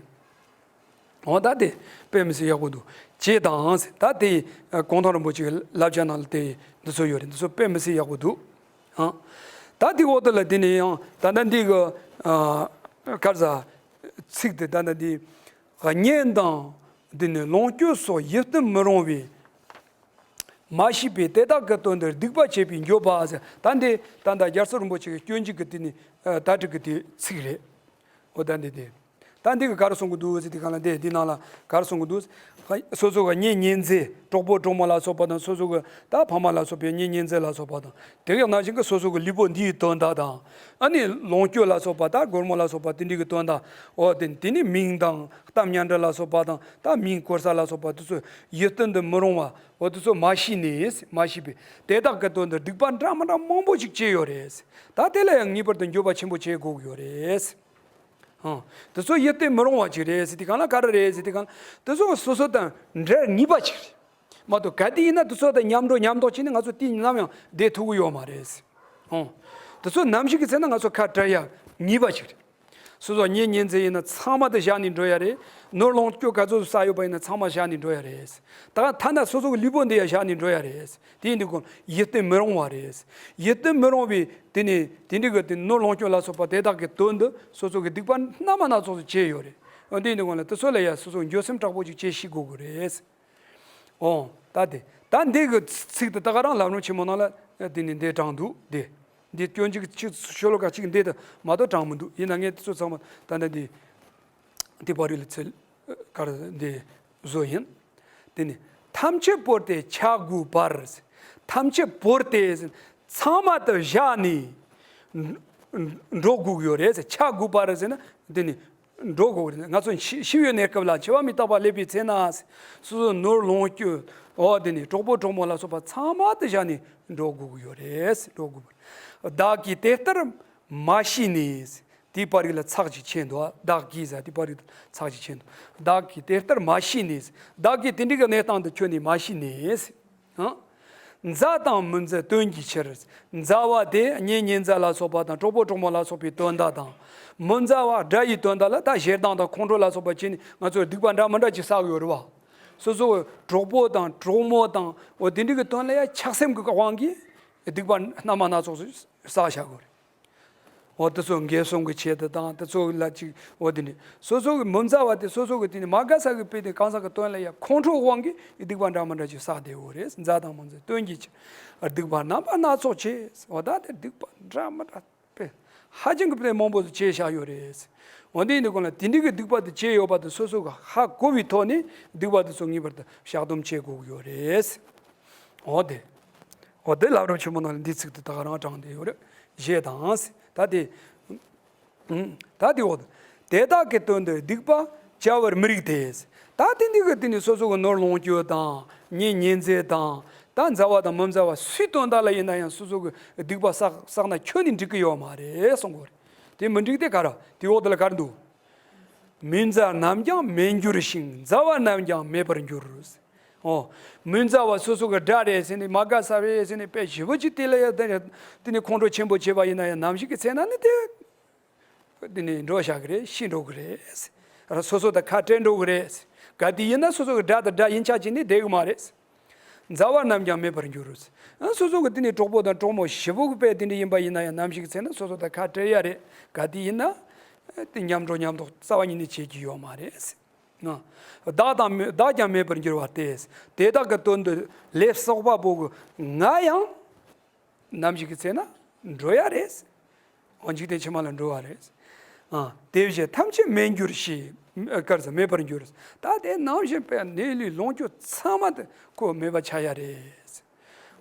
འོ་ད་དེ་དཔེ་མི་སྲིད་ཡག་པོ་འདུག་ཅེས་དང་ཟེར། ད་དེ་གུང་ཐང་རིན་པོ་ཆེའི་བསླབ་བྱ་ནང་ལ་དེ་འདི་ཚོ་ཡོད་རེད། འདི་ཚོ་དཔེ་མི་སྲིད་ཡག་པོ་འདུག་ཨང་། ད་དེ་འོག་ཏུ་ལ་དེ་ནས་ཡང་ད་ལྟ་འདི་གི་ཨ་ག་རེ་ཟ། ཚིག་དེ་ད་ལྟ་འདི་གཉེན་དང་དེ་ནས་ལོངས་སྤྱོད་སོགས་ཡིད་བརྟན་མི་རུང་བས་མ་ཤེས་པས་དེ་དག་གི་དོན་དུ་སྡིག་པ་བྱེད་པའི་འགྱོད་པ་ཟེར། ད་འདི་ད་ལྟ་རྒྱལ་ཚབ་རིན་པོ་ཆེ་གི་སྐྱོན་བརྗོད་ཀྱི་དེ་ནས་ད་ཕྲུག་གི་དེ་ཚིག་རེད། འོ་ད་འདི་དེ། ད་འདི་གི་ག་རེ་གསུང་གི་འདུག་ཟེར་དུས་གང་ལ་འདི་འདི་ནང་ལ་ག་རེ་གསུང་གི་འདུག། སོ་སོ་གི་གཉེན་ཉེ་ཚན་གྲོགས་པོ་གྲོགས་མོ་ལ་སོགས་པ་དང་། སོ་སོ་གི་ད་ཕ་མ་ལ་སོགས་པའི་གཉེན་ཉེ་ཚན་ལ་སོགས་པ་དང་། དེ་ག་ནང་བཞིན་གི་སོ་སོ་གི་ལུས་པོ་འདིའི་དོན་དག་དང་། ཨ་ནི་ལོངས་སྤྱོད་ལ་སོགས་པ་ད་སྒོར་མོ་ལ་སོགས་པ་དེ་འདྲའི་གི་དོན་དག། འོ་དེ་དེ་ནི་མིང་དང་གཏམ་སྙན་གྲགས་ལ་སོགས་པ་དང་། ད་མིང་བཀོལ་ས་ལ་སོགས་པ་དེ་ཚོ་ཡིད་བརྟན་དུ་མི་རུང་བ། འོ་དེ་ཚོ་མ་ཤེས་ནས་མ་ཤེས་པས་དེ་དག་གི་དོན་དུ་སྡིག་པ་འདྲ་མི་འདྲ་མང་པོ་ཞིག་བྱས་ཡོད་རེད། ད་དེ་ལ་ཡང་ངེས་པར་དུ་འགྱོད་པ་ཆེན་པོ་བྱེད་དགོས་ཀྱི་ཡོད་རེད། ཨང་། དེ་ཚོ་ཡིད་བརྟན་མི་རུང་བ་ཅིག་རེད་ཟེར་དུས་གང་ལ་ག་རེ་རེད་ཟེར་དུས་གང་ལ། དེ་ཚོ་སོ་སོ་དང་འབྲེལ་ངེས་པ་ཅིག་རེད་མ་གཏོགས། གལ་ཏེ་ཡིན་ན་དེ་ཚོ་དང་མཉམ་འགྲོ་མཉམ་འདོགས་བྱས་ནས་ང་ཚོ་དུས་ནམ་ཡང་བསྡད་ཐུབ་ཀྱི་ཡོད་མ་རེད། ཨང་། དེ་ཚོ་ནམ་ཞིག་གི་ཚེ་ན་ང་ཚོ་ཁ་བྲལ་ཡ་ངེས་པ་ཅིག་རེད། སོ་སོ་གཉེན་ཉེ་ཚན་ཡིན་ན་ཚང་མ་དེ་བཞག་ནས་འགྲོ་ཡ་རེད། ནོར་ལོངས་སྤྱོད་ག་ཚོད་བསགས་ཡོད་པ་ཡིན་ན་ཚང་མ་བཞག་ནས་འགྲོ་ཡ་རེད། ད་ཐ་ན་སོ་སོ་གི་ལུས་པོ་འདི་ཡང་བཞག་ནས་འགྲོ་ཡ་རེད། དེ་ཡིན་དུས་ཀུན་ཡིད་བརྟན་མི་རུང་བ་རེད། ཡིད་བརྟན་མི་རུང་བའི་དེ་ནི་དེ་འདྲའི་གི་དེ་ནོར་ལོངས་སྤྱོད་ལ་སོགས་པ་དེ་དག་གི་དོན་དུ་སོ་སོ་གི་སྡིག་པ་སྣ་མ་སྣ་ཚོགས་སུ་བྱས་ཡོད་རེད། འོ་དེ་ཡིན་དུས་ཀུན་ལ་དེ་ཚོ་ལ་ཡང་སོ་སོ་འགྱོད་སེམས་དྲག་པོ་ཅིག་བྱེད་ཤེས་དགོས་ཀྱི་རེད། འོ་ད་དེ་ད་འདི་གི་ཚིག་དེ་ད་ག་རང་ལམ་རིམ་ཆེན་མོ་ནང་ལ་དེ་ནི་འདི་དྲངས་འདུག་དེ། འདི་སྐྱོན་གཅིག་གཅིག་ཤོ་ལོ་ཀ་གཅིག་འདི་དེ་མ་གཏོགས་དྲངས་མི་འདུག། ཡིན་ན་ངས་དེ་ཚོ་ཚང་མ་ད་ལྟ་འདི་འདི་པར་རིས་ལ་ཚིག་གར་འདི་བཟོ་ཡིན། དེ་ནི་ཐམས་ཅད་བོར་ཏེ་ཆ་དགུ་པར། ཐམས་ཅད་བོར་ཏེ་ཚང་མ་དེ་བཞག་ནས་འགྲོ་དགོས་ཀྱི་ཡོད་རེད། ཆ་དགུ་པར་ཟེར་ན་དེ་ནི། འགྲོ་དགོས་རེད། ང་ཚོ་ཤི་ཤི་བའི་གནས་སྐབས་ལ་འཆི་བ་མི་རྟག་པ་སླེབས་པའི་ཚེ་ན། སོ་སོ་ནོར་ལོངས་སྤྱོད། འོ་དེ་ནི་གྲོགས་པོ་གྲོགས་མོ་ལ་སོགས་པ་ཚང་མ་དེ་བཞག་ནས་འགྲོ་དགོས་ཀྱི་ཡོད་རེད། འགྲོ་དགོས་པ་རེད། བདག་གིས་དེ་ལྟར་མ་ཤེས་ནས། དེའི་པར་རིས་ལ་ཚེག་ཅིག་ཕྱེ་འདུག། བདག་གིས་ཟེར་དེའི་པར་རིས་ལ་ཚེག་ཅིག་ཕྱེ་འདུག། བདག་གིས་དེ་ལྟར་མ་ཤེས་ནས། བདག་གིས་དེ་འདྲའི་གི་གནས་སྟངས་འདི་ཁྱོན་ནས་མ་ཤེས་ནས། ཨང་། མཛའ་དང་མི་མཛའི་དོན་གྱི་ཕྱིར། མཛའ་བ་དེ་གཉེན་ཉེ་མཛའ་ལ་སོགས་པ་དང་གྲོགས་པོ་གྲོགས་མོ་ལ་སོགས་པའི་དོན་དག་དང་། མི་མཛའ་བ་དགྲ་ཡི་དོན་དག་ལ་ད་ཞེ་སྡང་དང་ཁོང་ཁྲོ་ལ་སོགས་པ་བྱས་ནས་ང་ཚོས་སྡིག་པ་འདྲ་མི་འདྲ་ཅིག་བསགས་ཡོད་རེད་བ། སོ་སོ་གྲོགས་པོ་དང་གྲོགས་མོ་དང་འོ་དེ་འདྲ་གི་དོན་ལ་ཡང་ཆགས་སེམས་ཀྱི་དབང་གིས་སྡིག་པ་སྣ་མ་སྣ་ཚོགས་སུ་བསགས་བཞག་གི་རེད། འོ་དེ་ཚོ་འགན་སྲུང་གི་ཆེད་དུ་དང་དེ་ཚོ་ལ་ཅིག་འོ་དེ་ནི་སོ་སོ་གི་མི་མཛའ་བ་དེ་སོ་སོ་གི་དེ་ནི་མ་དགའ་ས་གི་དཔེ་དེ་གང་ཟག་གི་དོན་ལ་ཡ་ཁོང་ཁྲོ་དབང་གིས་སྡིག་པ་འདྲ་མི་འདྲ་ཅིག་བསགས་བསྡད་ཡོད་རེད། མཛའ་དང་མི་མཛའི་དོན་གྱི་ཕྱིར་སྡིག་པ་རྣམ་པ་སྣ་ཚོགས་ཆེ། འོ་ད་དེ་སྡིག་པ་འདྲ་མི་འདྲ་དཔེ་ཧ་ཅང་གི་དཔེ་མང་པོ་ཞིག་བྱས་བཞག་ཡོད་རེད། འོ་དེ་ཡིན་དུས་གང་ལ་དེ་འདྲའི་གི་སྡིག་པ་དེ་བྱས་ཡོད་པ་དེ་སོ་སོ་གི་ཧ་གོ་བའི་ཐོག་ནས་སྡིག་པ་དེ་ཚོ་ངེས་པར་དུ་བཤགས་སྡོམ་བྱེད་དགོས་ཀྱི་ཡོད་རེད། འོ་དེ། འོ་དེ་བསླབ་རིམ་ཆེན་མོ་ནང་ལ་འདི་ཚིག་དེ་ད་ག་རང་དྲངས་བསྡད་ཡོད་རེད། ཞེས་དང་། ད་དེ། ད་དེ་འོ། དེ་དག་གི་དོན་དུ་སྡིག་པ་བྱ་བར་མི་རིགས་ཏེ། ད་དེ་འདི་གི་དེ་ནི་སོ་སོ་གི་ནོར་ལོངས་སྤྱོད་དང་ཉེས་ཉེས་འཛེག་དང་། ད་མཛའ་བ་དང་མི་མཛའ་བ་སུའི་དོན་དག་ལ་ཡིན་ན་ཡང་སོ་སོ་གི་སྡིག་པ་བསགས་བསགས་ན་ཁྱོན་ནས་འགྲིག་གི་ཡོད་མ་རེད་གསུང་གི་ཡོད་རེད། དེ་མི་འགྲིག་དེ་ག་རེ། དེ་འོག་དེ་ལ་ག་རེ་འདུག་མི་མཛའ་རྣམས་ཀྱང་མེད་འགྱུར་ཞིང་མཛའ་བ་རྣམས་ཀྱང་མེད་པར་འགྱུར། ཨོ། མི་མཛའ་བ་སོ་སོ་གི་དགྲ་རེད་ཟེར་ནས་མ་དགའ་ས་རེད་ཟེར་ནས་དཔེ་ཞེ་པོ་ཅིག་དེ་ལ་ཡ་དེ་ནས་ཁོང་ཁྲོ་ཆེན་པོ་བྱས་པ་ཡིན་ན་ཡང་ནམ་ཞིག་གི་ཚེ་ན་ནི་དེ། དེ་ནས་འགྲོ་བཞག་གི་རེད། ཤི་འགྲོ་གི་རེད། ར་སོ་སོ་དང་ཁ་བྲལ་འགྲོ་གི་རེད། ག་དུས་ཡིན་ན་སོ་སོ་གི་དགྲ་དང་དགྲ་ཡིན་ཆགས་ཀྱི་ནི་བསྡད་གི་མ་རེད། མཛའ་བ་རྣམས་ཀྱང་མེད་པར་འགྱུར། ཨ་སོ་སོ་གི་དེ་ནས་གྲོགས་པོ་དང་གྲོགས་མོ་ཞེ་པོ་གི་དཔེ་དེ་འདྲ་ཡིན་པ་ཡིན་ན་ཡང་ནམ་ཞིག་ཚེ་ན་སོ་སོ་དང་ཁ་བྲལ་ཡ་རེད། ག་དུས་ཡིན་ན་དེ་མཉམ་འགྲོ་མཉམ་འདུག་རྩ་བ་ཉིད་ནས་བྱེད་ཀྱི་ཡོད་མ་རེད། ང་། བདག་དང་མེ་བདག་ཀྱང་མེད་པར་འགྱུར་བ་སྟེ། དེ་དག་གི་དོན་དུ་ལས་བསགས་པ་པོ་གི་ང་ཡང་ནམ་ཞིག་གི་ཚེ་ན་འགྲོ་ཡ་རེད། འཇིག་རྟེན་ཕྱི་མ་ལ་འགྲོ་བ་རེད། ཨ། དེ་བཞིན་ཐམས་ཅད་མེད་འགྱུར་ཞེས། ཨ། ག་རེ་ཟེར། མེད་པར་འགྱུར། ད་དེ་ནང་བཞིན་པའི་ནས་ལུས་ལོངས་སྤྱོད་ཚང་མ་དེ་ཁོ་མེད་པ་ཆགས་ཡ་རེད།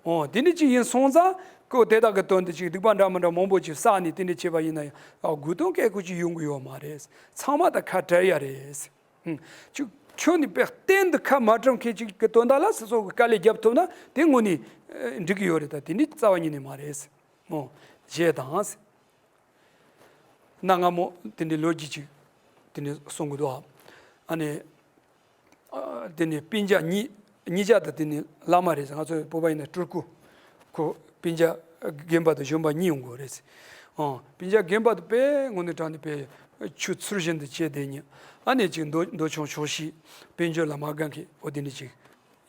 འོ། དེ་འདྲ་ཅིག་ཡིན་སོང་ཙང་ཁོ་དེ་དག་གི་དོན་དུ་ཅིག་སྡིག་པ་འདྲ་མི་འདྲ་མང་པོ་ཅིག་བསགས་ནས་དེ་འདྲ་བྱས་པ་ཡིན་ན་ཡང་། ཨ། དགོས་དོན་སྐད་ཁུ་ཅིག་ཡོང་གི་ཡོད་མ་རེད། ཚང་མ་དང་ཁ་བྲལ་ཡ་རེད། ཧུམ། ཅིག་ཁྱོད་ནི་དཔེ་གཏན་དུ་ཁ་མ་བྲལ་མཁན་ཅིག་གི་དོན་དག་ལ་སོ་སོ་གི་དཀའ་ལས་རྒྱབ་ཐུབ་ན་དེ་དངོས་ནས་འགྲིག་གི་ཡོད་རེད། ད་དེ་ནི་རྩ་བ་ཉིད་ནས་མ་རེད། འོ། ཞེས་དང་། གནའ་སྔ་མོ་དེ་འདྲའི་ལོ་རྒྱུས་ཅིག་དེ་འདྲའི་གསུང་གི་འདུག་ཨ། ཨ་ནི། ཨ། དེ་ནི་སྤུན་ཀྱག་གཉིས། གཉིས་ཆ་དང་དེ་ནི་བླ་མ་རེད། ང་ཚོའི་བོད་པ་ཡིན་ན་སྤྲུལ་སྐུ། ཁོ་སྤུན་ཀྱག་རྒན་པ་དང་གཞོན་པ་གཉིས་ཡོང་གི་རེད། ཨ། སྤུན་ཀྱག་རྒན་པ་དེ་དཔེ་དངོས་གནས་དྲང་གནས་དཔེ་ཆུ་ཚུལ་བཞིན་དུ་བྱས་བསྡད་མཁན། ཨ་ནི་ཅིག་འདོད་འདོད་ཆུང་ཆུང་ཞིག་དཔལ་འབྱོར་ལ་མ་དགའ་མཁན། འོ་དེ་འདྲ་ཅིག་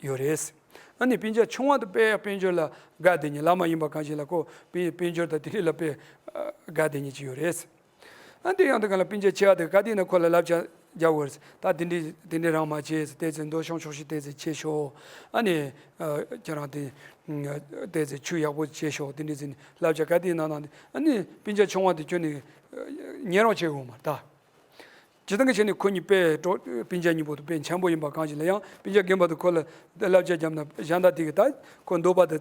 ཡོད་རེད། ཨ་ནི་སྤུན་ཀྱག་ཆུང་བ་དེ་དཔེ་དཔལ་འབྱོར་ལ་དགའ་བསྡད་མཁན། བླ་མ་ཡིན་པ་གང་ཞིག་ལ་ཁོ་དཔེ་དཔལ་འབྱོར་དང་དེ་འདྲ་ལ་དཔེ་དགའ་བསྡད་མཁན་ཅིག་ཡོད་རེད། ཨ། དེ་ཡང་དེ་ག་ལ་སྤུན་ཀྱག་ཆེ་བ་དེ་ག་དུས་ཡིན་ན་ཁོ་ལ་བསླབ་བྱ་རྒྱག་དགོས་རེད། ད་དེ་འདྲ་དེ་འདྲ་རང་མ་བྱེད། དེ་ཚོ་འདོད་ཆུང་ཆུང་ཞིག་དེ་ཚོ་བྱེད་ཤོག་ཨ་ནི། ཨ། ཁྱེད་རང་དེ་དེ་ཚོ་ཆུ་ཡག་པོ་བྱེད་ཤོག་དེ་འདྲ་ཟེར་ནས་བསླབ་བྱ་ག་དུས་ཡིན་ན་གནང་། ཨ་ནི་སྤུན་ཀྱག་ཆུང་བ་དེ་ཁྱོན་ནས་ཉན་རོགས་བྱེད་དགོས་མ་རེད་ད། སྤྱིར་བཏང་གི་བྱས་ནས་ཁོ་གཉིས་དཔེ་གྲོགས་སྤུན་ཀྱག་གཉིས་པོ་དེ་དཔེ་འཆམ་པོ་ཡིན་པ་གང་ཞིག་ལ། ཡང་སྤུན་ཀྱག་རྒན་པ་དེ་ཁོ་ལ་བསླབ་བྱ་བརྒྱབ་ན་གཞན་དག་དེ་གིས་ད་ཁོ་འདོད་པ་དེ་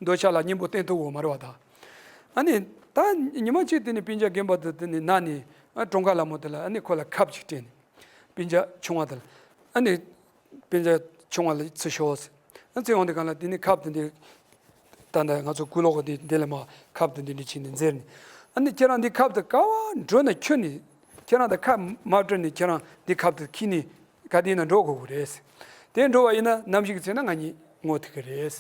འདོད་ཆགས་ལ་སྙིང་པོ་བསྟན་ཐུབ་ཡོད་མ་རེད་པ་ད། ཨ་ནི་ད་ཉི་མ་གཅིག་དེ་ནི་སྤུན་ཀྱག་རྒན་པ་དེ་དེ་ནི་ན་ནས། ཨ། གྲོངས་ཁ་ལ་མོ་དེ་ལ་ཨ་ནི་ཁོ་ལ་ཁབ་ཅིག་སྤྲད་ནས། སྤུན་ཀྱག་ཆུང་བ་དེ་ལ། ཨ་ནི་སྤུན་ཀྱག་ཆུང་བ་ལ་འཚོལ་ཤོག་ཟེར། ཨ། འཚོལ་ཡོང་དུས་སྒང་ལ་དེ་ནི་ཁབ་དེ་འདི། ད་ལྟ་ང་ཚོ་སྐུ་ལོག་གི་འདི་འདི་ལ་མར་ཁབ་དེ་འདི་འདྲ་བྱས་ནས་འཛེར་ནས། ཨ་ནི་ཁྱེད་རང་འདི་ཁབ་དེ་ག་པར་འགྲོ་ན་ཁྱོན་ནས་ཁྱེད་རང་དང་ཁ་མ་བྲལ་ནས་ཁྱེད་རང་འདི་ཁབ་དེ་འཁྱེར་ནས་ག་དུས་ཡིན་ན་འགྲོ་དགོས་ཀྱི་རེད། དེ་འགྲོ་བ་ཡིན་ན་ནམ་ཞིག་གི་ཚེ་ན་ང་གཉིས་ངོ་ཐུག་གི་རེད།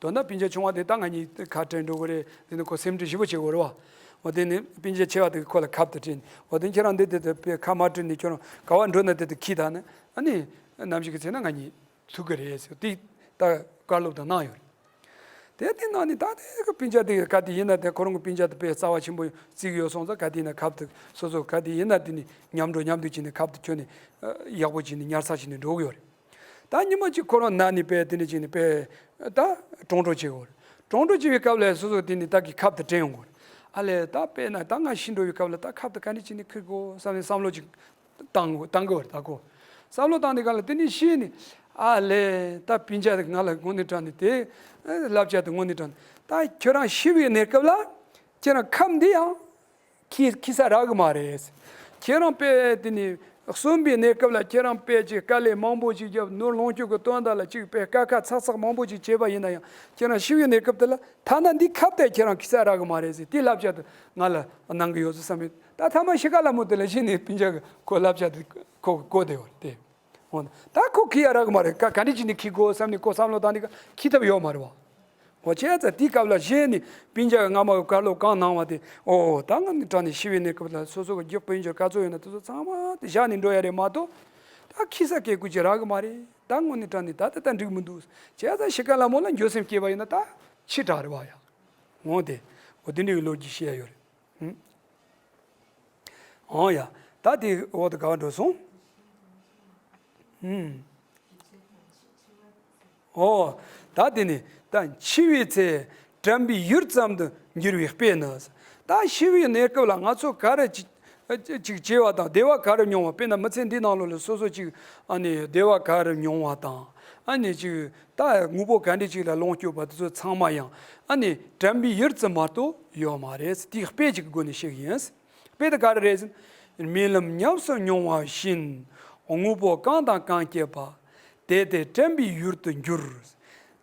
མདོར་ན་སྤུན་ཀྱག་ཆུང་བ་དེ་ད་ང་གཉིས་ཁ་བྲལ་འགྲོ་གི་རེད། དེ་ནི་ཁོ་སེམས་ཁྲལ་ཞེ་པོ་བྱེད་དགོས་རེད་པ། འོ་དེ་ནི་སྤུན་ཀྱག་ཆེ་བ་དེ་ཁོ་ལ་ཁབ་དེ་སྤྲད་ནས། འོ་དེ་ཁྱེད་རང་འདི་དེ་དེ་དཔེ་ཁ་མ་བྲལ་ནས་ཁྱོད་རང་ག་པར་འགྲོ་ན་དེ་དེ་འཁྱེར་ད་ནི། ཨ་ནི་ནམ་ཞིག་གི་ཚེ་ན་ང་གཉིས་ཐུག་གི་རེད་ཟེར་དེ་ད་བཀའ་སློབ་དང་གནང་ཡོད་རེད། དེ་དེ་ནང་ནས་ད་དེ་གི་སྤུན་ཀྱག་དེ་ག་དུས་ཡིན་ན་དེ་ཁོ་རང་གི་སྤུན་ཀྱག་དེ་དཔེ་རྩ་བ་ཆེན་པོ་བརྩི་གི་ཡོད་སོང་ཙང་། ག་དུས་ཡིན་ན་ཁབ་དེ་སོ་སོ་ག་དུས་ཡིན་ན་དེ་ནི་མཉམ་འགྲོ་མཉམ་འདུག་བྱས་ནས་ཁབ་དེ་ཁྱོན་ནས་ཡག་པོ་བྱས་ནས་ཉར་ཚགས་བྱས་ནས་འགྲོ་གི་ཡོད་རེད། ད་ཉི་མ་གཅིག་ཁོ་རང་ན་ནས་དཔེ་དེ་འདྲ་བྱས་ནས་དཔེ་ད་གྲོངས་འགྲོ་བྱེད་དགོས་རེད། གྲོངས་འགྲོ་བྱེད་པའི་སྐབས་ལ་སོ་སོ་དེ་ནི་ད་གི་ཁབ་དེ་དྲན་ཡོང་གི་རེད། ཨ་ལས། ད་དཔེར་ན་ད་ང་ཤི་འགྲོ་བའི་སྐབས་ལ་ད་ཁབ་དེ་ག་འདྲ་བྱས་ནས་འཁྱེར་དགོས་བསམ་ནས་བསམ་བློ་ཅིག་བཏང་བཏང་གི་བར་ད་གོ། བསམ་བློ་བཏང་དུས་སྒང་ལ་དེ་ནས་ཤི་ནས། ཨ་ལས། ད་སྤུན་ཀྱག་དེ་ང་ལ་དངོས་གནས་དྲང་གནས་དེ་བསླབ་བྱ་དེ་དངོས་གནས་དྲང་གནས། ད་ཁྱོད་རང་ཤི་བའི་གནས་སྐབས་ལ་ཁྱེད་རང་ཁབ་འདི་ཡང་འཁྱེར་འཁྱེར་ས་རག་གི་མ་རེད། ཁྱེད་རང་དཔེ་དེ་ནས་གསོན་པའི་གནས་སྐབས་ལ་ཁྱེད་རང་དཔེ་ཅིག་དཀའ་ལས་མང་པོ་ཅིག་བརྒྱབ། ནོར་ལོངས་སྤྱོད་ཀྱི་དོན་དག་ལ་ཅིག་དཔེ་དཀའ་ཁག་ཚ་ཚ་མང་པོ་ཅིག་བྱས་པ་ཡིན་ན་ཡང་། ཁྱེད་རང་ཤི་བའི་གནས་སྐབས་དེ་ལ་ཐ་ན་འདི་ཁབ་དེ་ཁྱེད་རང་འཁྱེར་ས་རག་གི་མ་རེད་ཟེར། དེ་བསླབ་བྱ་དེ་ང་ལ་གནང་གི་ཡོད་ཟེར་བསམ་ཡོད། ད་ཐ་མ་ཤི་ཁ་ལ་མོ་དེ་ལ་གཞི་ནས་སྤུན་ཀྱག་གིས་ཁོ་བསླབ་བྱ་དེ་ཁོ་གིས་གོ་བསྡད་ཡོད་རེད་དེ། འོ་ན་ད་ཁོ་འཁྱེར་ཡ་རག་གི་མ་རེད། ག་ག་འདྲ་བྱས་ནས་འཁྱེར་དགོས་བསམ་ནས་ཁོ་བསམ་བློ་བཏང་དུས་སྒང་འཁྱེར་ཐུབ་ཡོད་མ་རེད་པ། འོ་བྱས་ཙང་དེའི་སྐབས་ལ་གཞི་ནས་སྤུན་ཀྱག་གིས་སྔ་མ་གི་བཀའ་སློབ་གང་གནང་བ་དེ། འོ་ད་དངོས་གནས་དྲང་གནས་ཤི་བའི་གནས་སྐབས་ལ་སོ་སོ་གི་རྒྱུ་དཔལ་འབྱོར་ག་ཚོད་ཡོད་ན་དེ་ཚོ་ཚང་མ་དེ་བཞག་ནས་འགྲོ་ཡ་རེད་མ་གཏོགས། ད་འཁྱེར་ས་སྐད་ཀོ་ཅིག་རག་གི་མ་རེད། ད་དངོས་གནས་དྲང་གནས་ད་ད་ད་འགྲིག་མི་འདུག། བྱས་ཙང་ཤི་ཁ་ལ་མོ་ལ་འགྱོད་སེམས་སྐྱེས་པ་ཡིན་ན་ད་ཕྱི་དྲགས་རེད་པ་ཡ། འོ་དེ། འོ་དེ་འདྲ་བའི་ལོ་རྒྱུས་བཤད་ཡ་ཡོད་རེད། ཧུམ། འོ་ཡ། ད་དེ་འོག་ཏུ་ག་པར་འགྲོ་སོང་། ཧུམ། འོ། ད་དེ་ནི་ད་འཆི་བའི་ཚེ་དྲན་པའི་ཡུལ་ཙམ་དུ་འགྱུར་བའི་དཔེ་ནི། ད་ཤི་བའི་གནས་སྐབས་ལ་ང་ཚོ་ག་རེ་ཅིག་ཅིག་བྱས་པ་དང་བདེ་བ་ག་རེ་མྱོང་བ། དཔེར་ན་མི་ཚེ་འདིའི་ནང་ལོགས་ལ་སོ་སོ་ཅིག་ཨ་ནི་བདེ་བ་ག་རེ་མྱོང་བ་དང་། ཨ་ནི་ཅིག་ད་དངོས་པོ་ག་འདྲ་ཅིག་ལ་ལོངས་སྤྱོད་པ་དེ་ཚོ་ཚང་མ་ཡང་ཨ་ནི་དྲན་པའི་ཡུལ་ཙམ་མ་གཏོགས་ཡོད་མ་རེད། དེའི་དཔེ་ཅིག་གི་སྒོ་ནས་བཤད་གི་ཡིན། དཔེ་དེ་ག་རེ་རེད་ཟེར་ན། རྨི་ལམ་ཉམས་སུ་མྱོང་བ་བཞིན། དངོས་པོ་གང་དང་གང་སྐྱེས་པ། དེ་དེ་དྲན་པའི་ཡུལ་དུ་འགྱུར།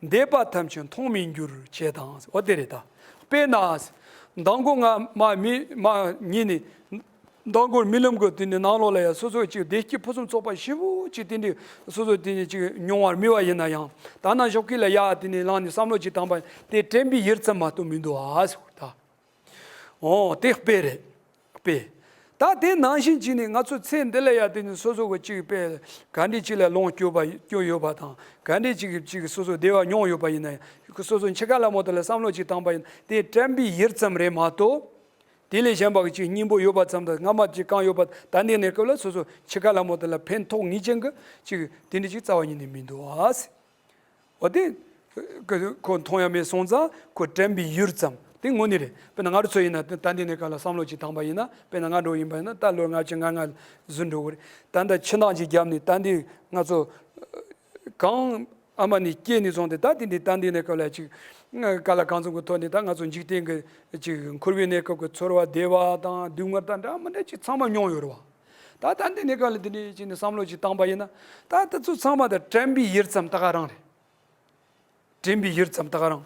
འདས་པ་ཐམས་ཅད་མཐོང་མེད་འགྱུར། ཞེས་དང་། འོ་དེ་རེད་ད། དཔེར་ན། མདང་དགོང་ང་མ་མི་མ་ཉིད་ནས། མདང་དགོང་རྨི་ལམ་གྱི་དེ་ནས་ནང་ལོགས་ལ་ཡང་སོ་སོ་ཅིག་བདེ་སྐྱིད་ཕུན་སུམ་ཚོགས་པ་ཞེ་པོ་ཅིག་དེ་འདྲའི་སོ་སོ་དེ་ནས་ཅིག་མྱོང་བར་རྨི་བ་ཡིན་ན་ཡང་། ད་ནང་ཞོགས་ཀས་ལ་ཡར་དེ་ནས་ལངས་ནས་བསམ་བློ་ཅིག་བཏང་པ་དེ་དྲན་པའི་ཡུལ་ཙམ་མ་གཏོགས་མི་འདུག་ཨ་ཟེར་ད། འོ་དེ་དཔེ་རེད། དཔེ། ད་དེ་ནང་བཞིན་ཅིག་ནས་ང་ཚོ་ཚེ་འདི་ལ་ཡང་དེ་ནས་སོ་སོ་གི་ཅིག་དཔེ་ག་འདྲ་ཅིག་ལ་ལོངས་སྤྱོད་པ་སྤྱོད་ཡོད་པ་དང་། ག་འདྲ་ཅིག་ཅིག་སོ་སོ་བདེ་བ་མྱོང་ཡོད་པ་ཡིན་ན་ཡང་། སོ་སོ་འཆི་ཁ་ལ་མོ་དེ་ལ་བསམ་བློ་ཅིག་བཏང་པ་ཡིན་ན། དེ་དྲན་པའི་ཡུལ་ཙམ་རེད་མ་གཏོགས། དེ་ལས་གཞན་པ་གི་ཅིག་སྙིང་པོ་ཡོད་པ་ཙམ་དང་། སྔ་མ་ཅིག་གང་ཡོད་པ། ད་ལྟའི་གནས་སྐབས་ལ་སོ་སོ་འཆི་ཁ་ལ་མོ་དེ་ལ་ཕན་ཐོགས་ངེས་ཅན་གྱི་ཅིག་དེ་འདྲ་ཅིག་རྩ་བ་ཉིད་ནས་མི་འདུག་ཨ། འོ་དེ་ཁོ་མཐོང་ཡ་མེད་སོང་ཙང་། ཁོ་དྲན་པའི་ཡུལ་ཙམ་དེ་དངོས་གནས་རེད། དཔེར་ན་ང་རང་ཚོ་ཡིན་ན། ད་ལྟའི་གནས་སྐབས་ལ་བསམ་བློ་ཅིག་བཏང་པ་ཡིན་ན། དཔེར་ན་ང་འདྲ་བོ་ཡིན་པ་ཡིན་ན། ད་ལོ་ལྔ་བཅུ་ང་ལྔ་ཟིན་འགྲོ་གི་རེད། ད་ལྟ་ཕྱི་ནང་ཅིག་བརྒྱབ་ནས། ད་འདི་ང་ཚོ་གང་ཨ་མ་ནས་སྐྱེས་ནས་བཟུང་སྟེ། ད་དེ་འདི་ད་ལྟའི་གནས་སྐབས་ལ་ཅིག་ག་ལ་གང་འཚམ་གྱི་ཐོག་ནས། ད་ང་ཚོ་འཇིག་རྟེན་གྱི་ཅིག་འཁོར་བའི་གནས་སྐབས་ཀྱི་ཚོར་བ། བདེ་བ་དང་སྡུག་བསྔལ་དང་འདྲ་མི་འདྲ་ཅིག་ཚང་མ་མྱོང་ཡོད་རེད་བ། ད་ད་ལྟའི་གནས་སྐབས་ལ་དེ་འདྲ་ཅིག་ནས་བསམ་བློ་ཅིག་བཏང་པ་ཡིན་ན། ད་དེ་ཚོ་ཚང་མ་ད་དྲན་པའི་ཡུལ་ཙམ་ད་ག་རང་རེད། དྲན་པའི་ཡུལ་ཙམ་ད་ག་རང་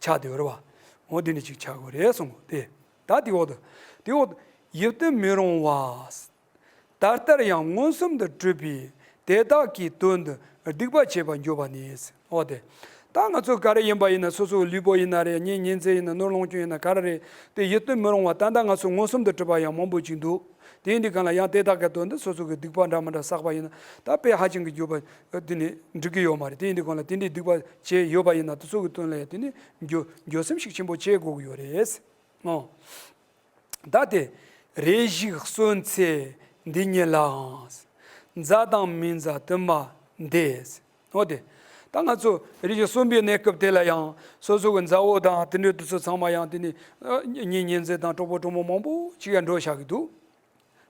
ཆགས་བསྡད་ཡོད་རེད་བ། འོ་དེ་འདྲ་ཅིག་ཆགས་དགོས་རེད་གསུང་གོ། དེ་ད་དེ་འོག་ཏུ། དེ་འོག་ཏུ། ཡིད་དུ་མི་རུང་བ། ད་ལྟར་ཡང་མངོན་སུམ་དུ་གྲུབ་པའི་དེ་དག་གི་དོན་དུ་སྡིག་པ་བྱེད་པར་འགྱུར་བ་ནི། འོ་དེ། ད་ང་ཚོ་ག་རེ་ཡིན་པ་ཡིན་ན། སོ་སོའི་ལུས་པོ་ཡིན་ན་རེད། གཉེན་ཉེ་ཚན་ཡིན་ན། ནོར་ལོངས་སྤྱོད་ཡིན་ན། ག་རེ་རེད། དེ་ཡིད་དུ་མི་རུང་བ། ད་ལྟ་ང་ཚོ་མངོན་སུམ་དུ་གྲུབ་པ་ཡང་མང་པོ་ཅིག་འདུག། དེ་ཡིན་དུས་གང་ལ་ཡང་དེ་དག་གི་དོན་དུ་སོ་སོ་གི་སྡིག་པ་འདྲ་མི་འདྲ་བསགས་པ་ཡིན་ན། ད་དཔེ་ཧ་ཅང་གི་འགྱུར་བ་དེ་ནི་འགྲིག་གི་ཡོད་མ་རེད། དེ་ཡིན་དུས་གང་ལ་དེ་འདྲའི་སྡིག་པ་བྱས་ཡོད་པ་ཡིན་ན། དེ་ཚོ་གི་དོན་ལ་ཡང་དེ་ནི་འགྱོ་འགྱོ་སེམས་ཤུགས་ཆེན་པོ་བྱེད་དགོས་ཀྱི་ཡོད་རེད། ཨོ། ད་དེ། རེ་ཞིག་གསོན་ཚེ་འདི་ཉིད་ལའང་། མཛའ་དང་མི་མཛའ་དུ་མ་འདས། འོ་དེ། ད་ང་ཚོ་རེ་ཞིག་གསོན་པའི་གནས་སྐབས་དེ་ལ་ཡང་། སོ་སོ་གི་མཛའ་བོ་དང་དེ་འདྲའི་དེ་ཚོ་ཚང་མ་ཡང་དེ་ནི་གཉེན་ཉེ་ཚན་དང་གྲོགས་པོ་གྲོགས་མོ་མང་པོ་ཅིག་ཡང་འགྲོ་བཞག་གི་འདུག།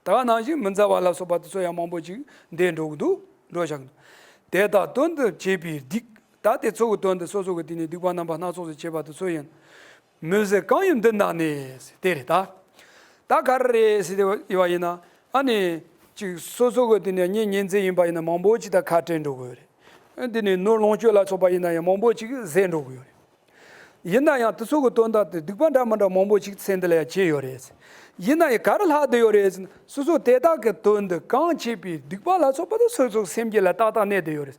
ད་ག་ནང་བཞིན་མི་མཛའ་བ་ལ་སོགས་པ་དེ་ཚོ་ཡང་མང་པོ་ཅིག་འདས་འགྲོ་གི་འདུག། འགྲོ་བཞག་གི་འདུག། དེ་དག་དོན་དུ་བྱས་པའི་སྡིག། ད་དེ་ཚོ་གི་དོན་དུ་སོ་སོ་གི་དེ་ནས་སྡིག་པ་རྣམ་པ་སྣ་ཚོགས་སུ་བྱས་པ་དེ་ཚོ་ཡིན། མི་བཟད་གང་ཡིན་མདུན་ན་གནས། དེ་རེད་ད། ད་ག་རེ་རེད་ཟེར་ཏེ་ཡོད་པ་ཡིན་ན། ཨ་ནི་ཅིག་སོ་སོ་གི་དེ་ནས་གཉེན་ཉེ་ཚན་ཡིན་པ་ཡིན་ན། མང་པོ་ཅིག་ད་ཁ་བྲལ་འགྲོ་གི་ཡོད་རེད། དེ་ནས་ནོར་ལོངས་སྤྱོད་ལ་སོགས་པ་ཡིན་ན་ཡང་མང་པོ་ཅིག་ཟད་འགྲོ་གི་ཡོད་རེད། ཡིན་ན་ཡང་དེ་ཚོ་གི་དོན་དག་དེ་སྡིག་པ་འདྲ་མི་འདྲ་མང་པོ་ཅིག་ཚེ་འདི་ལ་ཡང་བྱས་ཡོད་རེད། ཡིན་ན་ཡང་ག་རེ་ལྷག་བསྡད་ཡོད་རེད་ཟེར་ན། སོ་སོ་དེ་དག་གི་དོན་དུ་གང་བྱས་པའི་སྡིག་པ་ལ་སོགས་པ་དེ་སོ་སོའི་སེམས་རྒྱུད་ལ་ཏག་ཏག་གནས་བསྡད་ཡོད་རེད།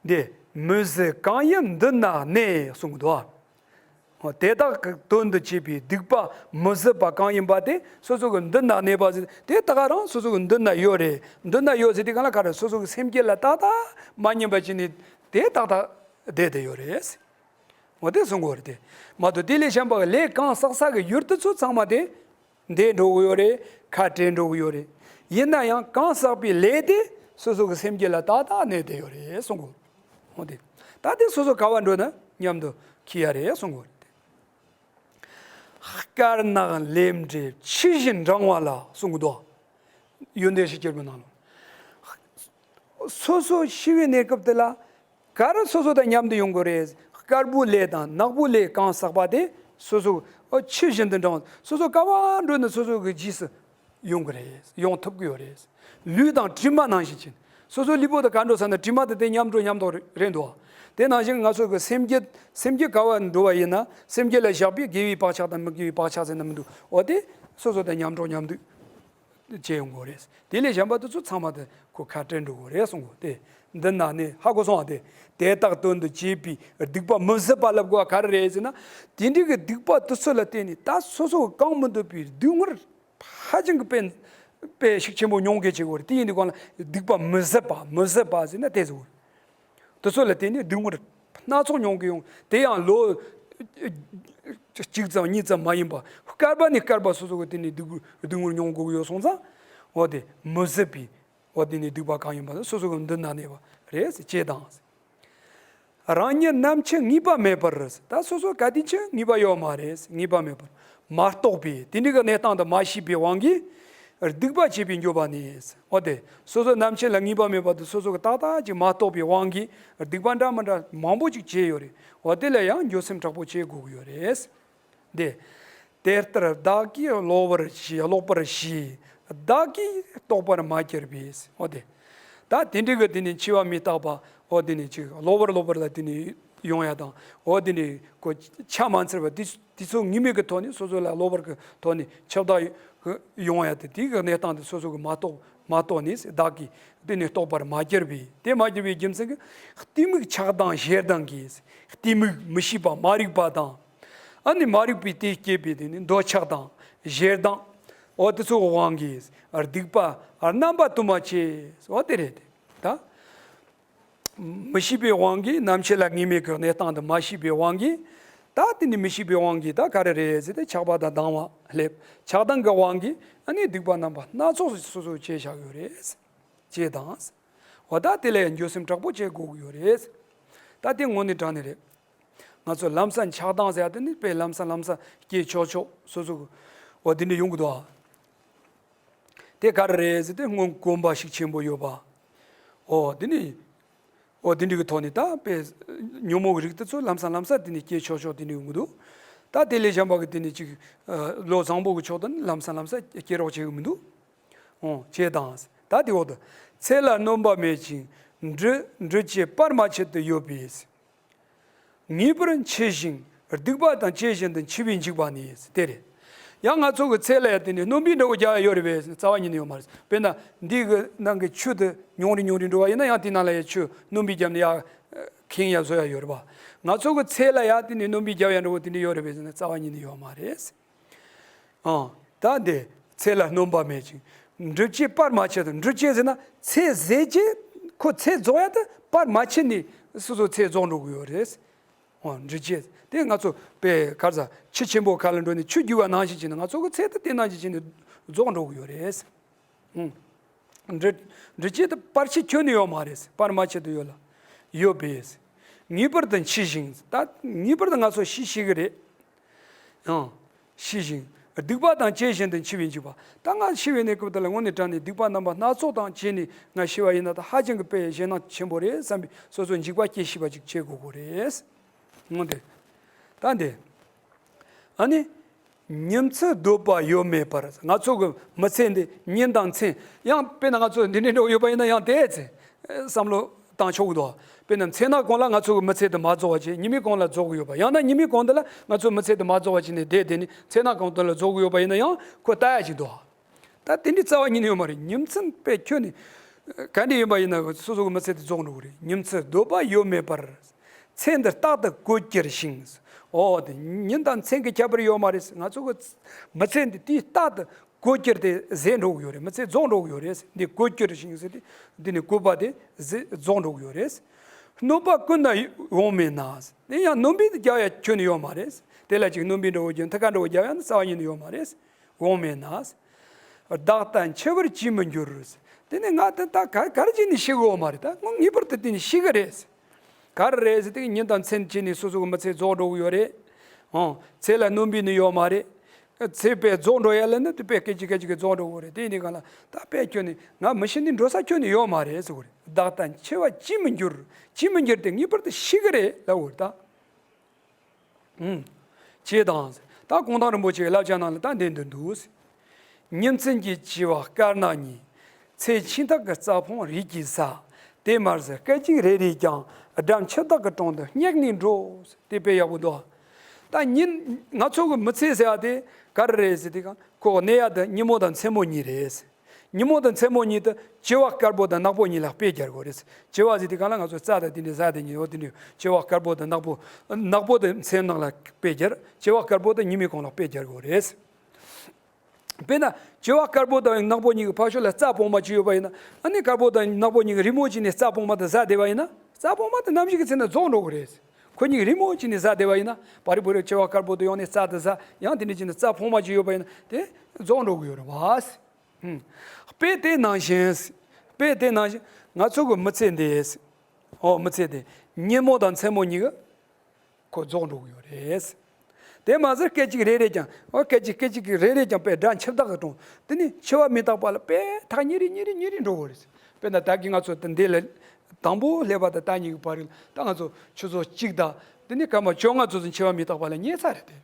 འདི་མི་བཟད་གང་ཡིན་མདུན་ན་གནས་གསུང་གི་འདུག་ཨ། དེ་དག་གི་དོན་དུ་བྱས་པའི་སྡིག་པ་མི་བཟད་པ་གང་ཡིན་པ་དེ་སོ་སོ་གི་མདུན་ན་གནས་པ་ཟེར། དེ་ད་ག་རང་སོ་སོ་གི་མདུན་ན་ཡོད་རེད། མདུན་ན་ཡོད་ཟེར་དུས་གང་ལ་ག་རེ། སོ་སོ་གི་སེམས་རྒྱུད་ལ་ཏག་ཏག་མ་ཉམས་པ་བྱས་ནས་དེ་ཏག་ཏག་བསྡད་བསྡད་ཡོད་རེད། འོ་དེ་གསུང་གི་ཡོད་རེད། དེ་མ་གཏོགས་དེ་ལས་གཞན་པ་གི་ལས་གང་བསགས་བསགས་གི་ཡུལ་དེ་ཚོ་ཚང་མ་དེ་འདས་འགྲོ་གི་ཡོད་རེད། ཁ་བྲལ་འགྲོ་གི་ཡོད་རེད། ཡིན་ན་ཡང་གང་བསགས་པའི་ལས་དེ་སོ་སོ་གི་སེམས་རྒྱུད་ལ་ཏག་ཏག་གནས་བསྡད་ཡོད་རེད་གསུང་གི་ཡོད། འོ་དེ། ད་དེ་སོ་སོ་ག་བ་འགྲོ་ན་མཉམ་དུ་འཁྱེར་ཡ་རེད་གསུང་གི་ཡོད་རེད། དཀར་ནག་ལས་འབྲས་ཆུ་བཞིན་འབྲང་བ་ལ་གསུང་གི་འདུག། ཡོན་ཏན་གཞིར་གྱུར་པའི་ནང་ལོགས། སོ་སོ་ཤི་བའི་གནས་སྐབས་དེ་ལ་ག་རེ་སོ་སོ་དང་མཉམ་དུ་ཡོང་གི་རེད། དཀར་པོའི་ལས་དང་ནག་པོའི་ལས་གང་བསགས་པ་དེ་སོ་སོ་ཆུ་བཞིན་དུ་འབྲང་། སོ་སོ་ག་བ་འགྲོ་ན་སོ་སོ་གི་རྗེས་སུ་ཡོང་གི་རེད། ཡོང་ཐུབ་ཀྱི་ཡོད་རེད། ལུས་དང་གྲིབ་མ་ནང་བཞིན་བྱས། སོ་སོ་ལུས་པོ་དང་ག་འགྲོ་ས་ན་གྲིབ་མ་དེ་དེ་མཉམ་འགྲོ་མཉམ་འགྲོ་རེད་འདུག། དེ་ནང་བཞིན་ང་ཚོ་གི་སེམས་རྒྱུད། སེམས་རྒྱུད་ག་བ་འགྲོ་བ་ཡིན་ན་སེམས་རྒྱུད་ལ་བཞག་པའི་དགེ་བའི་བག་ཆགས་དང་མི་དགེ་བའི་བག་ཆགས་ཟེར་ན་མི་འདུག། འོ་དེ་སོ་སོ་དང་མཉམ་འགྲོ་མཉམ་འདུག་བྱས་ཡོང་གི་རེད། དེ་ལས་གཞན་པ་དེ་ཚོ་ཚང་མ་དེ་ཁོ་ཁ་བྲལ་འགྲོ་གི་རེད་གསུང་གི། དེ་མདུན་ན་གནས། ཧ་གོ་སོང་བ། དེ་དེ་དག་དོན་དུ་བྱས་པའི་སྡིག་པ་མི་བཟད་པ་ལབ་དགོས་པ་ག་རེ་རེད་ཟེར་ན། དེ་འདྲའི་གི་སྡིག་པ་དེ་ཚོ་ལ་བརྟེན་ནས་ད་སོ་སོ་གང་མི་འདོད་པའི་སྡུག་བསྔལ་ཧ་ཅང་གི་དཔེ་དཔེ་ཤུགས་ཆེན་པོ་མྱོང་གི་བྱེད་དགོས་རེད། དེ་ཡིན་དུས་གང་ལ་སྡིག་པ་མི་བཟད་པ། མི་བཟད་པ་ཟེར་ན་དེ་ཟེར་དགོས་རེད། དེ་ཚོ་ལ་བརྟེན་ནས་སྡུག་བསྔལ་སྣ་ཚོགས་མྱོང་གི་ཡོང་། དེ་ཡང་ལོ་གཅིག་ཙམ་གཉིས་ཙམ་མ་ཡིན་པ། བསྐལ་པ་ནས་བསྐལ་པ་སོ་སོ་གི་དེ་ནས་སྡུག་སྡུག་བསྔལ་མྱོང་དགོས་ཀྱི་ཡོད་སོང་ཙང་། འོ་དེ་མི་བཟད་པའི། འོ་དེ་ནས་སྡིག་པ་གང་ཡིན་པ་སོ་སོ་གི་མདུན་ན་གནས་པ་རེད་ཅེས་དང་། རང་ཉིད་ནམ་འཆི་ངེས་པ་མེད་པར། ད་སོ་སོ་ག་དུས་འཆི་ངེས་པ་ཡོད་མ་རེད། ངེས་པ་མེད་པར་མ་རྟོགས་པས། དེ་འདྲའི་གི་གནས་སྟངས་དེ་མ་ཤེས་པའི་དབང་གིས། སྡིག་པ་བྱས་པའི་འགྱོད་པ་ནི། འོ་དེ་སོ་སོ་རྣམ་མཁྱེན་ལ་ངེས་པ་མེད་པ་དེ་སོ་སོ་གི་ཏག་ཏག་ཅིག་མ་རྟོགས་པའི་དབང་གིས་སྡིག་པ་འདྲ་མི་འདྲ་མང་པོ་ཅིག་བྱས་ཡོད་རེད། འོ་དེ་ལ་ཡང་འགྱོད་སེམས་དྲག་པོ་བྱེད་དགོས་ཀྱི་ཡོད་རེད། དེ། དེ་ལྟར་བདག་གིས་གློ་བུར་ཤེས། ལོག་པར་ཤེས། བདག་གིས་རྟོག་པར་མ་གྱུར་པས། འོ་དེ། ད་དེ་འདྲའི་གི་དེ་ནི་འཆི་བ་མི་རྟག་པ། འོ་དེ་ནི་ཅིག་གློ་བུར་གློ་བུར་ལ་དེ་ནི་ཡོང་ཡ་དང་། འོ་དེ་ནི་ཁོ་ཆ་མ་འཚལ་བ་དེ་དེ་ཚོ་ངེས་མེད་ཀྱི་ཐོག་ནས་སོ་སོ་ལ་གློ་བུར་གྱི་ཐོག་ནས་ཁྱབ་བདག་ཡོང་ཡ་དེ་དེའི་གི་གནས་སྟངས་དེ་སོ་སོ་གི་མ་རྟོགས་མ་རྟོགས་ནས་བདག་གིས་དེ་ནི་རྟོགས་པར་མ་གྱུར་པས། དེ་མ་གྱུར་པའི་རྒྱུ་མཚན་གྱིས་གཏི་མུག་ཆགས་སྡང་ཞེ་སྡང་གིས། གཏི་མུག་མི་ཤེས་པ་མ་རིག་པ་དང་། ཨ་ནི་མ་རིག་པའི་དེས་སྐྱེས་པའི་དེ་ནི་འདོད་ཆགས་དང་ཞེ་སྡང་། འོ་དེ་ཚོའི་དབང་གིས་སྡིག་པ་རྣམ་པ་དུ་མ་བྱས། འོ་དེ་རེད་དེ། ད་མི་ཤེས་པའི་དབང་གིས། རྣམ་མཁྱེན་ལ་ངེས་མེད་ཀྱི་གནས་སྟངས་དེ་མ་ཤེས་པའི་དབང་གིས། ད་དེ་ནི་མི་ཤེས་པའི་དབང་གིས་ད་ག་རེ་རེད་ཟེར་ཏེ་ཆགས་པ་དང་སྡང་བ་སླེབས། ཆགས་སྡང་གི་དབང་གིས་ཨ་ནི་སྡིག་པ་རྣམ་པ་སྣ་ཚོགས་སོ་སོ་བྱས་བཞག་ཡོད་རེད། ཅེས་དང་། འོ་ད་དེ་ལ་ཡང་འགྱོད་སེམས་དྲག་པོ་བྱེད་དགོས་ཀྱི་ཡོད་རེད། ད་དེ་དངོས་གནས་དྲང་གནས་རེད། ང་ཚོ་ལམ་སང་ཆགས་སྡང་ཟེར་ཡ་དེ་ནི་དཔེ་ལམ་སང་ལམ་སང་སྐྱེས་ཆོག་ཆོག་སོ་སོ་གི། འོ་དེ་འདྲ་ཡོང་གི་འདུག་ཨ། དེ་ག་རེ་རེད་ཟེར་ཏེ་སྔོན་གོམས་པ་ཤུགས་ཆེན་པོ་ཡོད་པ། འོ་དེ་ནི། འོ་དེ་འདྲ་གི་ཐོག་ནས་ད་དཔེ་ཉོན་མོངས་ཀྱི་རིགས་དེ་ཚོ་ལམ་སང་ལམ་སང་དེ་ནི་སྐྱེས་ཆོག་ཆོག་དེ་འདྲ་ཡོང་གི་འདུག་ད་དེ་ལས་གཞན་པ་གི་དེ་ནི་ཅིག་བློ་བཟང་པོ་གི་ཕྱོགས་དེ་ནི་ལམ་སང་ལམ་སང་སྐྱེ་རོགས་བྱེད་གི་མི་འདུག་འོ་ཅེས་དང་། ད་དེ་འོག་ཏུ། ཚེ་ལ་སྣོན་པ་མེད་ཅིང་འབྲི་འབྲི་བྱེད་བར་མ་ཆད་དུ་ཡོད་པས། ངེས་པར་འཆི་ཞིང་སྡིག་པ་དང་བཅས་བཞིན་དུ་འཆི་བས་འཇིགས་པ་ནི། དེ་རེད། ཡང་ང་ཚོ་གི་ཚེ་ལ་ཡང་དེ་ནི་སྣོན་པའི་འདྲ་བོ་རྒྱག་ཡ་ཡོད་རེད་པས། རྩ་བ་ཉིད་ནས་ཡོད་མ་རེད། དཔེར་ན་འདི་གི་ནང་གི་ཆུ་དེ་ཉུང་རེ་ཉུང་རེ་འགྲོ་བ་ཡིན་ན་ཡང་དེ་ནང་ལ་ཡང་ཆུ་སྣོན་པའི་རྒྱབ་ནས་ཡང་ཁེངས་ཡ་བཟོ་ཡ་ཡོད་རེད་པ། ང་ཚོ་གི་ཚེ་ལ་ཡང་དེ་ནི་སྣོན་པའི་རྒྱག་ཡ་འདྲ་བོ་དེ་འདྲ་ཡོད་རེད་པས་ཟེར་ན་རྩ་བ་ཉིད་ནས་ཡོད་མ་རེད། ཨང་། ད་འདི་ཚེ་ལ་སྣོན་པ་མེད་ཅིང་། འབྲི་བྱེད་བར་མ་ཆད་དུ། འབྲི་བྱེད་ཟེར་ན་ཚེ་ཟད་རྗེས་ཁོ་ཚེ་རྫོགས་ཡ་དེ་བར་མ་ཆད་ནས་སོ་སོ་ཚེ་རྫོགས་འགྲོ་གི་ཡོད་རེད། ཨང་། འབྲི་བྱེད་དེ་ང་ཚོ་དཔེ་ག་རེ་ཟ་ཆུ་ཆེན་པོ་ཁ་ལ་འགྲོ་ནས་ཆུ་རྒྱུག་པ་ནང་བཞིན་བྱས་ནས་ང་ཚོ་གི་ཚེ་དེ་དེ་ནང་བཞིན་བྱས་ནས་རྫོགས་འགྲོ་གི་ཡོད་རེད། ཨང་། འབྲི་འབྲི་བྱེད་དེ་བར་ཆད་ཁྱོན་ནས་ཡོད་མ་རེད། བར་མ་ཆད་དུ་ཡོད་ལ། ཡོད་པས། ངེས་པར་དུ་འཆི་ཞིང་། ད་ངེས་པར་དུ་ང་ཚོ་ཤི་ཤི་གི་རེད། ཡང་། ཤི་ཞིང་། སྡིག་པ་དང་བཅས་བཞིན་དུ་འཆི་བས་འཇིགས་པ། ད་ང་ཤི་བའི་གནས་སྐབས་དེ་ལ་དངོས་གནས་དྲང་གནས་སྡིག་པ་རྣམ་པ་སྣ་ཚོགས་དང་བཅས་ནས་ང་ཤི་བ་ཡིན་ན་ད་ཧ་ཅང་གི་དཔེ་ཞེད་སྣང་ཆེན་པོ་རེད་བསམ་པའི་སོ་སོ་འཇིགས་པ་སྐྱེ་ཤེས་པ་ཅིག་བྱེད་དགོས་ཀྱི་རེད། འོ་དེ། ད་འདི། ཨ་ནི། ཉིན་མཚན་སྡོད་པ་ཡོད་མེད་པར། ང་ཚོ་གི་མི་ཚེ་འདི་ཉིན་དང་མཚན། ཡང་དཔེར་ན་ང་ཚོ་འདི་འདྲའི་འགྲོ་ཡོད་པ་ཡིན་ན་ཡང་དེ་ཚེ་བསམ་བློ་བཏང་ཆོག་གི་འདུག་དཔེར་ན་མཚན་ནག་གུང་ལ་ང་ཚོ་གི་མི་ཚེ་དེ་མ་རྫོགས་པ་བྱས་ཉི་མའི་གུང་ལ་རྫོགས་གི་ཡོད་པ། ཡང་ན་ཉི་མའི་གུང་དེ་ལ་ང་ཚོ་མི་ཚེ་དེ་མ་རྫོགས་པ་བྱས་ནས་བསྡད་བསྡད་ནས་མཚན་ནག་གུང་དེ་ལ་རྫོགས་གི་ཡོད་པ་ཡིན་ན་ཡང་ཁོ་ལྟ་ཡ་ཅིག་འདུག་ད་དེ་འདྲའི་རྩ་བ་ཉིད་ནས་ཡོད་མ་རེད། ཉིན་མཚན་དཔེ་ཁྱོན་ནས་ག་འདྲ་ཡིན་པ་ཡིན་ན་སོ་སོ་གི་མི་ཚེ་དེ་རྫོགས་འགྲོ་གི་རེད། ཉིན་མཚན་སྡོད་པ་ཡོད་མེད་པར། ཚེ་འདི་རྟག་ཏུ་བཀོལ་གྱུར་ཞིང་། འོ་དེ་ཉིན་དང་མཚན་གྱི་ཁྱད་པར་ཡོད་མ་རེད། ང་ཚོ་གི་མི་ཚེ་འདི་དེའི་རྟག་ཏུ་བཀོལ་གྱུར་དེ་ཟད་འགྲོ་གི་ཡོད་རེད། མི་ཚེ་རྫོགས་འགྲོ་གི་ཡོད་རེད། འདི་བཀོལ་གྱུར་ཞིང་ཟེར་དེ་འདི་ནི་བཀོད་པ་དེ་ཟད་རྫོགས་འགྲོ་གི་ཡོད་རེད། སྣོན་པ་ཀུན་ན་འོང་མེད་ན། དེ་ཡང་སྣོན་པའི་རྒྱག་ཡ་ཁྱོན་ནས་ཡོད་མ་རེད། དེ་ལ་ཅིག་སྣོན་པའི་འདྲ་བོ་རྒྱག་མཐུ་ཁ་འདྲ་བོ་རྒྱག་ཡ་ནི་རྩ་བ་ཉིད་ནས་ཡོད་མ་རེད། འོང་མེད་ན། བདག་ལྟ་འཆི་བར་ཅིས་མི་འགྱུར། དེ་ནི་ང་དེ་ད་ག་ག་རེ་བྱས་ནས་ཤི་གི་ཡོད་མ་རེད། ད་ངོ་ངེས་པར་དུ་དེ་ནི་ཤི་གི་རེད། ག་རེ་རེད་ཟེར་དེ་ཉིན་དང་མཚན་བྱས་ནས་སོ་སོ་གི་མི་ཚེ་རྫོགས་འགྲོ་གི་ཡོད་རེད། ཨང་། ཚེ་ལ་སྣོན་པའི་ནི་ཡོད་མ་རེད། ཚེ་དཔེ་རྫོགས་འགྲོ་ཡ་ལ་ནི་དེ་དཔེ་སྐད་ཅིག་སྐད་ཅིག་གིས་རྫོགས་འགྲོ་གི་རེད། དེ་ཡིན་དུས་གང་ལ་ད་དཔེ་ཁྱོན་ནས་ང་མི་ཤི་ནི་འགྲོ་ས་ཁྱོན་ནས་ཡོད་མ་རེད་ཟེར་གི་རེད། བདག་ལྟ་འཆི་བར་ཅིས་མི་འགྱུར། ཅིས་མི་འགྱུར་དེ་ངེས་པར་དུ་ཤི་གི་རེད་ལབ་གི་རེད་ད། ཨུམ། ཅེས་དང་། ད་གུང་ཐང་རིན་པོ་ཆེའི་བསླབ་བྱ་ནང་ལ་ད་འདི་འདི་འདུག་ཉིན་མཚན་གྱི་བྱེ་བ་དཀར་ནག་གཉིས། ཚེ་འཆི་བདག་གི་རྩྭ་ཕུང་རིས་ཀྱིས་ཟ། དེ་མ་ཟད་སྐད་ཅིག་རེ་རེས་ཀྱང་། སྒྲ་འཆི་བདག་གི་དྲུང་དུ་སྙེག་ནས་འགྲོ། དེ་དཔེ་ཡག་པོ་འདུག་ད་ཉིན་ང་ཚོ་གི་མི་ཚེ་ཟེར་བ་དེ་ག་རེ་རེད་ཟེར་དུས་གང་ཁོ་གནས་ཡ་དེ་ཉིན་མོ་དང་མཚན་མོ་གཉིས་རེད། ཉིན་མོ་དང་མཚན་མོ་གཉིས་དེ་བྱེ་བ་དཀར་པོ་དང་ནག་པོ་གཉིས་ལ་དཔེ་སྦྱར་དགོས་རེད། བྱེ་བ་ཟེར་དུས་གང་ལ་ང་ཚོ་རྩྭ་དང་དེ་ནས་ཟ་དེ་གཉིས་འོ་དེ་ནས་བྱེ་བ་དཀར་པོ་དང་ནག་པོ། ནག་པོ་དེ་མཚན་ནག་ལ་དཔེ་སྦྱར། བྱེ་བ་དཀར་པོ་དེ་ཉི་མའི་གུང་ལ་དཔེ་སྦྱར་དགོས་རེད། དཔེར་ན་བྱེ་བ་དཀར་པོ་དང་ནག་པོ་གཉིས་ཀྱི་ཕར་ཕྱོགས་ལ་རྩྭ་སྤུངས་མ་ཅིག་ཡོད་པ་ཡིན་ན། ཨ་ནི་དཀར་པོ་དང་ནག་པོ་གཉིས་ཀྱི་རི་མོ་ཅིག་ནས་རྩྭ་སྤུངས་མ་དེ་ཟ་བསྡད་པ་ཡིན་ན། རྩྭ་སྤུངས་མ་དེ་ནམ་ཞིག་གི་ཚེ་ན་རྫོགས་འགྲོ་གི་རེད། ཁོ་གཉིས་ཀྱི་རི་མོ་ཅིག་ནས་ཟ་བསྡད་པ་ཡིན་ན། བ་རི་བུ་རི་བྱེ་བ་དཀར་པོ་དེ་ཡོང་ནས་རྩྭ་དེ་ཟ། ཡང་དེ་འདྲ་ཅིག་ནས་རྩྭ་སྤུངས་མ་ཅིག་ཡོད་པ་ཡིན་ན་དེ་རྫོགས་འགྲོ་གི་ཡོད་རེད་བ། ཧུམ། དཔེ་དེ་ནང་བཞིན། དཔེ་དེ་ནང་བཞིན་ང་ཚོ་གི་མི་ཚེ་འདི། ཨོ་མི་ཚེ་འདི་ཉིན་མོ་དང་མཚན་མོ་གཉིས་ཀྱི་ཁོ་རྫོགས་འགྲོ་གི་ཡོད་རེད། དེ་མ་ཟད་སྐད་ཅིག་རེ་རེ་ཀྱང་ཨོ་སྐད་ཅིག་སྐད་ཅིག་གི་རེ་རེ་ཀྱང་དཔེ་སྒྲ་འཆི་བདག་གི་གྲོང་། དེ་ནི་འཆི་བ་མི་རྟག་པ་ལ་དཔེ་ཐག་ཉེ་རིང་ཉེ་རིང་ཉེ་རིང་འགྲོ་གི་རེད། དཔེར་ན་ད་གིན་ང་ཚོ་དེ་འདི་ལ་དང་པོ་སླེབས་པ་དང་ད་གཉིས་ཀྱི་བར་རིང་ད་ང་ཚོ་ཆུ་ཚོད་གཅིག་དང་དེ་ནི་སྐར་མ་བཅོ་ལྔ་ཚོ་ཚོ་འཆི་བ་མི་རྟག་པ་ལ་ཉེ་ས་རེད་དེ།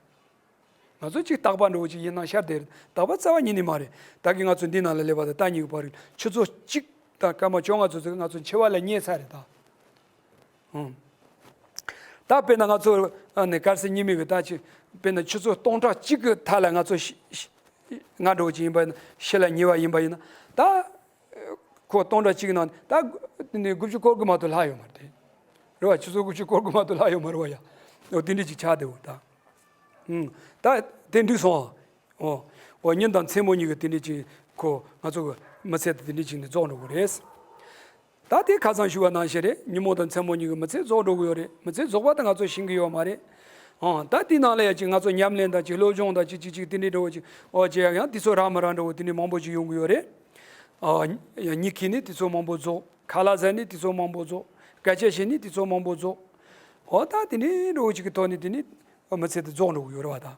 ང་ཚོ་གཅིག་རྟག་པ་འགྲོ་གཅིག་ཡིན་ན་ཤར་དེ་རེད། རྟག་པ་རྩ་བ་ཉིད་ནས་མ་རེད། ད་གིན་ང་ཚོ་འདི་ནང་ལ་སླེབས་པ་དང་ད་གཉིས་ཀྱི་བར་རིང་ཆུ་ཚོད་གཅིག་དང་སྐར་མ་བཅོ་ལྔ་ཚོ་ཚོ་ང་ཚོ་འཆི་བ་ལ་ཉེ་ས་རེད་ད། ཨང་། ད་དཔེར་ན་ང་ཚོ་ཨ་ནི་དཀར་ཟས་ཉི་མའི་གི་ད་ཅི་དཔེར་ན་ཆུ་ཚོད་སྟོང་ཕྲག་གཅིག་གི་མཐའ་ལ་ང་ཚོ་ཤི་ཤི་ང་འགྲོ་གི་ཡིན་པ་ཡིན་ན་ཤི་ལ་ཉེ་བ་ཡིན་པ་ཡིན་ན་ད་ཁོ་སྟོང་ཕྲག་གཅིག་ནང་ད་དེ་ནས་དགུ་བཅུ་སྐོར་གི་མ་གཏོགས་ལྷག་ཡོད་མ་རེད། རེད་བ། ཆུ་ཚོད་དགུ་བཅུ་སྐོར་གི་མ་གཏོགས་ལྷག་ཡོད་མ་རེད་བ་ཡ། འོ་དེ་འདྲ་ཅིག་ཆགས་བསྡད་འོ་ད། ཨང་། ད་དེ་འགྲིག་སོང་ཨ། འོ། འོ་ཉིན་དང་མཚན་མོ་གཉིས་ཀྱི་དེ་འདྲ་ཅིག་ཁོ་ང་ཚོ་གི་མི་ཚེ་དེ་དེ་འདྲ་ཅིག་ནས་རྫོགས་འགྲོ་གི་རེད། ད་དེ་ཁ་སང་ཞུས་པ་ནང་བཞིན་རེད། ཉིན་མོ་དང་མཚན་མོ་གཉིས་ཀྱི་མི་ཚེ་རྫོགས་འགྲོ་གི་ཡོད་རེད། མི་ཚེ་རྫོགས་པ་དེ་ང་ཚོ་ཤེས་ཀྱི་ཡོད་མ་རེད། ཨང་། ད་དེའི་ནང་ལ་ཡ་ཅིག་ང་ཚོ་ཉམས་ལེན་དང་ཅིག་སློབ་སྦྱོང་དང་ཅིག་ཅིག་ཅིག་དེ་འདྲའི་འགྲོ་བ་ཅིག་ཨོ་ཅེ་ཡང་ཡང་དུས་ཚོད་རག་མ་རག་འགྲོ་བ་དེ་འདྲའི་མང་པོ་ཅིག་ཡོང་གི་ཡོད་རེད། ཨ། ཉི་ཁྱི་ནི་དུས་ཚོད་མང་པོ་རྫོགས། ཁ་ལག་ཟ་ནི་དུས་ཚོད་མང་པོ་རྫོགས། སྐད་ཆ་བཤད་ནི་དུས་ཚོད་མང་པོ་རྫོགས། ཨོ་ད་དེ་འདྲའི་འགྲོ་བ་ཅིག་གི་ཐོག་ནས་དེ་ནི་མི་ཚེ་དེ་རྫོགས་འགྲོ་གི་ཡོད་རེད་བ་ད།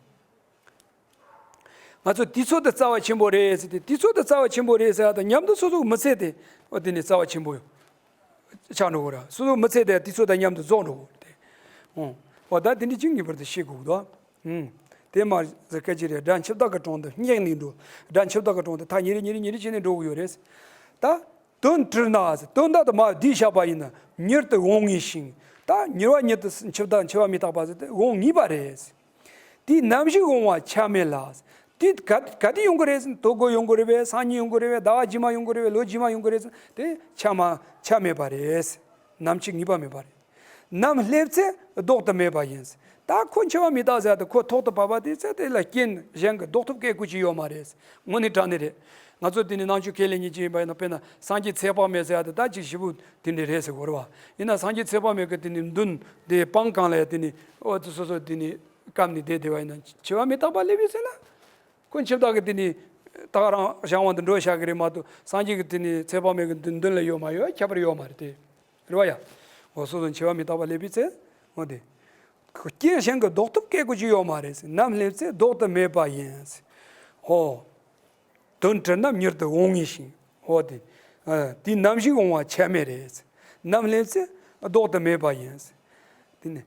ང་ཚོ་དུས་ཚོད་དེ་རྩ་བ་ཆེན་པོ་རེད་ཟེར་ཏེ། དུས་ཚོད་དེ་རྩ་བ་ཆེན་པོ་རེད་ཟེར་བ་དང་མཉམ་དུ་སོ་སོའི་མི་ཚེ་དེ་འོ་དེ་ནི་རྩ་བ་ཆེན་པོ་ཆགས་འགྲོ་གི་རེད། སོ་སོའི་མི་ཚེ་དེ་དུས་ཚོད་དང་མཉམ་དུ་རྫོགས་འགྲོ་གི་རེད། ཨོ། འོ་ད་དེ་འདྲ་ཅིག་ངེས་པར་དུ་ཤེས་དགོས་འདུག་ཨང་། དེ་མ་ཟད་སྐད་ཅིག་རེ་སྒྲ་འཆི་བདག་གི་གྲོང་དུ་སྙེགས་ནས་འགྲོ། སྒྲ་འཆི་བདག་གི་གྲོང་དུ་ཐག་ཉེ་རིང་ཉེ་རིང་ཉེ་རིང་བྱས་ནས་འགྲོ་གི་ཡོད་རེད། ད། དོན་བྲལ་ན། དོན་དག་དེ་མར་བསྡུས་བཞག་པ་ཡིན་ན་མྱུར་དུ་འོང་ངེས་ཤིང་། ད་མྱུར་བ་མྱུར་དུ་འཆི་བདག་འཆི་བ་མི་རྟག་པ་ཟེར་ཏེ་འོང་ངེས་པ་རེད། དེའི་ནམ་ཞིག་འོང་བ་ཆ་མེད་ལ། དེ་ག་ག་དུས་ཡོང་གི་རེད་ཟེར་ན། དོ་དགོང་ཡོང་གི་རེད་པས། སང་ཉིན་ཡོང་གི་རེད་པས། ཟླ་བ་རྗེས་མ་ཡོང་གི་རེད་པས། ལོ་རྗེས་མ་ཡོང་གི་རེད་ཟེར་ན། དེ་ཆ་མ་ཆ་མེད་པ་རེད། ནམ་འཆི་ངེས་པ་མེད་པ་རེད། ནམ་སླེབས་ཚེ་ལྡོག་ཏུ་མེད་པ་ཡིན། ད་ཁོ་འཆི་བ་མི་རྟག་ཟེར་ཡ་དེ་ཁོ་ཐོག་ཏུ་བབས་པ་དེ་ཚེ་དེ་ལ་རྐྱེན་གཞན་གྱིས་ལྡོག་ཐུབ་མཁན་ཅིག་ཡོད་མ་རེད། དངོས་གནས་དྲང་གནས་རེད། ང་ཚོ་དེ་ནི་ནང་ཆོས་ཁས་ལེན་མཁན་ཅིག་ཡིན་པ་ཡིན་ན། དཔེར་ན་སངས་རྒྱས་ཚེ་དཔག་མེད་ཟེར་ཡ་དེ་ད་ཅིག་ཞེ་པོ་དེ་འདྲ་རེད་ཟེར་གོ་རེད་བ། ཡིན་ན་སངས་རྒྱས་ཚེ་དཔག་མེད་ཀྱི་དེ་ནི་མདུན་དེ་སྤང་གང་ལ་ཡ་དེ་ནི་ཨོ་དེ་སོ་སོ་དེ་ནི་བཀབ་ནས་བསྡད་བསྡད་པ་ཡིན་ན་འཆི་བ་མི་རྟག་པ་སླེབས་ཡོད་ཟེར་ན། ཁོ་འཆི་བདག་གི་དེ་ནི་ད་རང་བྱང་བ་དུ་འགྲོ་བཞག་གི་རེད་མ་གཏོགས། སངས་རྒྱས་ཀྱི་དེ་ནི་ཚེ་དཔག་མེད་ཀྱི་མདུན་མདུན་ལ་ཡོད་མ་ཡོད་ཁྱད་པར་ཡོད་མ་རེད་དེ། རེད་བ་ཡ། འོ་སོ་སོ་འཆི་བ་མི་རྟག་པ་སླེབས་པའི་ཚེ། འོ་དེ། ཁོ་རྐྱེན་གཞན་གྱིས་ལྡོག་ཐུབ་མཁན་ཅིག་ཡོད་མ་རེད། ནམ་སླེབས་ཚེ་ལྡོག་ཏུ་མེད་པ་ཡིན། འོ། དོན་བྲལ་ན་མྱུར་དུ་འོང་ངེས་ཤིང་། འོ་དེ། ཨ། དེའི་ནམ་ཞིག་འོང་བ་ཆ་མེད་རེད། ནམ་སླེབས་ཚེ་ལྡོག་ཏུ་མེད་པ་ཡིན། དེ་ནི།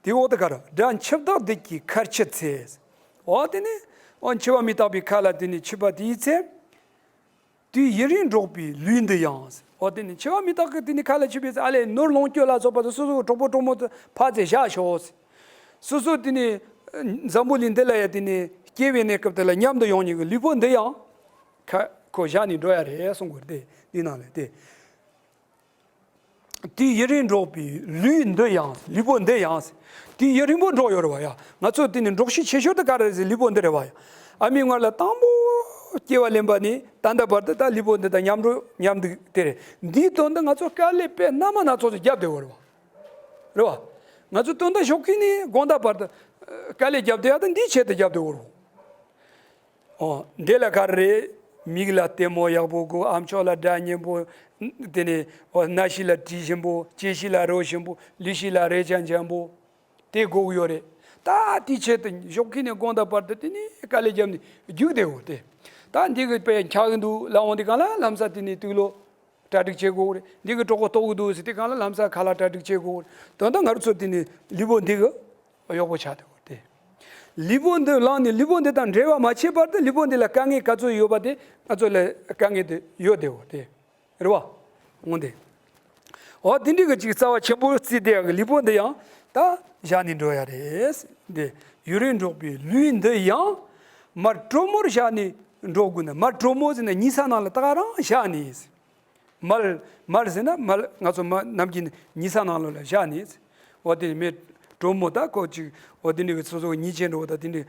དེ་འོག་ཏུ་ག་རེ། སྒྲ་འཆི་བདག་བདུད་ཀྱི་ཁར་འཆི་ཚེ། འོ་དེ་ནི། འོ་འཆི་བ་མི་རྟག་པའི་ཁ་ལ་དེ་ནི་འཆི་བ་དེའི་ཚེ། དུས་ཡུན་རིང་འགྲོགས་པའི་ལུས་འདི་ཡང་། འོ་དེ་ནི་འཆི་བ་མི་རྟག་གི་དེ་ནི་ཁ་ལ་འཆི་བའི་ཚེ་ཨ་ལས་ནོར་ལོངས་སྤྱོད་ལ་སོགས་པ་དེ་སོ་སོའི་གྲོགས་པོ་གྲོགས་མོ་དེ་ཕར་ཚུར་བཞག་ཤོག། སོ་སོ་དེ་ནི་འཛམ་བུ་གླིང་འདི་ལ་ཡ་དེ་ནི་སྐྱེ་བའི་གནས་སྐབས་དེ་ལ་མཉམ་དུ་ཡོང་མཁན་གྱི་ལུས་པོ་འདི་ཡང་ཁ་ཁོ་བཞག་ནས་འགྲོ་ཡ་རེད་གསུང་དགོས་རེད་དེ། འདི་ནང་ལ་དེ། དུས་ཡུན་རིང་འགྲོགས་པའི་ལུས་འདི་ཡང་། ལུས་པོ་འདི་ཡང་། དུས་ཡུན་རིང་པོ་འགྲོགས་ཡོད་རེད་བ་ཡ། ང་ཚོ་དེ་ནི་འགྲོགས་ཤུགས་ཆེ་ཤོས་དེ་ག་རེ་རེད་ཟེར། ལུས་པོ་འདི་རེད་བ་ཡ། ཨ་མའི་མངལ་ལ་དང་པོ་སྐྱེ་བ་ལེན་པ་ནས་ད་ལྟ་བར་དུ་ད་ལུས་པོ་འདི་དང་མཉམ་འགྲོ་མཉམ་འདུག་དེ་རེད། འདིའི་དོན་དུ་ང་ཚོ་དཀའ་ལས་དཔེ་སྣ་མ་སྣ་ཚོགས་ཅིག་བརྒྱབ་བསྡད་ཡོད་རེད་བ། རེད་བ། ང་ཚོ་དོན་དག་ཞོགས་ཀས་ནས་དགོང་དག་བར་དུ་དཀའ་ལས་བརྒྱབ་བསྡད་ཡ་དེ་འདིའི་ཆེད་དུ་བརྒྱབ་བསྡད་ཡོད་རེད་བ། ཨོ། འདི་ལ་ག་རེ་རེད། མིག་ལ་ལྟད་མོ་ཡག་པོ་དགོས། ཨ་མཆོག་ལ་སྒྲ་སྙན་པོ། དེ་ནས་ཨོ་སྣ་ཤེས་ལ་དྲི་ཞིམ་པོ། ལྕེ་ཤེས་ལ་རོ་ཞིམ་པོ། ལུས་ཤེས་ལ་རེག་བྱ་འཇམ་པོ། དེ་དགོས་ཀྱི་ཡོད་རེད། ད་དེའི་ཆེད་དུ་ཞོགས་ཀས་ནས་དགོང་དག་བར་དུ་དེ་ནས་དཀའ་ལས་བརྒྱབ་ནས་རྒྱུགས་བསྡད་ཡོད་དེ། ད་འདི་གི་དཔེ་འཁྱག་གི་འདུག་ལབ་འོང་དུས་སྒང་ལ་ལམ་སང་དེ་ནས་དུག་ལོག་གྲ་སྒྲིག་བྱེད་དགོས་རེད། འདི་གི་གྲོད་ཁོག་ལྟོགས་ཀྱི་འདུག་ཟེར་དུས་སྒང་ལ་ལམ་སང་ཁ་ལག་གྲ་སྒྲིག་བྱེད་དགོས་རེད། དོན་དག་ང་རང་ཚོ་དེ་ནི་ལུས་པོ་འདི་གི་གཡོག་པོ་ཆགས་བསྡད་ཡོད་དེ། ལུས་པོ་འདི་བླངས་ནས་ལུས་པོ་འདི་དང་འབྲེལ་བ་མ་བྱས་བར་དུ་ལུས་པོ་འདི་ལ་དཀའ་ངལ་ག་ཚོད་ཡོད་པ་དེ་ང་ཚོ་ལ་དཀའ་ངལ་དེ་ཡོད་བསྡད་ཡོད་དེ། རེད་བ། འོང་དེ། འོ་དེ་འདྲའི་གི་ཅིག་རྩ་བ་ཆེན་པོ་བརྩིས་བསྡད་ཡག་གི་ལུས་པོ་འདི་ཡང་ད་བཞག་ནས་འགྲོ་ཡ་རེད། དེ་ཡུན་རིང་འགྲོགས་པའི་ལུས་འདི་ཡང་། མར་དྲོན་མོར་བཞག་ནས་འགྲོགས་དགོས་ན། མར་དྲོན་མོ་ཟེར་ན་ཉལ་ས་ནང་ལ་ད་ག་རང་བཞག་ནས། མར་མར་ཟེར་ན་མར་ང་ཚོ་མར་ནམ་རྒྱུན་ཉལ་ས་ནང་ལོགས་ལ་བཞག་ནས། འོ་དེ་མེ་དྲོན་མོ་ད་ཁོ་ཅིག་འོ་དེ་འདྲའི་གི་སོ་སོ་གི་ཉལ་ཆས་འདྲ་བོ་དང་དེ་འདྲའི་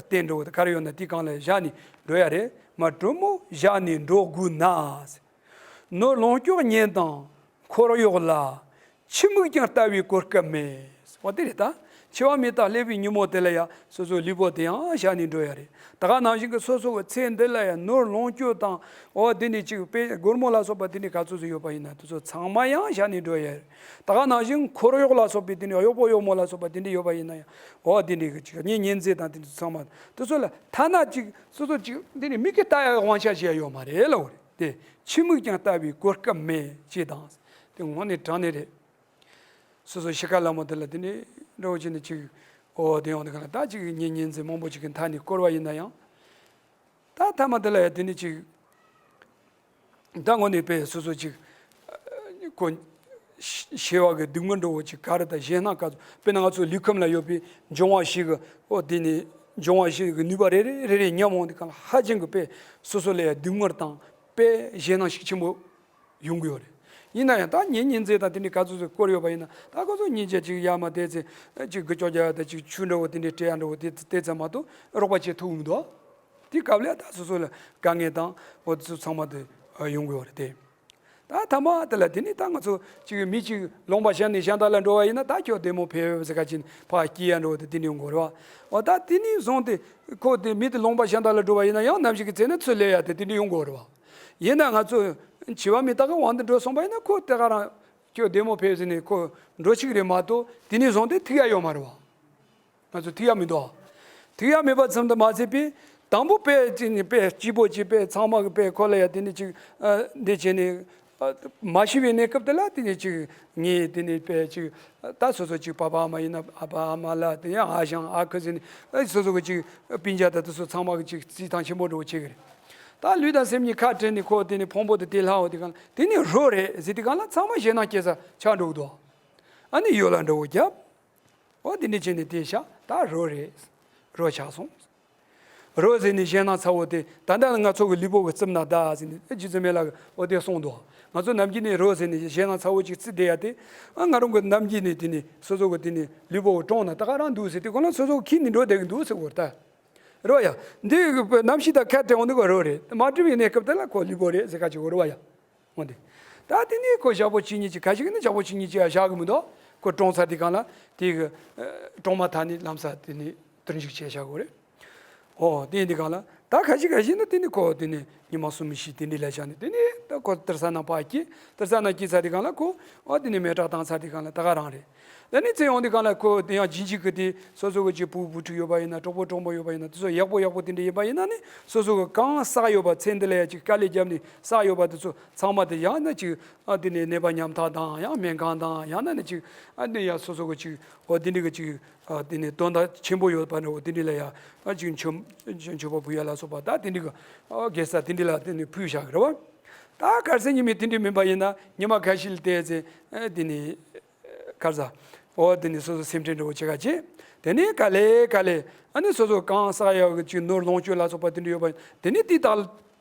སྟན་འདྲ་བོ་དང་ག་རེ་ཡོད་ན་དེ་སྒང་ལ་བཞག་ནས་འགྲོ་ཡ་རེད། མར་དྲོན་མོ་བཞག་ནས་འགྲོགས་དགོས་ན། ནོར་ལོངས་སྤྱོད་གཉེན་དང་འཁོར་གཡོག་ལ། ཕྱི་མིག་ཀྱང་ལྟ་བའི་གོ་སྐབས་མེད། འོ་དེ་རེད་ད། འཆི་བ་མི་རྟག་སླེབས་པའི་ཉིན་མོ་དེ་ལ་ཡང་སོ་སོའི་ལུས་པོ་དེ་ཡང་བཞག་ནས་འགྲོ་ཡ་རེད། ད་ག་ནང་བཞིན་གྱི་སོ་སོ་གི་ཚེ་འདི་ལ་ཡང་ནོར་ལོངས་སྤྱོད་དང་། འོ་དེ་ནས་ཅིག་དཔེ་སྒོར་མོ་ལ་སོགས་པ་དེ་འདྲ་ག་ཚོད་ཚོད་ཡོད་པ་ཡིན་ན་དེ་ཚོ་ཚང་མ་ཡང་བཞག་ནས་འགྲོ་ཡ་རེད། ད་ག་ནང་བཞིན་འཁོར་གཡོག་ལ་སོགས་པའི་དེ་འདྲ་གཡོག་པོ་གཡོག་མོ་ལ་སོགས་པ་དེ་འདྲ་ཡོད་པ་ཡིན་ན་ཡང་། འོ་དེ་འདྲ་གི་ཅིག་གཉེན་ཉེ་ཚན་དང་དེ་ཚོ་ཚང་མ་དེ་ཚོ་ལ་ཐ་ན་ཅིག་སོ་སོ་ཅིག་འདི་ནི་མིག་གིས་ལྟ་ཡ་དབང་ཆ་ཅིག་ཡོད་མ་རེད་ལབ་པ་རེད་དེ། ཕྱི་མིག་ཀྱང་ལྟ་བའི་གོ་སྐབས་མེད་ཅེས་དང་། དེ་དངོས་གནས་དྲང་གནས་རེད། སོ་སོ་ཤི་ཁ་ལ་མོ་དེ་ལ་དེ་ནས་འགྲོ་བ་ཅིག་ནས་ཅིག་འོ་དེ་ཡོང་དུས་གང་ལ་ད་ཅིག་གཉེན་ཉེ་ཚན་མང་པོ་ཅིག་གི་མཐའ་ནས་བསྐོར་བ་ཡིན་ན་ཡང་། ད་མཐའ་མ་དེ་ལ་ཡང་དེ་ནས་ཅིག་ད་དངོས་གནས་དཔེ་སོ་སོ་ཅིག་ཁོ་ཤི་བ་གི་སྡུག་བསྔལ་འདྲ་བོ་ཅིག་ག་རེ་ད་ཞེད་སྣང་ག་ཚོད། དཔེར་ན་ང་ཚོ་ལུས་ཁམས་ལ་ཡོད་པའི་འབྱུང་བ་བཞི་གི་འོ་དེ་ནས་འབྱུང་བ་བཞི་གི་ནུས་པ་རེ་རེ་རེ་རེ་ཉམས་འོང་དུས་གང་ལ་ཧ་ཅང་གི་དཔེ་སོ་སོ་ལ་ཡང་སྡུག་བསྔལ་དང་དཔེ་ཞེད་སྣང་ཤུགས་ཆེན་པོ་ཡོང་གི་ཡོད་རེད། ཡིན་ན་ཡང་ད་གཉེན་ཉེ་ཚན་དང་དེ་འདྲའི་ག་ཚོད་ཚོད་བསྐོར་ཡོད་པ་ཡིན་ན། ད་ཁོ་ཚོ་གཉིས་ཆ་གཅིག་ཡར་མར་བསྡད་ཚེ་གཅིག་འགུལ་སྐྱོད་རྒྱག་ཡ་དང་གཅིག་ཆུ་འདྲ་བོ་དེ་འདྲའི་སྤྲད་ཡ་འདྲ་བོ་དེ་དེ་ཙམ་མ་གཏོགས་རོགས་པ་བྱེད་ཐུབ་མི་འདུག་དེ་སྐབས་ལ་ད་སོ་སོ་ལ་དཀའ་ངལ་དང་འོ་དེ་ཚོ་ཚང་མ་དེ་ཡོང་གི་ཡོད་རེད་དེ། ད་ཐ་མ་དེ་ལ་དེ་ནི་ད་ང་ཚོ་གཅིག་མི་གཅིག་ལུང་པ་གཞན་ནས་གཞན་དག་ལ་འགྲོ་བ་ཡིན་ན། ད་ཁྱོད་བདེ་མོ་ཕེབས་ཟེར་ག་ཅིག་ཕར་སྐྱེལ་ཡ་འདྲ་བོ་དེ་དེ་འདྲ་ཡོང་གི་ཡོད་རེད་བ། འོ་ད་དེ་ནས་བཟུང་སྟེ་ཁོ་དེ་མི་དེ་ལུང་པ་གཞན་དག་ལ་འགྲོ་བ་ཡིན་ན་ཡང་ནམ་ཞིག་གི་ཚེ་ན་ཚུར་སླེབས་ཡ་དེ་དེ་འདྲ་ཡོང་གི་ཡོད་རེད་བ། ཡིན་ན་ང་ཚོ་འཆི་བ་མི་རྟག་གི་དབང་དུ་འགྲོ་སོང་པ་ཡིན་ན། ཁོ་དེ་ག་རང་ཁྱོད་བདེ་མོ་ཕེབས་ཟེར་ནས་ཁོ་འགྲོ་ཆོག་གི་རེད་མ་གཏོགས་དེ་ནས་བཟུང་སྟེ་ཐུག་ཡ་ཡོད་མ་རེད་བ། ང་ཚོ་ཐུག་ཡ་མི་འདུག་ཐུག་ཡ་མེད་པ་ཙམ་དུ་མ་ཟད་པའི་དང་པོ་དཔེ་ཅིག་ནས་དཔེ་སྐྱིད་པོ་ཅིག་དཔེ་ཚང་མ་གི་དཔེ་ཁོ་ལ་ཡ་དེ་ནས་ཅིག་འདི་བྱས་ནས་མ་ཤི་བའི་གནས་སྐབས་དེ་ལ་དེ་ནས་ཅིག་ངས་དེ་ནས་དཔེ་ཅིག་ད་སོ་སོ་ཅིག་པ་ཕ་ཨ་མ་ཡིན་ན་ཨ་ཕ་ཨ་མ་ལ་དེ་ཡང་ཨ་ཞང་ཨ་ཁུ་ཟེར་ནས་སོ་སོ་གི་ཅིག་སྤུན་ཀྱག་དང་དེ་ཚོ་ཚང་མ་གི་ཅིག་རྩིས་ཐང་ཆེན་པོ་འདྲ་བོ་བྱེད་གི་རེད། ད་ལུས་དང་སེམས་གཉིས་ཁ་བྲལ་ནས་ཁོ་དེ་ནས་ཕུང་པོ་དེ་དེ་ལྷག་འོ་དེ་གང་ལ་དེ་ནས་རོ་རེད་ཟེར་དུས་གང་ལ་ཚང་མ་ཞེད་སྣང་སྐྱེ་ས་ཆགས་འགྲོ་གི་འདུག་ཨ་ནི་ཡོ་ལ་འདྲ་བོ་རྒྱབ། འོ་དེ་འདྲ་བྱས་ནས་དེ་བཞག་ད་རོ་རེད། རོ་ཆགས་སོང་། རོ་ཟེར་ནས་ཞེད་སྣང་ཚ་བོ་དེ་ད་ལྟ་ང་ཚོ་གི་ལུས་པོ་གི་རྩིབ་ན་བདའ་ཟེར་ནས་རྗེ་བཙུན་མི་ལ་གི་འོ་དེ་གསུངས་འདུག་ང་ཚོ་ནམ་རྒྱུན་ནས་རོ་ཟེར་ནས་ཞེད་སྣང་ཚ་བོ་ཅིག་རྩིབ་བསྡད་ཡ་དེ། ཨ་ང་རང་གི་ནམ་རྒྱུན་ནས་དེ་ནས་སོ་སོ་གི་དེ་ནས་ལུས་པོ་གི་གྲོང་ན་ད་ག་རང་འདུག་ཟེར་དུས་གང་ལ་སོ་སོ་གི་ཁྱིམ་ནས་འགྲོ་བསྡད་གི་འདུག་ཟེར་གོ་ད། རེད་བ་ཡ། འདི་གནམ་གཤིས་དང་ཁ་བྲལ་འོང་དུས་ཁོ་རོ་རེད། མ་བྲིས་པའི་གནས་སྐབས་དེ་ལ་ཁོ་ལུས་པོ་རེད་ཟེར་ཁ་ཅིག་གོ་རེད་བ་ཡ། འོང་དེ། ད་དེ་ནས་ཁོ་ཞག་པོ་གཅིག་གཉིས་ཅིག་ཁ་ཅིག་ནི་ཞག་པོ་གཅིག་གཉིས་ཅིག་ཡ་བཞག་གི་མི་འདུག་ཁོ་གྲོངས་ཚར་དུས་གང་ལ་དེ་གི་གྲོངས་མ་ཐག་ནས་ལམ་སང་དེ་ནས་དུར་འཇུག་བྱས་བཞག་གོ་རེད། ཨོ་དེ་ཡིན་དུས་གང་ལ་ད་ཁ་ཅིག་ཁ་ཅིག་ནི་དེ་ནས་ཁོ་དེ་ནས་ཉི་མ་གསུམ་བཞི་དེ་འདྲ་ལ་བཞག་ནས་དེ་ནས་ད་ཁོ་དུར་ས་ནང་ཕར་སྐྱེས། དུར་ས་ནང་སྐྱེས་ཚར་དུས་གང་ལ་ཁོ་ཨོ་དེ་ནས་མེ་སྲེག་བཏང་ཚར་དུས་གང་ལ་ད་ག་རང་རེད། ད་ནི་ཚེ་ཡོང་དུས་གང་ལ་ཁོ་དེ་ཡང་རྗེས་འཇུག་གི་དེ་སོ་སོ་གི་ཅིག་བུ་བུ་ཕྲུག་ཡོད་པ་ཡིན་ན། གྲོགས་པོ་གྲོགས་མོ་ཡོད་པ་ཡིན་ན། དེ་ཚོ་ཡག་པོ་ཡག་པོ་དེ་འདྲ་ཡིན་པ་ཡིན་ན་ནི་སོ་སོ་གི་གང་བསགས་ཡོད་པ། ཚེ་འདི་ལ་ཡ་ཅིག་དཀའ་ལས་བརྒྱབ་ནས་བསགས་ཡོད་པ་དེ་ཚོ་ཚང་མ་དེ་ཡང་ན་ཅིག་ཨ་དེ་ནས་ནད་པ་ཉམ་ཐག་དང་། ཡང་སྨན་ཁང་དང་། ཡང་ན་ནི་ཅིག་ཨ་ནི་ཡང་སོ་སོ་གི་ཅིག་འོ་དེ་འདྲ་གི་ཅིག་ཨ་དེ་ནས་དོན་དག་ཆེན་པོ་ཡོད་པ་འདྲ་བོ་དེ་འདྲ་ལ་ཡ་ཨ་ཅིག་མཆོད་མཆོད་པ་ཕུལ་ཡ་ལ་སོགས་པ་ད་དེ་འདྲ་གི་ཨ་དགེ་རྩ་དེ་འདྲ་ལ་དེ་ནས་ཕུལ་བཞག་གི་རེད་བ། ད་གལ་སྲིད་ཉི་མ་དེ་འདྲ་མིན་པ་ཡིན་ན་ཉི་མ་ཁ་ཤས་ལ་བལྟས་ཚེ་ཨ་དེ་ནས། ག་རེ་ཟ། འོ་དེ་ནས་སོ་སོ་སེམས་ཁྲལ་འདྲ་བོ་བྱེད་ག་བྱེད། དེ་ནས་ག་ལེ་ག་ལེ་ཨ་ནི་སོ་སོ་གང་བསགས་ཡག་གི་ཅིག་ནོར་ལོངས་སྤྱོད་ལ་སོགས་པ་དེ་འདྲ་ཡོད་པ་ཡིན། དེ་ནས་དེ་དག་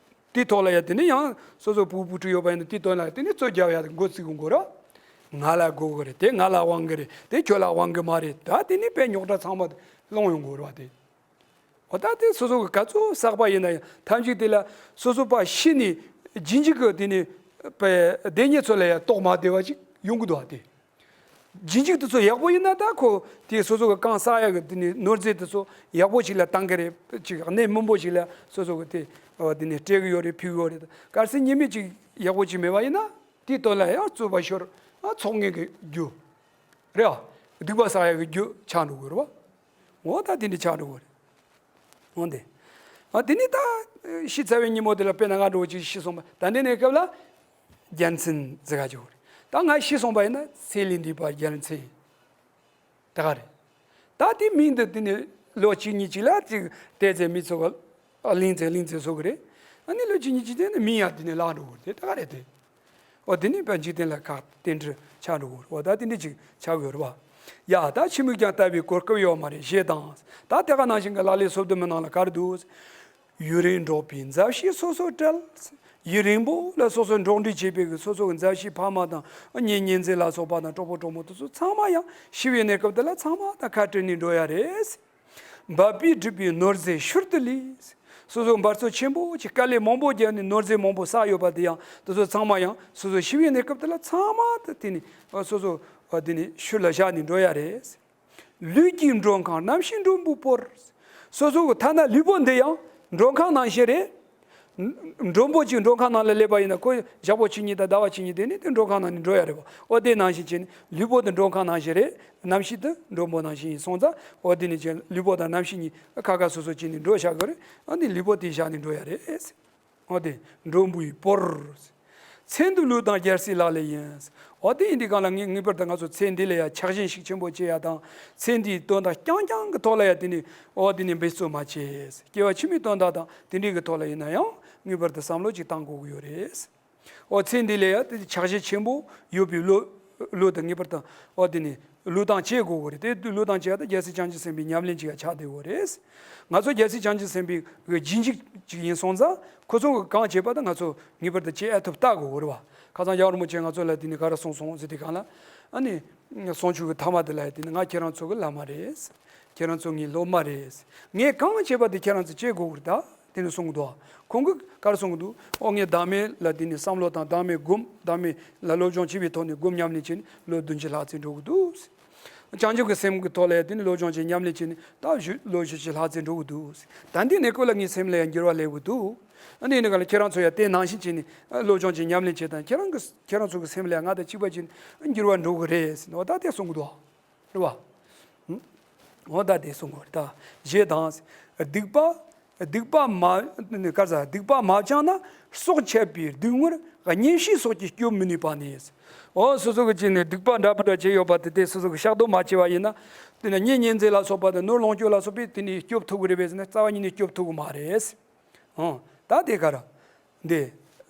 དེ་ཐོག་ལ་ཡ་དེ་ནས་ཡང་སོ་སོ་བུ་བུ་ཕྲུག་ཡོད་པ་ཡིན་ན་དེ་དོན་ལ་དེ་ནས་རྩོད་རྒྱག་ཡ་འགོ་བཙུགས་དགོས་ར། ང་ལ་དགོས་གི་རེད། དེ་ང་ལ་དབང་གི་རེད། དེ་ཁྱོད་ལ་དབང་གི་མ་རེད། ད་དེ་ནས་དཔེ་རྙོག་དྲ་ཚང་མ་སློང་ཡོང་དགོས་ར་དེ། འོ་ད་དེ་སོ་སོ་གི་ག་ཚོད་བསགས་པ་ཡིན་ན་ཡང་ཐམས་ཅད་དེ་ལ་སོ་སོ་ཕར་ཤི་ནས་རྗེས་འཇུག་གི་དེ་ནས་དཔེ་སྡེ་སྣོད་ཚོ་ལ་ཡང་གཏོགས་མ་བདེ་བ་ཅིག་ཡོང་གི་འདུག་ཨ། དེ་རྗེས་འཇུག་དེ་ཚོ་ཡག་པོ་ཡིན་ན་ད་ཁོ་དེ་སོ་སོ་གི་གང་བསགས་ཡག་གི་དེ་ནས་ནོར་རྫས་དེ་ཚོ་ཡག་པོ་ཞིག་ལ་བཏང་གི་རེད། ཅིག་གནས་སྨིན་པོ་ཞིག་ལ་སོ་སོ་གི་དེ་དེ་ནས་སྤྲད་གི་ཡོད་རེད། ཕུལ་གི་ཡོད་རེད། གལ་སྲིད་ཉེས་དམིགས་ཅིག་ཡག་པོ་ཅིག་མེད་པ་ཡིན་ན་དེའི་དོན་ལ་ཡང་རྩོད་པ་ཤོར། ཨ་ཚོགས་ངན་གི་རྒྱུ་རེད་ཨ། སྡིག་པ་བསགས་ཡག་གི་རྒྱུ་ཆགས་འགྲོ་གི་རེད་བ། འོ་ད་དེ་འདྲ་ཆགས་འགྲོ་གི་རེད། འོ་དེ། ཨ་དེ་ནི་ད་ཤི་ཚར་བའི་ཉིན་མོ་དེ་ལ་དཔེར་ན་ང་འདྲ་བོ་ཅིག་ཤི་སོང་བ་ད་འདི་ནས་སྐབས་ལ་རྒྱལ་མཚན་ཟེར་ག་ཅིག་ཡོད་རེད། ད་ང་ཤི་སོང་བ་ཡིན་ན་ཚེ་ལས་འདས་པ་རྒྱལ་མཚན་ད་ག་རེད། ད་དེ་མིང་འདི་དེ་ནས་ལོ་གཅིག་གཉིས་ཅིག་ལ་ཅིག་བལྟས་ཚེ་མི་ཚོ་ག་གླེང་ཚེ་གླེང་ཚེ་བཟོ་གི་རེད། ཨ་ནི་ལོ་གཅིག་གཉིས་ཅིག་དེ་ནི་མིང་ཡང་དེ་ནས་བརླག་འགྲོ་གི་རེད། དེ་ད་ག་རེད་དེ། འོ་དེ་ནི་དཔལ་འཇིག་རྟེན་ལ་ཁག་རྟེན་འབྲེལ་ཆགས་འགྲོ་གི་རེད། འོ་ད་དེ་འདྲ་ཅིག་ཆགས་ཡོད་རེད་བ། ཡ་ད་ཕྱི་མིག་ཀྱང་ལྟ་བའི་གོ་སྐབས་ཡོད་མ་རེད་ཞེས་དང་། ད་དེ་ག་ནང་བཞིན་གྱི་ལག་ལེན་སོ་བདུན་མའི་ནང་ལ་ག་རེ་འདུག་ཡུན་རིང་འགྲོགས་པའི་མཛའ་བཤེས་སོ་སོར་བྲལ། ཡུན་རིང་པོ་ལ་སོ་སོ་འགྲོགས་འདྲིས་བྱས་པའི་གི་སོ་སོ་གི་མཛའ་བཤེས་ཕ་མ་དང་གཉེན་ཉེ་ཚན་ལ་སོགས་པ་དང་གྲོགས་པོ་གྲོགས་མོ་དེ་ཚོ་ཚང་མ་ཡང་ཤི་བའི་གནས་སྐབས་དེ་ལ་ཚང་མ་དང་ཁ་བྲལ་ནས་འགྲོ་ཡ་རེད། འབད་པས་བསྒྲུབས་པའི་ནོར་རྫས་ཤུལ་དུ་ལུས། སོ་སོ་འབད་རྩོལ་ཆེན་པོ་ཅིག་དཀའ་ལས་མང་པོ་བརྒྱབ་ནས་ནོར་རྫས་མང་པོ་བསགས་ཡོད་པ་དེ་ཡང་དེ་ཚོ་ཚང་མ་ཡང་སོ་སོ་ཤི་བའི་གནས་སྐབས་དེ་ལ་ཚང་མ་དེ་དེ་ནི་སོ་སོ་དེ་ནི་ཤུལ་ལ་བཞག་ནས་འགྲོ་ཡ་རེད། ལུས་ཀྱི་མགྲོན་ཁང་རྣམ་ཤེས་མགྲོན་པོའི་སྤོར། སོ་སོ་གི་ཐ་ན་ལུས་པོ་འདི་ཡང་མགྲོན་ཁང་ནང་བཞིན་རེད། མགྲོན་པོ་གཅིག་མགྲོན་ཁང་ནང་ལ་སླེབས་པ་ཡིན་ན་ཁོ་ཞག་པོ་གཅིག་གཉིས་དང་ཟླ་བ་གཅིག་གཉིས་དེ་ནི་དེ་མགྲོན་ཁང་ནང་ནས་འགྲོ་ཡ་རེད་པ། འོ་དེ་ནང་བཞིན་བྱས་ནས་ལུས་པོ་དེ་མགྲོན་ཁང་ནང་བཞིན་རེད། རྣམ་ཤེས་དེ་མགྲོན་པོ་ནང་བཞིན་ཡིན་སོང་ཙང་། འོ་དེ་ནི་ཅན་ལུས་པོ་དང་རྣམ་ཤེས་གཉིས་ཁ་ཁ་སོ་སོ་བྱས་ནས་འགྲོ་བཞག་དགོས་རེད། ཨ་ནི་ལུས་པོ་དེ་བཞག་ནས་འགྲོ་ཡ་རེད། འོ་དེ་མགྲོན་པོའི་སྤོར། ཚེ་འདི་ལུས་དང་རྒྱལ་སྲིད་ལག་ལེན་ཡིན། འོ་དེ་ཡིན་དུས་གང་ལ་ངེས་ངེས་པར་དུ་ང་ཚོ་ཚེ་འདི་ལ་ཡ་ཆགས་ཞེན་ཤུགས་ཆེན་པོ་བྱེད་ཡ་དང་། ཚེ་འདིའི་དོན་དག་རྐྱང་རྐྱང་གི་ཐོག་ལ་ཡ་དེ་ནི་འོ་དེ་ནི་འབད་རྩོལ་མ་བྱེད། སྐྱེ་བ་ཕྱི་མའི་དོན་དག་དང་དེ་འདྲའི་གི་ཐོག་ལ་ཡིན་ན་ཡང་ངེས་པར་དུ་བསམ་བློ་ཅིག་བཏང་དགོས་ཀྱི་ཡོད་རེད། འོ་ཚེ་འདི་ལ་ཡ་དེ་ཆགས་ཞེན་ཆེན་པོ་ཡོད་པའི་བློ་བློ་དང་ངེས་པར་དུ་འོ་དེ་ནི་བློས་བཏང་བྱེད་དགོས་ཀྱི་རེད། དེ་བློས་བཏང་བྱེད་ཡ་ད་རྒྱལ་སྲས་བྱང་ཆུབ་སེམས་དཔའི་ཉམས་ལེན་ཅིག་ཡ་ཆགས་བསྡད་ཡོད་རེད། ང་ཚོ་རྒྱལ་སྲས་བྱང་ཆུབ་སེམས་དཔའི་གི་རྗེས་འཇུག་ཅིག་ཡིན་སོང་ཙང་ཁོ་ཚོ་གི་གང་བྱེད་པ་ད་ང་ཚོ་ངེས་པར་དུ་བྱེད་ཨེ་ཐུབ་ལྟ་དགོས་ཀྱི་རེད་བ། ཁ་སང་རྒྱལ་བ་རིན་པོ་ཆེ་ང་ཚོ་ལ་དེ་ནི་ག་རེ་གསུངས་སོང་ཟེར་དུས་གང་ལ། ཨ་ནི་གསུང་ཆོས་ཀྱི་ཐ་མ་དེ་ལ་ཡ་དེ་ནི་ང་ཁྱེད་རང་ཚོ་གི་བླ་མ་རེད། ཁྱེད་རང་ཚོ་ངའི་སློབ་མ་རེད། ངས་གང་བྱེད་པ་དེ་ཁྱེད་རང་ཚོ་བྱེད་དགོས་ཀྱི་རེད་ད། དེ་ནི་གསུང་གི་འདུག་ཁོང་གིས་ག་རེ་གསུང་གི་འདུག་འོ་ངས་བདག་མེད་ལ་དེ་ནི་བསམ་བློ་དང་བདག་མེད་སྒོམ། བདག་མེད་ལ་སློབ་སྦྱོང་བྱེད་པའི་ཐོག་ནས་སྒོམ་ཉམས་ལེན་བྱས་ནས་ལོ་བདུན་ཅུ་ལྷག་ཙམ་འགྲོ་གི་འདུག་བྱང་ཆུབ་ཀྱི་སེམས་ཀྱི་ཐོག་ལ་ཡ་དེ་ནི་སློབ་སྦྱོང་བྱས་ཉམས་ལེན་བྱས་ནས་ད་བཞུ་ལོ་བཞི་བཅུ་ལྷག་ཙམ་འགྲོ་གི་འདུག་ད་འདི་ནས་ཀོ་ལ་ངའི་སེམས་ལ་ཡང་འགྱུར་བ་སླེབས་ཀྱི་འདུག་ཨ་ནི་ནི་ག་ལ་ཁྱེད་རང་ཚོ་ཡང་དེ་ནང་བཞིན་བྱས་ནས་སློབ་སྦྱོང་བྱས་ཉམས་ལེན་བྱས་དང་། ཁྱེད་རང་གི་ཁྱེད་རང་ཚོ་གི་སེམས་ལ་ཡང་ང་དང་གཅིག་པ་བྱས་ནས་འགྱུར་བ་འགྲོ་གི་རེད་ཟེར་ནས་འོ་ད་དེ་གསུང་གི་འདུག་རེད་བ། འོ་ད་དེ་གསུང་གི་རེད་ད། ཞེས་དང་། སྡིག་པ། སྡིག་པ་མ། ག་ས་སྡིག་པ་མ་བྱང་ན་སྲོག་ཆད་པའི་སྡིག་ངོར་གཉེན་བཤེས་སོགས་ཀྱིས་སྐྱོབ་མི་ནུས་པ་ནི། འོ་སོ་སོ་གི་ཅི་ནས་སྡིག་པ་འདྲ་པོ་འདྲ་བྱས་ཡོད་པ་དེ་དེ་སོ་སོ་གི་བཤགས་སྡོམ་མ་བྱས་པ་ཡིན་ན། དེ་ནས་གཉེན་ཉེ་ཚན་ལ་སོགས་པ་དང་ནོར་ལོངས་སྤྱོད་ལ་སོགས་པས་དེ་ནས་སྐྱོབ་ཐུབ་གི་རེད་པས་ཟེར་ན་རྩ་བ་ཉིད་ནས་སྐྱོབ་ཐུབ་གི་མ་རེད། འོ་ད་དེ་ག་ར། འདི།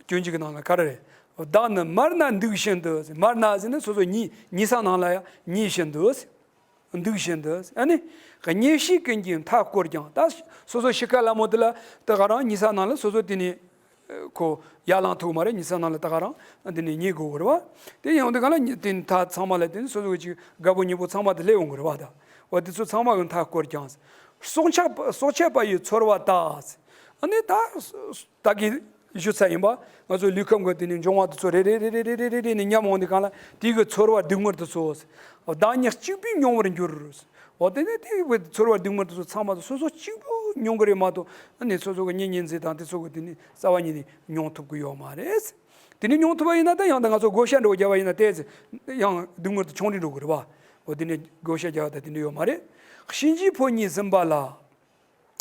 སྐྱོན་གཅིག་གི་ནང་ལ་ག་རེ་རེད། བདག་ནི་མར་ན་འདུག་བཞིན་དུ། མར་ན་ཟེར་ནི་སོ་སོ་ཉལ་ཉལ་ས་ནང་ལ་ཡ་ཉལ་བཞིན་དུ། འདུག་བཞིན་དུ། ཨ་ནི། གཉེན་བཤེས་ཀུན་གྱིས་མཐའ་བསྐོར་ཀྱང་། ད་སོ་སོ་ཤི་ཁ་ལ་མོ་དེ་ལ་ད་ག་རང་ཉལ་ས་ནང་ལ་སོ་སོ་དེ་ནི། ཁོ་ཡར་ལངས་ཐུབ་མ་རེད། ཉལ་ས་ནང་ལ་ད་ག་རང་དེ་ནི་ཉལ་དགོས་རེད་བ། དེ་ཡང་དེ་ག་ལ་ཉལ་དེ་ནི་མཐའ་ཚང་མ་ལ་དེ་ནི་སོ་སོ་གི་ཅིག་རྒད་པོ་མྱི་པོ་ཚང་མ་དེ་སླེབས་འོང་གི་རེད་བ་ད། འོ་དེ་ཚོ་ཚང་མ་གི་མཐའ་བསྐོར་ཀྱང་། སྲོག་ཆགས་པ་སྲོག་ཆད་པ་ཡི་ཚོར་བ་དག་ཨ་ནི་ད། ད་གིན་ཞུ་ཚར་ཡིན་པ། ང་ཚོའི་ལུས་ཁམས་ཀྱི་དེ་ནས་འབྱུང་བ་དེ་ཚོ་རེ་རེ་རེ་རེ་ནས་ཉམས་འོང་དུས་གང་ལ་དེ་གི་ཚོར་བ་སྡུག་བསྔལ་དེ་ཚོ། བདག་ཉིད་གཅིག་པུས་མྱོང་བར་འགྱུར། འོ་དེ་ནས་དེ་གི་ཚོར་བ་སྡུག་བསྔལ་དེ་ཚོ་ཚང་མ་དེ་སོ་སོ་གཅིག་པུ་མྱོང་གི་རེད་མ་གཏོགས་ཨ་ནི་སོ་སོ་གི་གཉེན་ཉེ་ཚན་དང་དེ་ཚོ་གི་དེ་ནས་རྩ་བ་ཉིད་ནས་མྱོང་ཐུབ་ཀྱི་ཡོད་མ་རེད། དེ་ནས་མྱོང་ཐུབ་པ་ཡིན་ན་ད་ཡང་ད་ང་ཚོ་བགོ་བཤའ་འདྲ་བོ་རྒྱབ་པ་ཡིན་ན་ཏོག་ཙམ་ཡང་སྡུག་བསྔལ་དེ་ཆུང་དུ་འགྲོ་གི་རེད་བ། འོ་དེ་ནས་བགོ་བཤའ་རྒྱབ་པ་ད་དེ་འདྲ་ཡོད་མ་རེད། གཤིན་རྗེའི་ཕོ་ཉས་ཟིན་པ་ལ།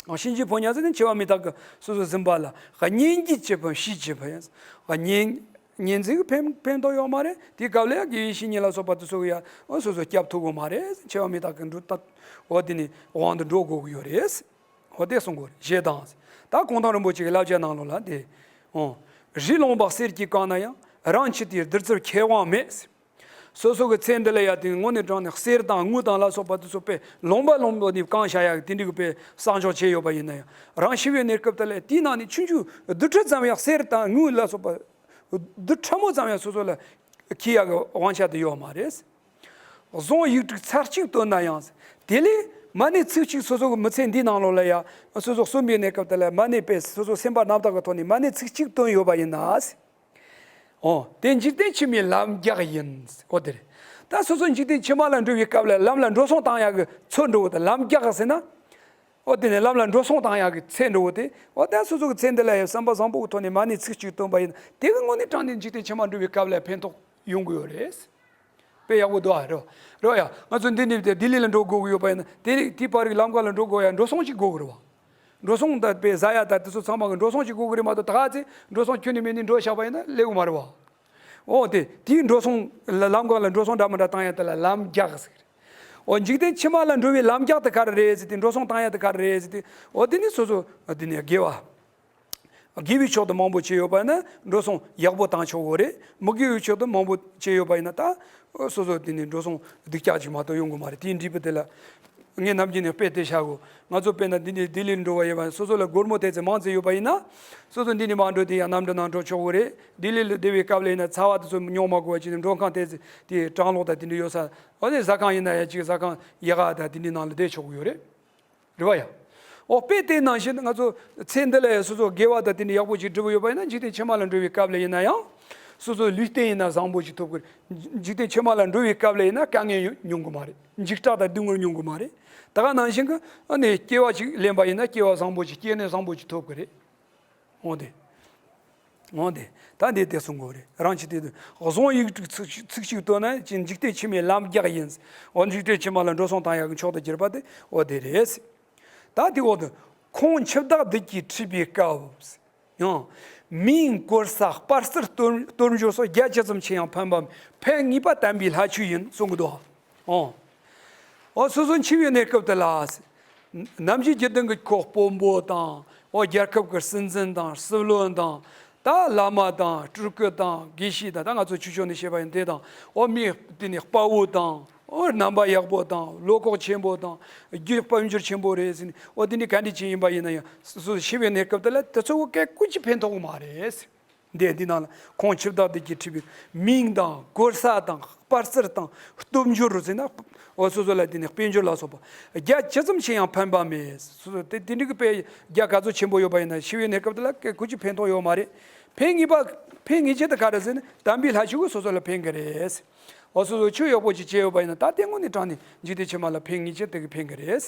གཤིན་རྗེའི་ཕོ་ཉ་ཟེར་ནི་འཆི་བ་མི་རྟག་གི་སོ་སོ་ཟིན་པ་ལ་གཉེན་གྱིས་ཅི་ཕན་བཤེས་ཅི་ཕན། གཉེན་གཉེན་ཚན་གྱི་ཕན་ཕན་ཐོགས་ཡོད་མ་རེད། དེའི་སྐབས་ལ་ཡང་དགེ་བའི་བཤེས་གཉེན་ལ་སོགས་པ་དེ་ཚོ་གིས་ཡང་སོ་སོ་སྐྱོབ་ཐུབ་ཀྱི་མ་རེད། འཆི་བ་མི་རྟག་གི་འགྲོ་ད། འོ་དེ་ནི་དབང་དུ་འགྲོ་དགོས་ཀྱི་ཡོད་རེད། འོ་དེ་གསུང་དགོས་རེད། ཞེས་དང་། ད་གུང་ཐང་རིན་པོ་ཆེ་གི་བསླབ་བྱ་ནང་ལོགས་ལ་དེ། འོ། རི་ལུང་པ་གསེར་གྱིས་བཀང་ན་ཡང་རང་འཆི་དུས་བདུད་རྩིར་ཁྱེར་དབང་མེད། སོ་སོ་གི་ཚེ་འདི་ལ་ཡ་དེ་དངོས་གནས་དྲང་ནས་གསེར་དང་དངུལ་དང་ལ་སོགས་པ་དེ་ཚོ་དཔེ་ལུང་པ་ལུང་པ་ནས་བཀང་བཞག་ཡག་དེ་འདྲ་གི་དཔེ་བསགས་འཇོག་བྱས་ཡོད་པ་ཡིན་ན་ཡང་རང་ཤི་བའི་གནས་སྐབས་དེ་ལ་དེའི་ནང་ནས་ཆུང་ཆུང་རྡུལ་ཕྲ་ཙམ་ཡང་གསེར་དང་དངུལ་ལ་སོགས་པ་རྡུལ་ཕྲ་མོ་ཙམ་ཡང་སོ་སོ་ལ་འཁྱེར་ཡག་གི་དབང་ཆ་དེ་ཡོད་མ་རེད། གཟུངས་ཡིག་དྲུག་ཚར་གཅིག་བཏོན་ན་ཡང་དེ་ལས་མ་ཎི་ཚིག་གཅིག་སོ་སོ་གི་མི་ཚེ་འདིའི་ནང་ལོགས་ལ་ཡ་སོ་སོ་གསོན་པའི་གནས་སྐབས་དེ་ལ་མ་ཎི་དཔེ་སོ་སོ་སེམས་པ་རྣམ་དག་གི་ཐོག་ནས་མ་ཎི་ཚིག་གཅིག་བཏོན་ཡོད་པ་ཡིན་ན། འོ། དེ་འཇིག་རྟེན་ཕྱི་མའི་ལམ་རྒྱགས་ཡིན། འོ་དེ་རེད། ད་སོ་སོ་འཇིག་རྟེན་ཕྱི་མ་ལ་འགྲོ་བའི་སྐབས་ལ་ལམ་ལ་འགྲོ་སོང་བཏང་ཡག་གི་ཚུལ་འགྲོ་བ་དེ་ལམ་རྒྱགས་ཟེར་ན། འོ་དེ་ནས་ལམ་ལ་འགྲོ་སོང་བཏང་ཡག་གི་ཚུལ་འགྲོ་བ་དེ། འོ་ད་སོ་སོ་གི་ཚེ་འདི་ལ་ཡང་བསམ་པ་བཟང་པོ་གི་ཐོག་ནས་མ་ཎི་ཚིག་གཅིག་བཏོན་པ་ཡིན་ན་དེ་གི་དངོས་གནས་དྲང་གནས་འཇིག་རྟེན་ཕྱི་མ་འགྲོ་བའི་སྐབས་ལ་ཕན་ཐོགས་ཡོང་གི་ཡོད་རེད། དཔེ་ཡག་པོ་འདུག་ཨ། རེད་རེད་ཡ། ང་ཚོ་འདི་ནས་ལྡི་ལི་ལ་འགྲོ་དགོས་ཀྱི་ཡོད་པ་ཡིན་ན་དེ་དེའི་བར་གྱི་ལམ་ཁ་ལ་འགྲོ་དགོས་ཡ་འགྲོ་སོང་ཅིག་དགོས་ཀྱི་རེད་བ། འགྲོ་སོང་ད་དཔེ་ཟ་ཡ་ད་དེ་ཚོ་ཚང་མ་གི་འགྲོ་སོང་ཅིག་དགོས་ཀྱི་རེད་མ་གཏོགས་ད་ག་ཚེ་འགྲོ་སོང་ཁྱོན་ནས་མེད་ནས་འགྲོ་བཞག་པ་ཡིན་ན་སླེབས་ཀྱི་མ་རེད་བ། འོ་དེ་དེའི་འགྲོ་སོང་ལ་ལམ་ཁ་ལ་འགྲོ་སོང་འདྲ་མི་འདྲ་བཏང་ཡ་དེ་ལ་ལམ་རྒྱགས་ཟེར་གི་རེད། འོ་འཇིག་རྟེན་ཕྱི་མ་ལ་འགྲོ་བའི་ལམ་རྒྱགས་དེ་ག་རེ་རེད་ཟེར་དེ་འགྲོ་སོང་བཏང་ཡ་དེ་ག་རེ་རེད་ཟེར་དེ་འོ་དེ་ནི་སོ་སོ་དེ་ནས་དགེ་བ། དགེ་བའི་ཕྱོགས་དུ་མང་པོ་བྱས་ཡོད་པ་ཡིན་ན་འགྲོ་སོང་ཡག་པོ་བཏང་ཆོག་གི་རེད། མི་དགེ་བའི་ཕྱོགས་དུ་མང་པོ་བྱས་ཡོད་པ་ཡིན་ན་ད་སོ་སོ་དེ་ནི་འགྲོ་སོང་སྡུག་ཅག་ཅིག་མ་གཏོགས་ཡོང་གི་མ་རེད། དེའི་འབྲས་བུ་དེ་ལ་ངས་ནམ་རྒྱུན་ནས་དཔེ་དེ་བཞག་གོ། ང་ཚོ་དཔེར་ན་འདི་ནས་ལྡི་ལིར་འགྲོ་བ་ཡིན་པ་སོ་སོ་ལ་སྒོར་མོ་དེ་ཚོ་མང་ཙམ་ཡོད་པ་ཡིན་ན། སོ་སོ་འདི་ནས་མར་འགྲོ་དེ་ཡང་གནམ་གྲུ་ནང་འགྲོ་ཆོག་གི་རེད། ལྡི་ལི་ལ་བསྡད་པའི་སྐབས་ལ་ཡིན་ན་ཚ་བ་དེ་ཚོ་མྱོང་མ་དགོས་པ་བྱས་ནས་མགྲོན་ཁང་དེ་ཚོ་དེ་གྲང་གློག་དང་དེ་འདྲ་ཡོད་ས། འོ་དེ་ཟ་ཁང་ཡིན་ན་ཡང་ཅིག་ཟ་ཁང་ཡག་ག་དང་དེ་འདྲའི་ནང་ལ་བསྡད་ཆོག་གི་ཡོད་རེད། རེད་བ་ཡ། འོ་དཔེ་དེ་ནང་བཞིན་ང་ཚོ་ཚེ་འདི་ལ་ཡང་སོ་སོ་དགེ་བ་དང་དེ་འདྲ་ཡག་པོ་ཅིག་བསྒྲུབས་ཡོད་པ་ཡིན་ན་འཇིག་རྟེན་ཕྱི་མ་ལ་འགྲོ་བའི་སྐབས་ལ་ཡིན་ན་ཡང་། སོ་སོའི་ལུས་རྟེན་ཡིན་ན་བཟང་པོ་ཞིག་ཐོབ་དགོས་རེད། འཇིག་རྟེན་ཕྱི་མ་ལ་འགྲོ་བའི་སྐབས་ལ་ཡིན་ན་དཀའ་ངལ་མྱོང་གི་མ་རེད། འཇིགས་སྐྲག་དང་སྡུག་བསྔལ་མྱོང་གི་མ་རེད། ད་ག་ནང་བཞིན་གྱི་ཨ་ནི་སྐྱེ་བ་ཞིག་ལེན་པ་ཡིན་ན་སྐྱེ་བ་བཟང་པོ་ཞིག་སྐྱེས་ནས་བཟང་པོ་ཞིག་ཐོབ་དགོས་རེད། འོ་དེ། འོ་དེ། ད་འདི་དེ་གསུང་དགོས་རེད། རང་ཅི་སྟེ་དུ་བཟང་ཡིག་དྲུག་ཚིག་ཚིག་གཅིག་བཏོན་ན་ཅི་འཇིག་རྟེན་ཕྱི་མའི་ལམ་རྒྱགས་ཡིན། འོ་འཇིག་རྟེན་ཕྱི་མ་ལ་འགྲོ་སོང་བཏང་ཡག་གི་མཆོག་ཏུ་གྱུར་པ་དེ་འོ་དེ་རེད། ད་དེ་འོ་དེ། ཁོང་འཆི་བདག་བདུད་ཀྱིས་ཁྲིད་པའི་སྐབས། ཡང་། མིང་བཀོལ་ས་སྤར་གསུར་གཏོར་གཏོར་འབྱོར་སོགས་རྒྱ་ཇི་ཙམ་ཆེ་ཡང་ཕན་པ་མེད། ཕན་ངེས་པ་དམ་པའི་ལྷ་ཆོས་ཡིན་གསུང་གི་འདུག་ཨོ། ཨོ་སོ་སོ་འཆི་བའི་གནས་སྐབས་དེ་ལ། ནམ་མཁའི་རྒྱུད་ལྡན་གྱི་ཁོ་དཔོན་པོ་དང་། ཨོ་རྒྱལ་ཁབ་ཀྱི་སྲིད་འཛིན་དང་སྲིད་བློན་དང་། ད་བླ་མ་དང་སྤྲུལ་སྐུ་དང་དགེ་བཤེས་དང་ད་ང་ཚོ་ཆོས་ཕྱོགས་ནས་བཤད་པ་ཡིན་དེ་དང་། ཨོ་མི་དེ་ནི་དཔའ་བོ་དང་། ཨོ་རྣམ་པ་ཡག་པོ་དང་བློ་ཁོག་ཆེན་པོ་དང་རྒྱུད་དཔལ་འབྱོར་ཆེན་པོ་རེད་ཟེར་ནས། ཨོ་དེ་འདྲའི་ག་འདྲ་ཅིག་ཡིན་པ་ཡིན་ན་ཡང་སོ་སོ་ཤི་བའི་གནས་སྐབས་དེ་ལ་དེ་ཚོ་གི་སྐད་ཀུན་གྱིས་ཕན་ཐོགས་ཀྱི་མ་རེད། འདི་འདི་ནང་ལ་ཁོང་འཆི་བདག་བདུད་ཀྱིས་ཁྲིད་པའི་མིང་དང་བཀོལ་ས་དང་སྤར་གསུར་དང་སྟོབས་འབྱོར་རུ་ཟེར་ན། ཨོ་སོ་སོ་ལ་དེ་ནས་དཔལ་འབྱོར་ལ་སོགས་པ་རྒྱ་ཇི་ཙམ་ཆེ་ཡང་ཕན་པ་མེད། སོ་སོ་དེ་དེ་འདྲའི་གི་དཔེ་རྒྱ་ག་ཚོད་ཆེན་པོ་ཡོད་པ་ཡིན་ན་ཤི་བའི་གནས་སྐབས་དེ་ལ་སྐད་ཀུན་གྱིས་ཕན་ཐོགས་ཡོད་མ་རེད། ཕན་ངེས་པ་ཕན་ངེས་ཆེད་དུ་ག་རེ་ཟེར་ན་དམ་པའི་ལྷ་ཆོས་ཀྱིས་སོ་སོ་ལ་ཕན་གི་རེད། འོ་སོ་སོ་ཆོས་ཡག་པོ་ཅིག་བྱས་ཡོད་པ་ཡིན་ན་ད་དེ་དངོས་གནས་དྲང་ནས་འཇིག་རྟེན་ཕྱི་མ་ལ་ཕན་ངེས་ཆེད་དུ་གི་ཕན་གི་རེད།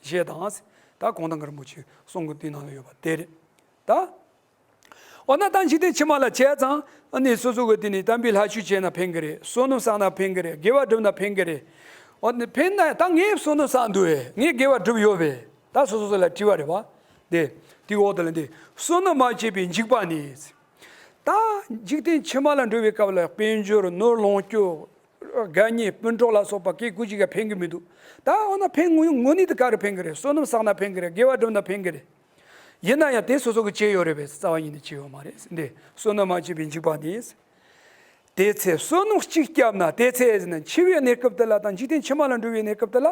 ཞེས་དང་། ད་གུང་ཐང་གི་རིན་པོ་ཆེ་གསུང་གི་དེ་ནང་ལ་ཡོད་པ་དེ་རེད། ད། འོ་ན་ད་འཇིག་རྟེན་ཕྱི་མ་ལ་བྱས་ཙང་ཨ་ནི་སོ་སོ་གི་དེ་ནི་དམ་པའི་ལྷ་ཆོས་བྱས་ན་ཕན་གི་རེད། བསོད་ནམས་བསགས་ན་ཕན་གི་རེད། དགེ་བ་བསྒྲུབ་ན་ཕན་གི་རེད། འོ་ནི་ཕན་ན་ད་ངས་བསོད་ནམས་བསགས་འདུག་བས། ངས་དགེ་བ་བསྒྲུབས་ཡོད་བས། ད་སོ་སོ་སོ་ལ་དྲི་བ་རེད་བ། དེ་དེའི་འོག་ཏུ་ལ་འདི་བསོད་ནམས་མ་བྱས་པའི་འཇིགས་པ་ནི། ད་འཇིག་རྟེན་ཕྱི་མ་ལ་འགྲོ་བའི་སྐབས་ལ་དཔལ་འབྱོར་ནོར་ལོངས་སྤྱོད། དགའ་ཉེ་སྤུན་གྲོགས་ལ་སོགས་པ་སྐད་ཀུན་གྱིས་ཀྱང་ཕན་གྱི་མི་འདུག་ད་འོ་ན་ཕན་དངོས་དངོས་གནས་དེ་ག་རེ་ཕན་གྱི་རེད། བསོད་ནམས་བསགས་ན་ཕན་གྱི་རེད། དགེ་བ་བསྒྲུབ་ན་ཕན་གྱི་རེད། ཡིན་ན་ཡང་དེ་སོ་སོ་གི་བྱས་ཡོད་རེད་པས། རྩ་བ་ཉིད་ནས་བྱས་ཡོད་མ་རེད། འདི་བསོད་ནམས་མ་བྱས་པའི་འཇིགས་པ་ནི། དེ་ཚེ་བསོད་ནམས་གཅིག་བསྐྱབས་ན། དེ་ཚེ་ཟེར་ན་འཆི་བའི་གནས་སྐབས་དེ་ལ་དང་འཇིག་རྟེན་ཕྱི་མ་ལ་འགྲོ་བའི་གནས་སྐབས་དེ་ལ།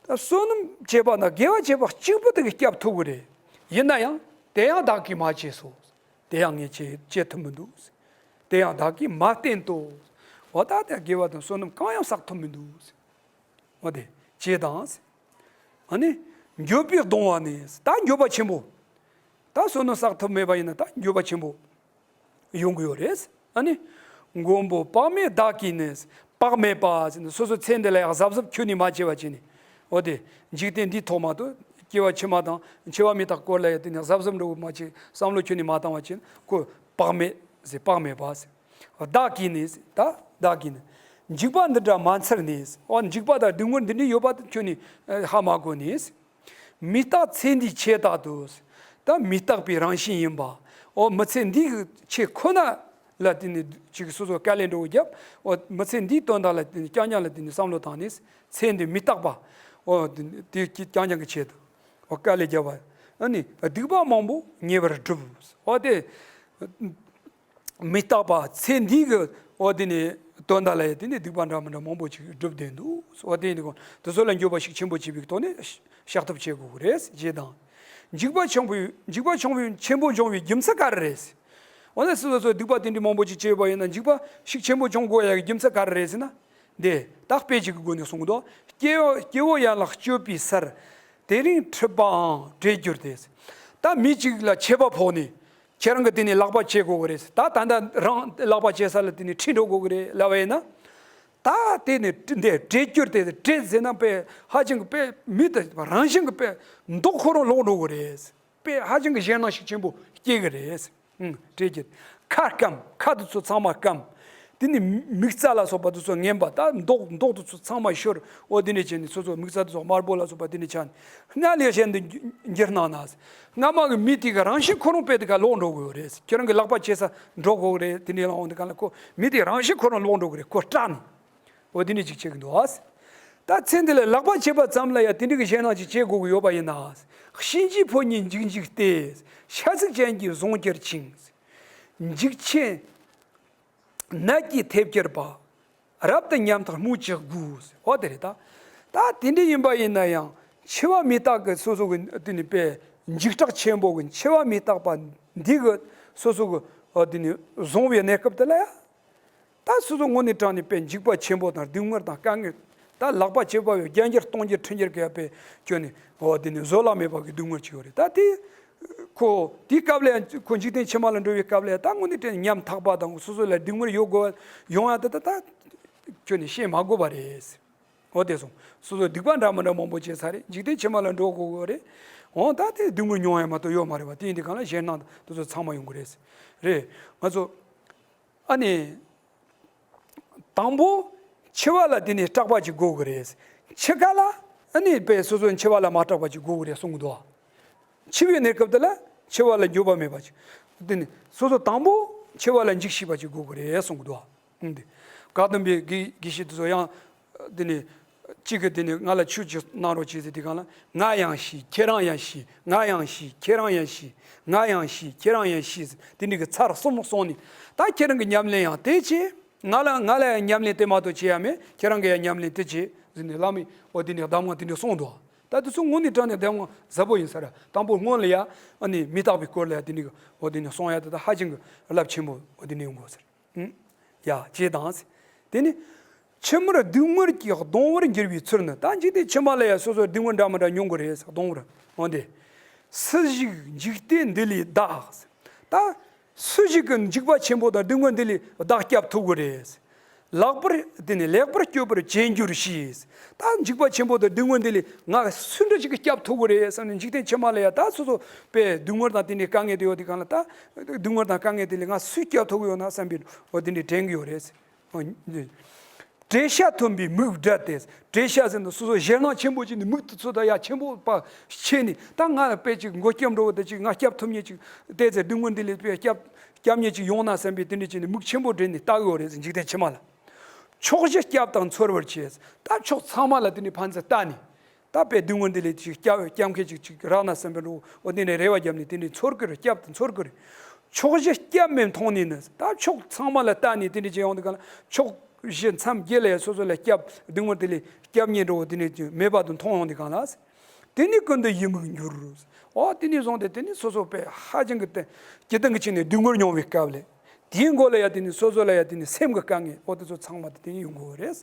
བསོད་ནམས་བྱས་པ་དང་དགེ་བ་བྱས་པ་གཅིག་པུ་དེ་གིས་བསྐྱབ་ཐུབ་ཀྱི་རེད། ཡིན་ན་ཡང་དེ་ཡང་བདག་གིས་མ་བྱས་སོ། དེ་ཡང་ངས་བྱེད་བྱེད་ཐུབ་མི་འདུག་དེ་ཡང་བདག་གིས་མ་བསྟེན་ཏོ། འོ་ད་དེ་དགེ་བ་དང་བསོད་ནམས་གང་ཡང་བསགས་ཐུབ་མི་འདུག་འོ་དེ་བྱེད་དང་། ཨ་ནི། འགྱོད་པས་གདུང་བ་ནི། ད་འགྱོད་པ་ཆེན་པོ། ད་བསོད་ནམས་བསགས་ཐུབ་མེད་པ་ཡིན་ན་ད་འགྱོད་པ་ཆེན་པོ། ཡོང་གི་ཡོད་རེད། ཨ་ནི། མགོན་པོ་དཔག་མེད་བདག་གིས་ནི། དཔག་མེད་པ་ཟེར་ནས་སོ་སོའི་ཚེ་འདི་ལ་ཡང་གཟབ་གཟབ་ཁྱོན་ནས་མ་བྱས་པ་བྱས་ནས། འོ་དེ། འཇིག་རྟེན་འདིའི་ཐོག་མ་དུ། སྐྱེ་བ་ཕྱི་མ་དང་འཆི་བ་མི་རྟག་སྐོར་ལ་ཡང་དེ་ནས་གཟབ་གཟབ་འགྲོ་དགོས་མ་བྱས། བསམ་བློ་ཁྱོན་ནས་མ་བཏང་བ་བྱས་ན་ཁོ་དཔག་མེད་ཟེར། དཔག་མེད་པ་ཟེར། བདག་གིས་ནི་ཟེར། ད་བདག་གིས་ནི། འཇིགས་པ་འདི་འདྲ་མ་འཚལ་ནས་ཟེར། འོ་འཇིགས་པ་དང་སྡུག་བསྔལ་འདི་འདྲའི་ཡོད་པ་དེ་ཁྱོན་ནས་ཧ་མ་གོ་ནས་ཟེར། མི་རྟག་ཚེ་འདིའི་ཆོས་རྟག་ཏུ། ད་མི་རྟག་པའི་རང་བཞིན་ཡིན་པ། འོ་མི་ཚེ་འདི་གི་ཆོས་ཁོ་ན་ལ་བརྟེན་ནས་ཅིག་སོ་སོ་དཀའ་ལས་འགྲོ་བརྒྱབ། འོ་མི་ཚེ་འདིའི་དོན་དག་ལ་བརྟེན་ནས་རྐྱང་རྐྱང་ལ་བརྟེན་ནས་བསམ་བློ་བཏང་ནས་ཚེ་འདི་མི་རྟག་པ། འོ་དེ་རྐྱང་རྐྱང་གི་ཆེད་དུ། འོ་དཀའ་ལས་བརྒྱབ་པ། ཨ་ནི་སྡིག་པ་མང་པོ་ཉེ་བར་བསྒྲུབས། འོ་དེ། མི་རྟག་པ་ཚེ་འདི་གི་འོ་དེ་ནི་དོན་དག་ལ་ཡང་དེ་ནི་སྡིག་པ་འདྲ་མི་འདྲ་མང་པོ་ཅིག་བསྒྲུབས་བསྡད་འདུག་འོ་དེ་ནི་དེ་ཚོ་ལ་འགྱོད་པ་ཤུགས་ཆེན་པོ་བྱེད་པའི་ཐོག་ནས་བཤགས་ཐབས་བྱེད་དགོས་ཀྱི་རེད་ཅེས་དང་། འཇིགས་པ་ཆེན་པོ་འཇིགས་པ་ཆེན་པོ་ཆེན་པོ་འབྱུང་བའི་རྒྱུ་མཚན་ག་རེ་རེད། འོ་ན་སོ་སོ་སོ་སྡིག་པ་དེ་འདྲའི་མང་པོ་ཅིག་བྱས་པ་ཡིན་ན་འཇིགས་པ་ཤུགས་ཆེན་པོ་འབྱུང་དགོས་ཡ་གི་རྒྱུ་མཚན་ག་རེ་རེད་ཟེར་ན། འདི་ད་དཔེ་གཅིག་གི་སྒོ་ནས་གསུངས་འདུག་སྐྱེ་བོ་སྐྱེ་བོ་ཡན་ལག་གཅོད་པའི་སར། དེ་རིང་འཁྲིད་པའང་བྲེལ་འགྱུར་ཏེ། ད་མི་གཅིག་ལ་ཆད་པ་ཕོག་ནས། ཁྱེད་རང་གི་དེ་ནས་ལག་པ་བཅད་དགོས་ཀྱི་རེད། ད་ད་ལྟ་རང་ལག་པ་བཅད་ས་ལ་དེ་ནས་ཁྲིད་འགྲོ་དགོས་ཀྱི་རེད་ལབ་པ་ཡིན་ན། ད་དེ་ནས་འདི་བྲེལ་འགྱུར་ཏེ་བྲེལ་ཟེར་ན་དཔེ་ཧ་ཅང་གི་དཔེ་མི་དེ་རང་བཞིན་གྱི་དཔེ་མདོག་ཁོ་རང་ལོག་འགྲོ་གི་རེད། དཔེ་ཧ་ཅང་གི་ཞེད་སྣང་ཤུགས་ཆེན་པོ་སྐྱེ་གི་རེད། ཨང་། བྲེལ་གྱི། ཁ་སྐམ། ཁ་དེ་ཚོ་ཚང་མ་སྐམ། དེ་ནི་མིག་རྩ་ལ་སོགས་པ་དེ་ཚོ་ངན་པ། ད་མདོག་མདོག་དེ་ཚོ་ཚང་མ་ཤོར། འོ་དེ་ནས་བྱས་ནས་སོ་སོ་མིག་རྩ་དེ་ཚོ་དམར་པོ་ལ་སོགས་པ་དེ་ནས་ཆགས་ནས་སྔར་ལས་གཞན་དུ་འགྱུར་སྣང་ན། སྔ་མ་གི་མི་དེ་ག་རང་བཞིན་ཁོ་རང་དཔེ་དེ་ག་ལོག་འགྲོ་དགོས་རེད། ཁྱེད་རང་གི་ལག་པ་བཅད་ས་འགྲོ་དགོས་རེད། དེ་འདྲའི་ལ་འོང་དེ་ག་ལ་ཁོ་མི་དེ་རང་བཞིན་ཁོ་རང་ལོག་འགྲོ་གི་རེད། ཁོ་སྐྲག་ནས། འོ་དེ་ནས་ཅིག་བྱེད་ཀྱི་འདུག་ཨ། ད་ཚེ་འདི་ལ་ལག་པ་བཅད་པ་ཙམ་ལ་ཡང་དེ་འདྲ་གི་ཞེད་སྣང་ཅིག་བྱེད་དགོས་ཀྱི་ཡོད་པ་ཡིན་ན། གཤིན་རྗེའི་ཕོ་ཉས་འཇིགས་འཇིགས་ཏེ། ཤ་ཚིགས་ཅན་གྱིས་བཟུང་གྱུར་ཅིང་། འཇིགས་ཆེན་ནད་ཀྱིས་ཐེབས་གྱུར་པ། རབ་ཏུ་ཉམ་ཐག་སྨོས་ཅི་དགོས། འོ་དེ་རེད་ད། ད་དེ་འདྲ་ཡིན་པ་ཡིན་ན་ཡང་འཆི་བ་མི་རྟག་གི་སོ་སོ་གི་དེ་ནི་དཔེ་འཇིགས་སྐྲག་ཆེན་པོ་གི་འཆི་བ་མི་རྟག་པ་འདི་གི་སོ་སོ་གི་འོ་དེ་ནི་བཟུང་བའི་གནས་སྐབས་དེ་ལ་ཡང་། ད་སོ་སོ་དངོས་གནས་དྲང་ནས་དཔེ་འཇིགས་པ་ཆེན་པོ་དང་སྡུག་བསྔལ་དང་དཀའ་ངལ། ད་ལག་པ་བཅད་པ་བས་བརྒྱ་འགྱུར་སྟོང་འགྱུར་ཁྲི་འགྱུར་གྱི་དཔེ་སྐྱོན་ནས་འོ་དེ་ནི་བཟོད་གླགས་མེད་པ་གི་སྡུག་བསྔལ་ཅིག་ཡོད་རེད། ད་དེ་ ཁོ་དེའི་སྐབས་ལ་ཡང་ཁོ་འཇིག་རྟེན་ཕྱི་མ་ལ་འགྲོ་བའི་སྐབས་ལ་ཡང་ད་དངོས་གནས་དྲན་ཉམ་ཐག་པ་དང་སོ་སོ་ལ་སྡུག་བསྔལ་ཡོང་དགོས་ཡོང་ཡ་ད་ད་ད་ཁྱོད་ནས་ཤེས་མ་དགོས་པ་རེད། འོ་དེ་སོང་སོ་སོ་སྡིག་པ་འདྲ་མི་འདྲ་མང་པོ་བྱས་ས་རེད། འཇིག་རྟེན་ཕྱི་མ་ལ་འགྲོ་དགོས་དགོས་རེད། འོ་ད་དེ་སྡུག་བསྔལ་མྱོང་ཡ་མ་གཏོགས་ཡོད་མ་རེད་བ། དེ་ཡིན་དུས་གང་ལ་ཞེད་སྣང་དང་དེ་ཚོ་ཚང་མ་ཡོང་གི་རེད། རེད། ང་ཚོ་ཨ་ནི། དང་པོ་འཆི་བ་ལ་དེ་ནས་སྐྲག་པ་ཅིག་དགོས་ཀྱི་རེད། འཆི་ཁ་ལ་ཨ་ནི་དཔེ་སོ་སོ་འཆི་བ་ལ་མ་སྐྲག་པ་ཅིག་དགོས་ཀྱི་རེད་གསུང་གི་འདུག་འཆི་བའི་གནས་སྐབས་དེ་ལ་འཆི་བ་ལ་འགྱོད་པ་མེད་པ་ཅིག་དེ་ནི་སོ་སོ་དང་པོ་འཆི་བ་ལ་འཇིགས་ཤེས་པ་ཅིག་དགོས་ཀྱི་རེད་གསུང་གི་འདུག་འདི་བཀའ་གདམས་པའི་དགེ་དགེ་བཤེས་དེ་ཚོ་ཡང་དེ་ནི་གཅིག་གིས་དེ་ནི་ང་ལ་ཆོས་ཅིག་གནང་རོགས་བྱེད་ཟེར་དུས་གང་ལ། ང་ཡང་ཤི། ཁྱེད་རང་ཡང་ཤི། ང་ཡང་ཤི། ཁྱེད་རང་ཡང་ཤི། ང་ཡང་ཤི། ཁྱེད་རང་ཡང་ཤི་ཟེར་དེ་འདྲ་གི་ཚར་གསུམ་གསུངས་ནས། ད་ཁྱེད་རང་གི་ཉམས་ལེན་ཡང་དེ་བྱེད། ང་ལ་ང་ལ་ཡང་ཉམས་ལེན་དེ་མ་གཏོགས་བྱེད་ཡ་མེད། ཁྱེད་རང་གི་ཡང་ཉམས་ལེན་དེ་བྱེད་ཟེར་ནས་བླ་མས་འོ་དེ་འདྲ་གདམས་ངག་དེ་འདྲ་གསུངས་འདུག་ད་དེ་ཚོ་དངོས་གནས་དྲང་གནས་གདམས་ངག་ཟབ་པོ་ཡིན་ས་རེད། དང་པོ་སྔོན་ལ་ཡ་ཨ་ནི་མི་རྟག་པའི་སྐོར་ལ་ཡ་དེ་འདྲ་གི་འོ་དེ་འདྲ་གསུང་ཡ་དེ་ད་ཧ་ཅང་གི་རླབས་ཆེན་པོ་འོ་དེ་འདྲ་ཡོང་གི་ཡོད་ས་རེད། ཡ་ཅེས་དང་། དེ་ནི། འཆི་མེད་སྡུག་བསྔལ་གྱིས་གདུང་བར་འགྱུར་བའི་ཚུལ་ནི། ད་འཇིག་རྟེན་ཕྱི་མ་ལ་ཡང་སོ་སོར་སྡུག་བསྔལ་འདྲ་མི་འདྲ་མྱོང་གི་རེད་གདུང་བར། འོན་ཏེ། སུ་ཞིག་འཇིག་རྟེན་འདི་ལས་བདག་ད། སུ་ཞིག་གིས་འཇིགས་པ་ཆེན་པོ་དང་སྡུག་བསྔལ་འདི་ལས་བདག་སྐྱབས་ཐུབ་ཀྱི་རེད། ལེགས་པར་དེ་ནི་ལེགས་པར་སྐྱོབ་པར་བྱེད་འགྱུར་ཞེས། ད་འཇིགས་པ་ཆེན་པོ་དང་སྡུག་བསྔལ་འདི་ལས་ང་སུ་འདྲ་ཞིག་གིས་སྐྱབས་ཐུབ་ཀྱི་རེད་བསམ་ནས། འཇིག་རྟེན་ཕྱི་མ་ལ་ཡང་ད་སོ་སོ་པའི་སྡུག་བསྔལ་དང་དེ་འདྲའི་དཀའ་ངལ་དེ་ཡོད་དུས་གང་ལ། ད་སྡུག་བསྔལ་དང་དཀའ་ངལ་དེ་ལས་ང་སུས་སྐྱོབ་ཐུབ་ཀྱི་ཡོད་ན་བསམ་པའི་འོ་དེ་འདྲའི་དྲན་གྱི་ཡོད་རེད། འོ། བྲེད་ཤ་འཐུང་བའི་མིག་བསྒྲིལ་ཏེ། བྲེད་ཤ་ཟེར་ན་སོ་སོ་ཞེད་སྣང་ཆེན་པོ་བྱས་ནས། མིག་དེ་ཚོ་ད་ཡ་ཆེན་པོ་པ་ཕྱེ་ནས། ད་ང་དཔེ་ཅིག་མགོ་སྐྱབས་འགྲོ་བ་དེ་ཅིག་ང་སྐྱབས་ཐུབ་མཁན་ཅིག་བལྟས་ཚེ་སྡུག་བསྔལ་འདི་ལས་དཔེ་སྐྱབས་སྐྱབས་མཁན་ཅིག་ཡོང་ན་བསམ་པའི་དེ་འདྲ་བྱས་ནས་མིག་ཆེན་པོ་བསྒྲིལ་ནས་ལྟ་གི་ཡོད་རེད། འཇིག་རྟེན་ཕྱི་མ་ལ། ཕྱོགས་བཞི་སྐྱབས་དང་འཚོལ་བར་བྱེད། ད་ཕྱོགས་ཚང་མ་ལ་དེ་ནས་ཕན་ཚུན་ལྟ་ནས། ད་དཔེ་སྡུག་བསྔལ་འདི་ལས་ཅིག་སྐྱབས་སྐྱབས་མཁན་ཅིག་ཅིག་རག་ན་བསམ་པའི་འགྲོ་འོ་དེ་ནས་རེ་བ་བརྒྱབ་ནས་དེ་འདྲའི་འཚོལ་གི་རེད། སྐྱབས་དང་འཚོལ་གི་རེད། ཕྱོགས་བཞི་སྐྱབས་མེད་མཐོང་ནས་ནི། ད་ཕྱོགས་ཚང་མ་ལ་ལྟ་ནས་དེ་འདྲ་ཅིག་ཡོང་དུས་གང་ལ། ཕྱོགས་བཞི་མཚམས་བརྒྱད་ལ་ཡང་སོ་སོ་ལ་སྐྱབས་སྡུག་བསྔལ་དེ་ལས་སྐྱབས་མཁན་འགྲོ་འོ་དེ་འདྲ་ཅིག་མེད་པ་དུ་མཐོང་ཡོང་དུས་གང་ལ། དེ་ནས་ཀུན་ཏུ་ཡི་མུག་འགྱུར། འོ་དེ་ནས་བཟུང་སྟེ་དེ་ནས་སོ་སོ་དཔེ་ཧ་ཅང་གི་སྟེ་སྐྱིད་སྡུག་གི་ཆ་ནས་སྡུག་བསྔལ་མྱོང་བའི་སྐབས་ལ། དེའི་མགོ་ལ་ཡ་དེ་ནི་སོ་སོ་ལ་ཡ་དེ་ནི་སེམས་ཀྱི་དཀའ་ངལ་འོ་དེ་ཚོ་ཚང་མ་དེ་དེ་ནི་ཡོང་གི་རེད།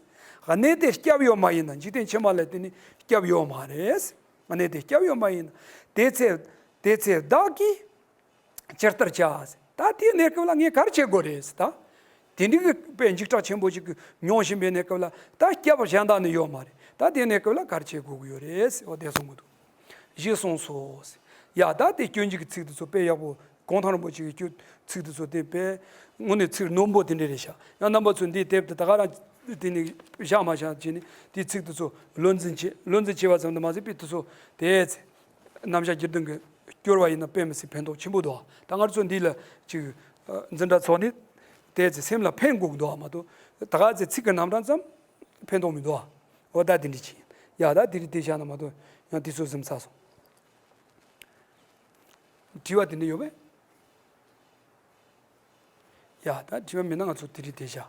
གནས་དེར་སྐྱབས་ཡོད་མ་ཡིན་ན། འཇིག་རྟེན་ཕྱི་མ་ལ་དེ་ནི་སྐྱབས་ཡོད་མ་རེད། གནས་དེར་སྐྱབས་ཡོད་མ་ཡིན་ན། དེ་ཚེ་དེ་ཚེ་བདག་གིས་ཇི་ལྟར་བྱ། ད་དེའི་གནས་སྐབས་ལ་ངས་ག་རེ་བྱེད་དགོས་རེད་ད། དེ་འདྲའི་གི་དཔེ་འཇིགས་སྐྲག་ཆེན་པོ་ཞིག་གི་མྱོང་བཞིན་པའི་གནས་སྐབས་ལ་ད་སྐྱབས་གཞན་དག་ནི་ཡོད་མ་རེད། ད་དེའི་གནས་སྐབས་ལ་ག་རེ་བྱེད་དགོས་ཀྱི་ཡོད་རེད། འོ་དེ་གསུང་གི་འདུག་ཞེས་གསུངས་སོ། ཡ་ད་དེ་སྐྱོན་བརྗོད་ཀྱི་ཚིག་དེ་ཚོ་དཔེ་ཡག་པོ། གུང་ཐང་རིན་པོ་ཆེ་གི་སྐྱོན་ཚིག་དེ་ཚོ་དེ་དཔེ་དངོས་གནས་ཚིག་རྣོན་པོ་དེ་འདྲ་རེད་ཤག་ཡང་རྣམ་པ་ཚོས་འདིའི་དེབ་དེ་ད་ག་རང་དེ་ནས་བཞག་མ་བཞག་བྱས་ནས་དེའི་ཚིག་དེ་ཚོ་བློ་འཛིན་བྱེད། བློ་འཛིན་བྱེད་པ་ཙམ་དུ་མ་ཟད་པའི་དེ་ཚོ་དེ་ཚེ་རྣམ་གཞག་བསྒྱུར་དོན་གྱི་སྐྱོར་བ་ཡིན་ན་དཔེ་མི་སྲིད་ཕན་ཐོགས་ཆེན་པོ་འདུག་ད་ང་ཚོ་འདི་ལ་ཅིག་འཛིན་གྲྭ་ཚོགས་ནས་དེ་ཚེ་སེམས་ལ་ཕན་དགོས་ཀྱི་འདུག་མ་གཏོགས་ད་ག་ཚེ་ཚིག་གི་རྣམ་གྲངས་ཙམ་ཕན་ཐོགས་མི་འདུག་འོ་ད་དེ་འདྲ་ཅིག་ཡིན། ཡ་ད་དེ་རིང་དེ་བཞག་ན་མ་གཏོགས་ཡང་དུས་ཚོད་ཟིན་ཚར་སོང་། དྲི་བ་དེ་འདྲ་ཡོད་པས། ཡ་ད་དྲི་བ་མེད་ན་ང་ཚོ་དེ་རིང་དེ་བཞག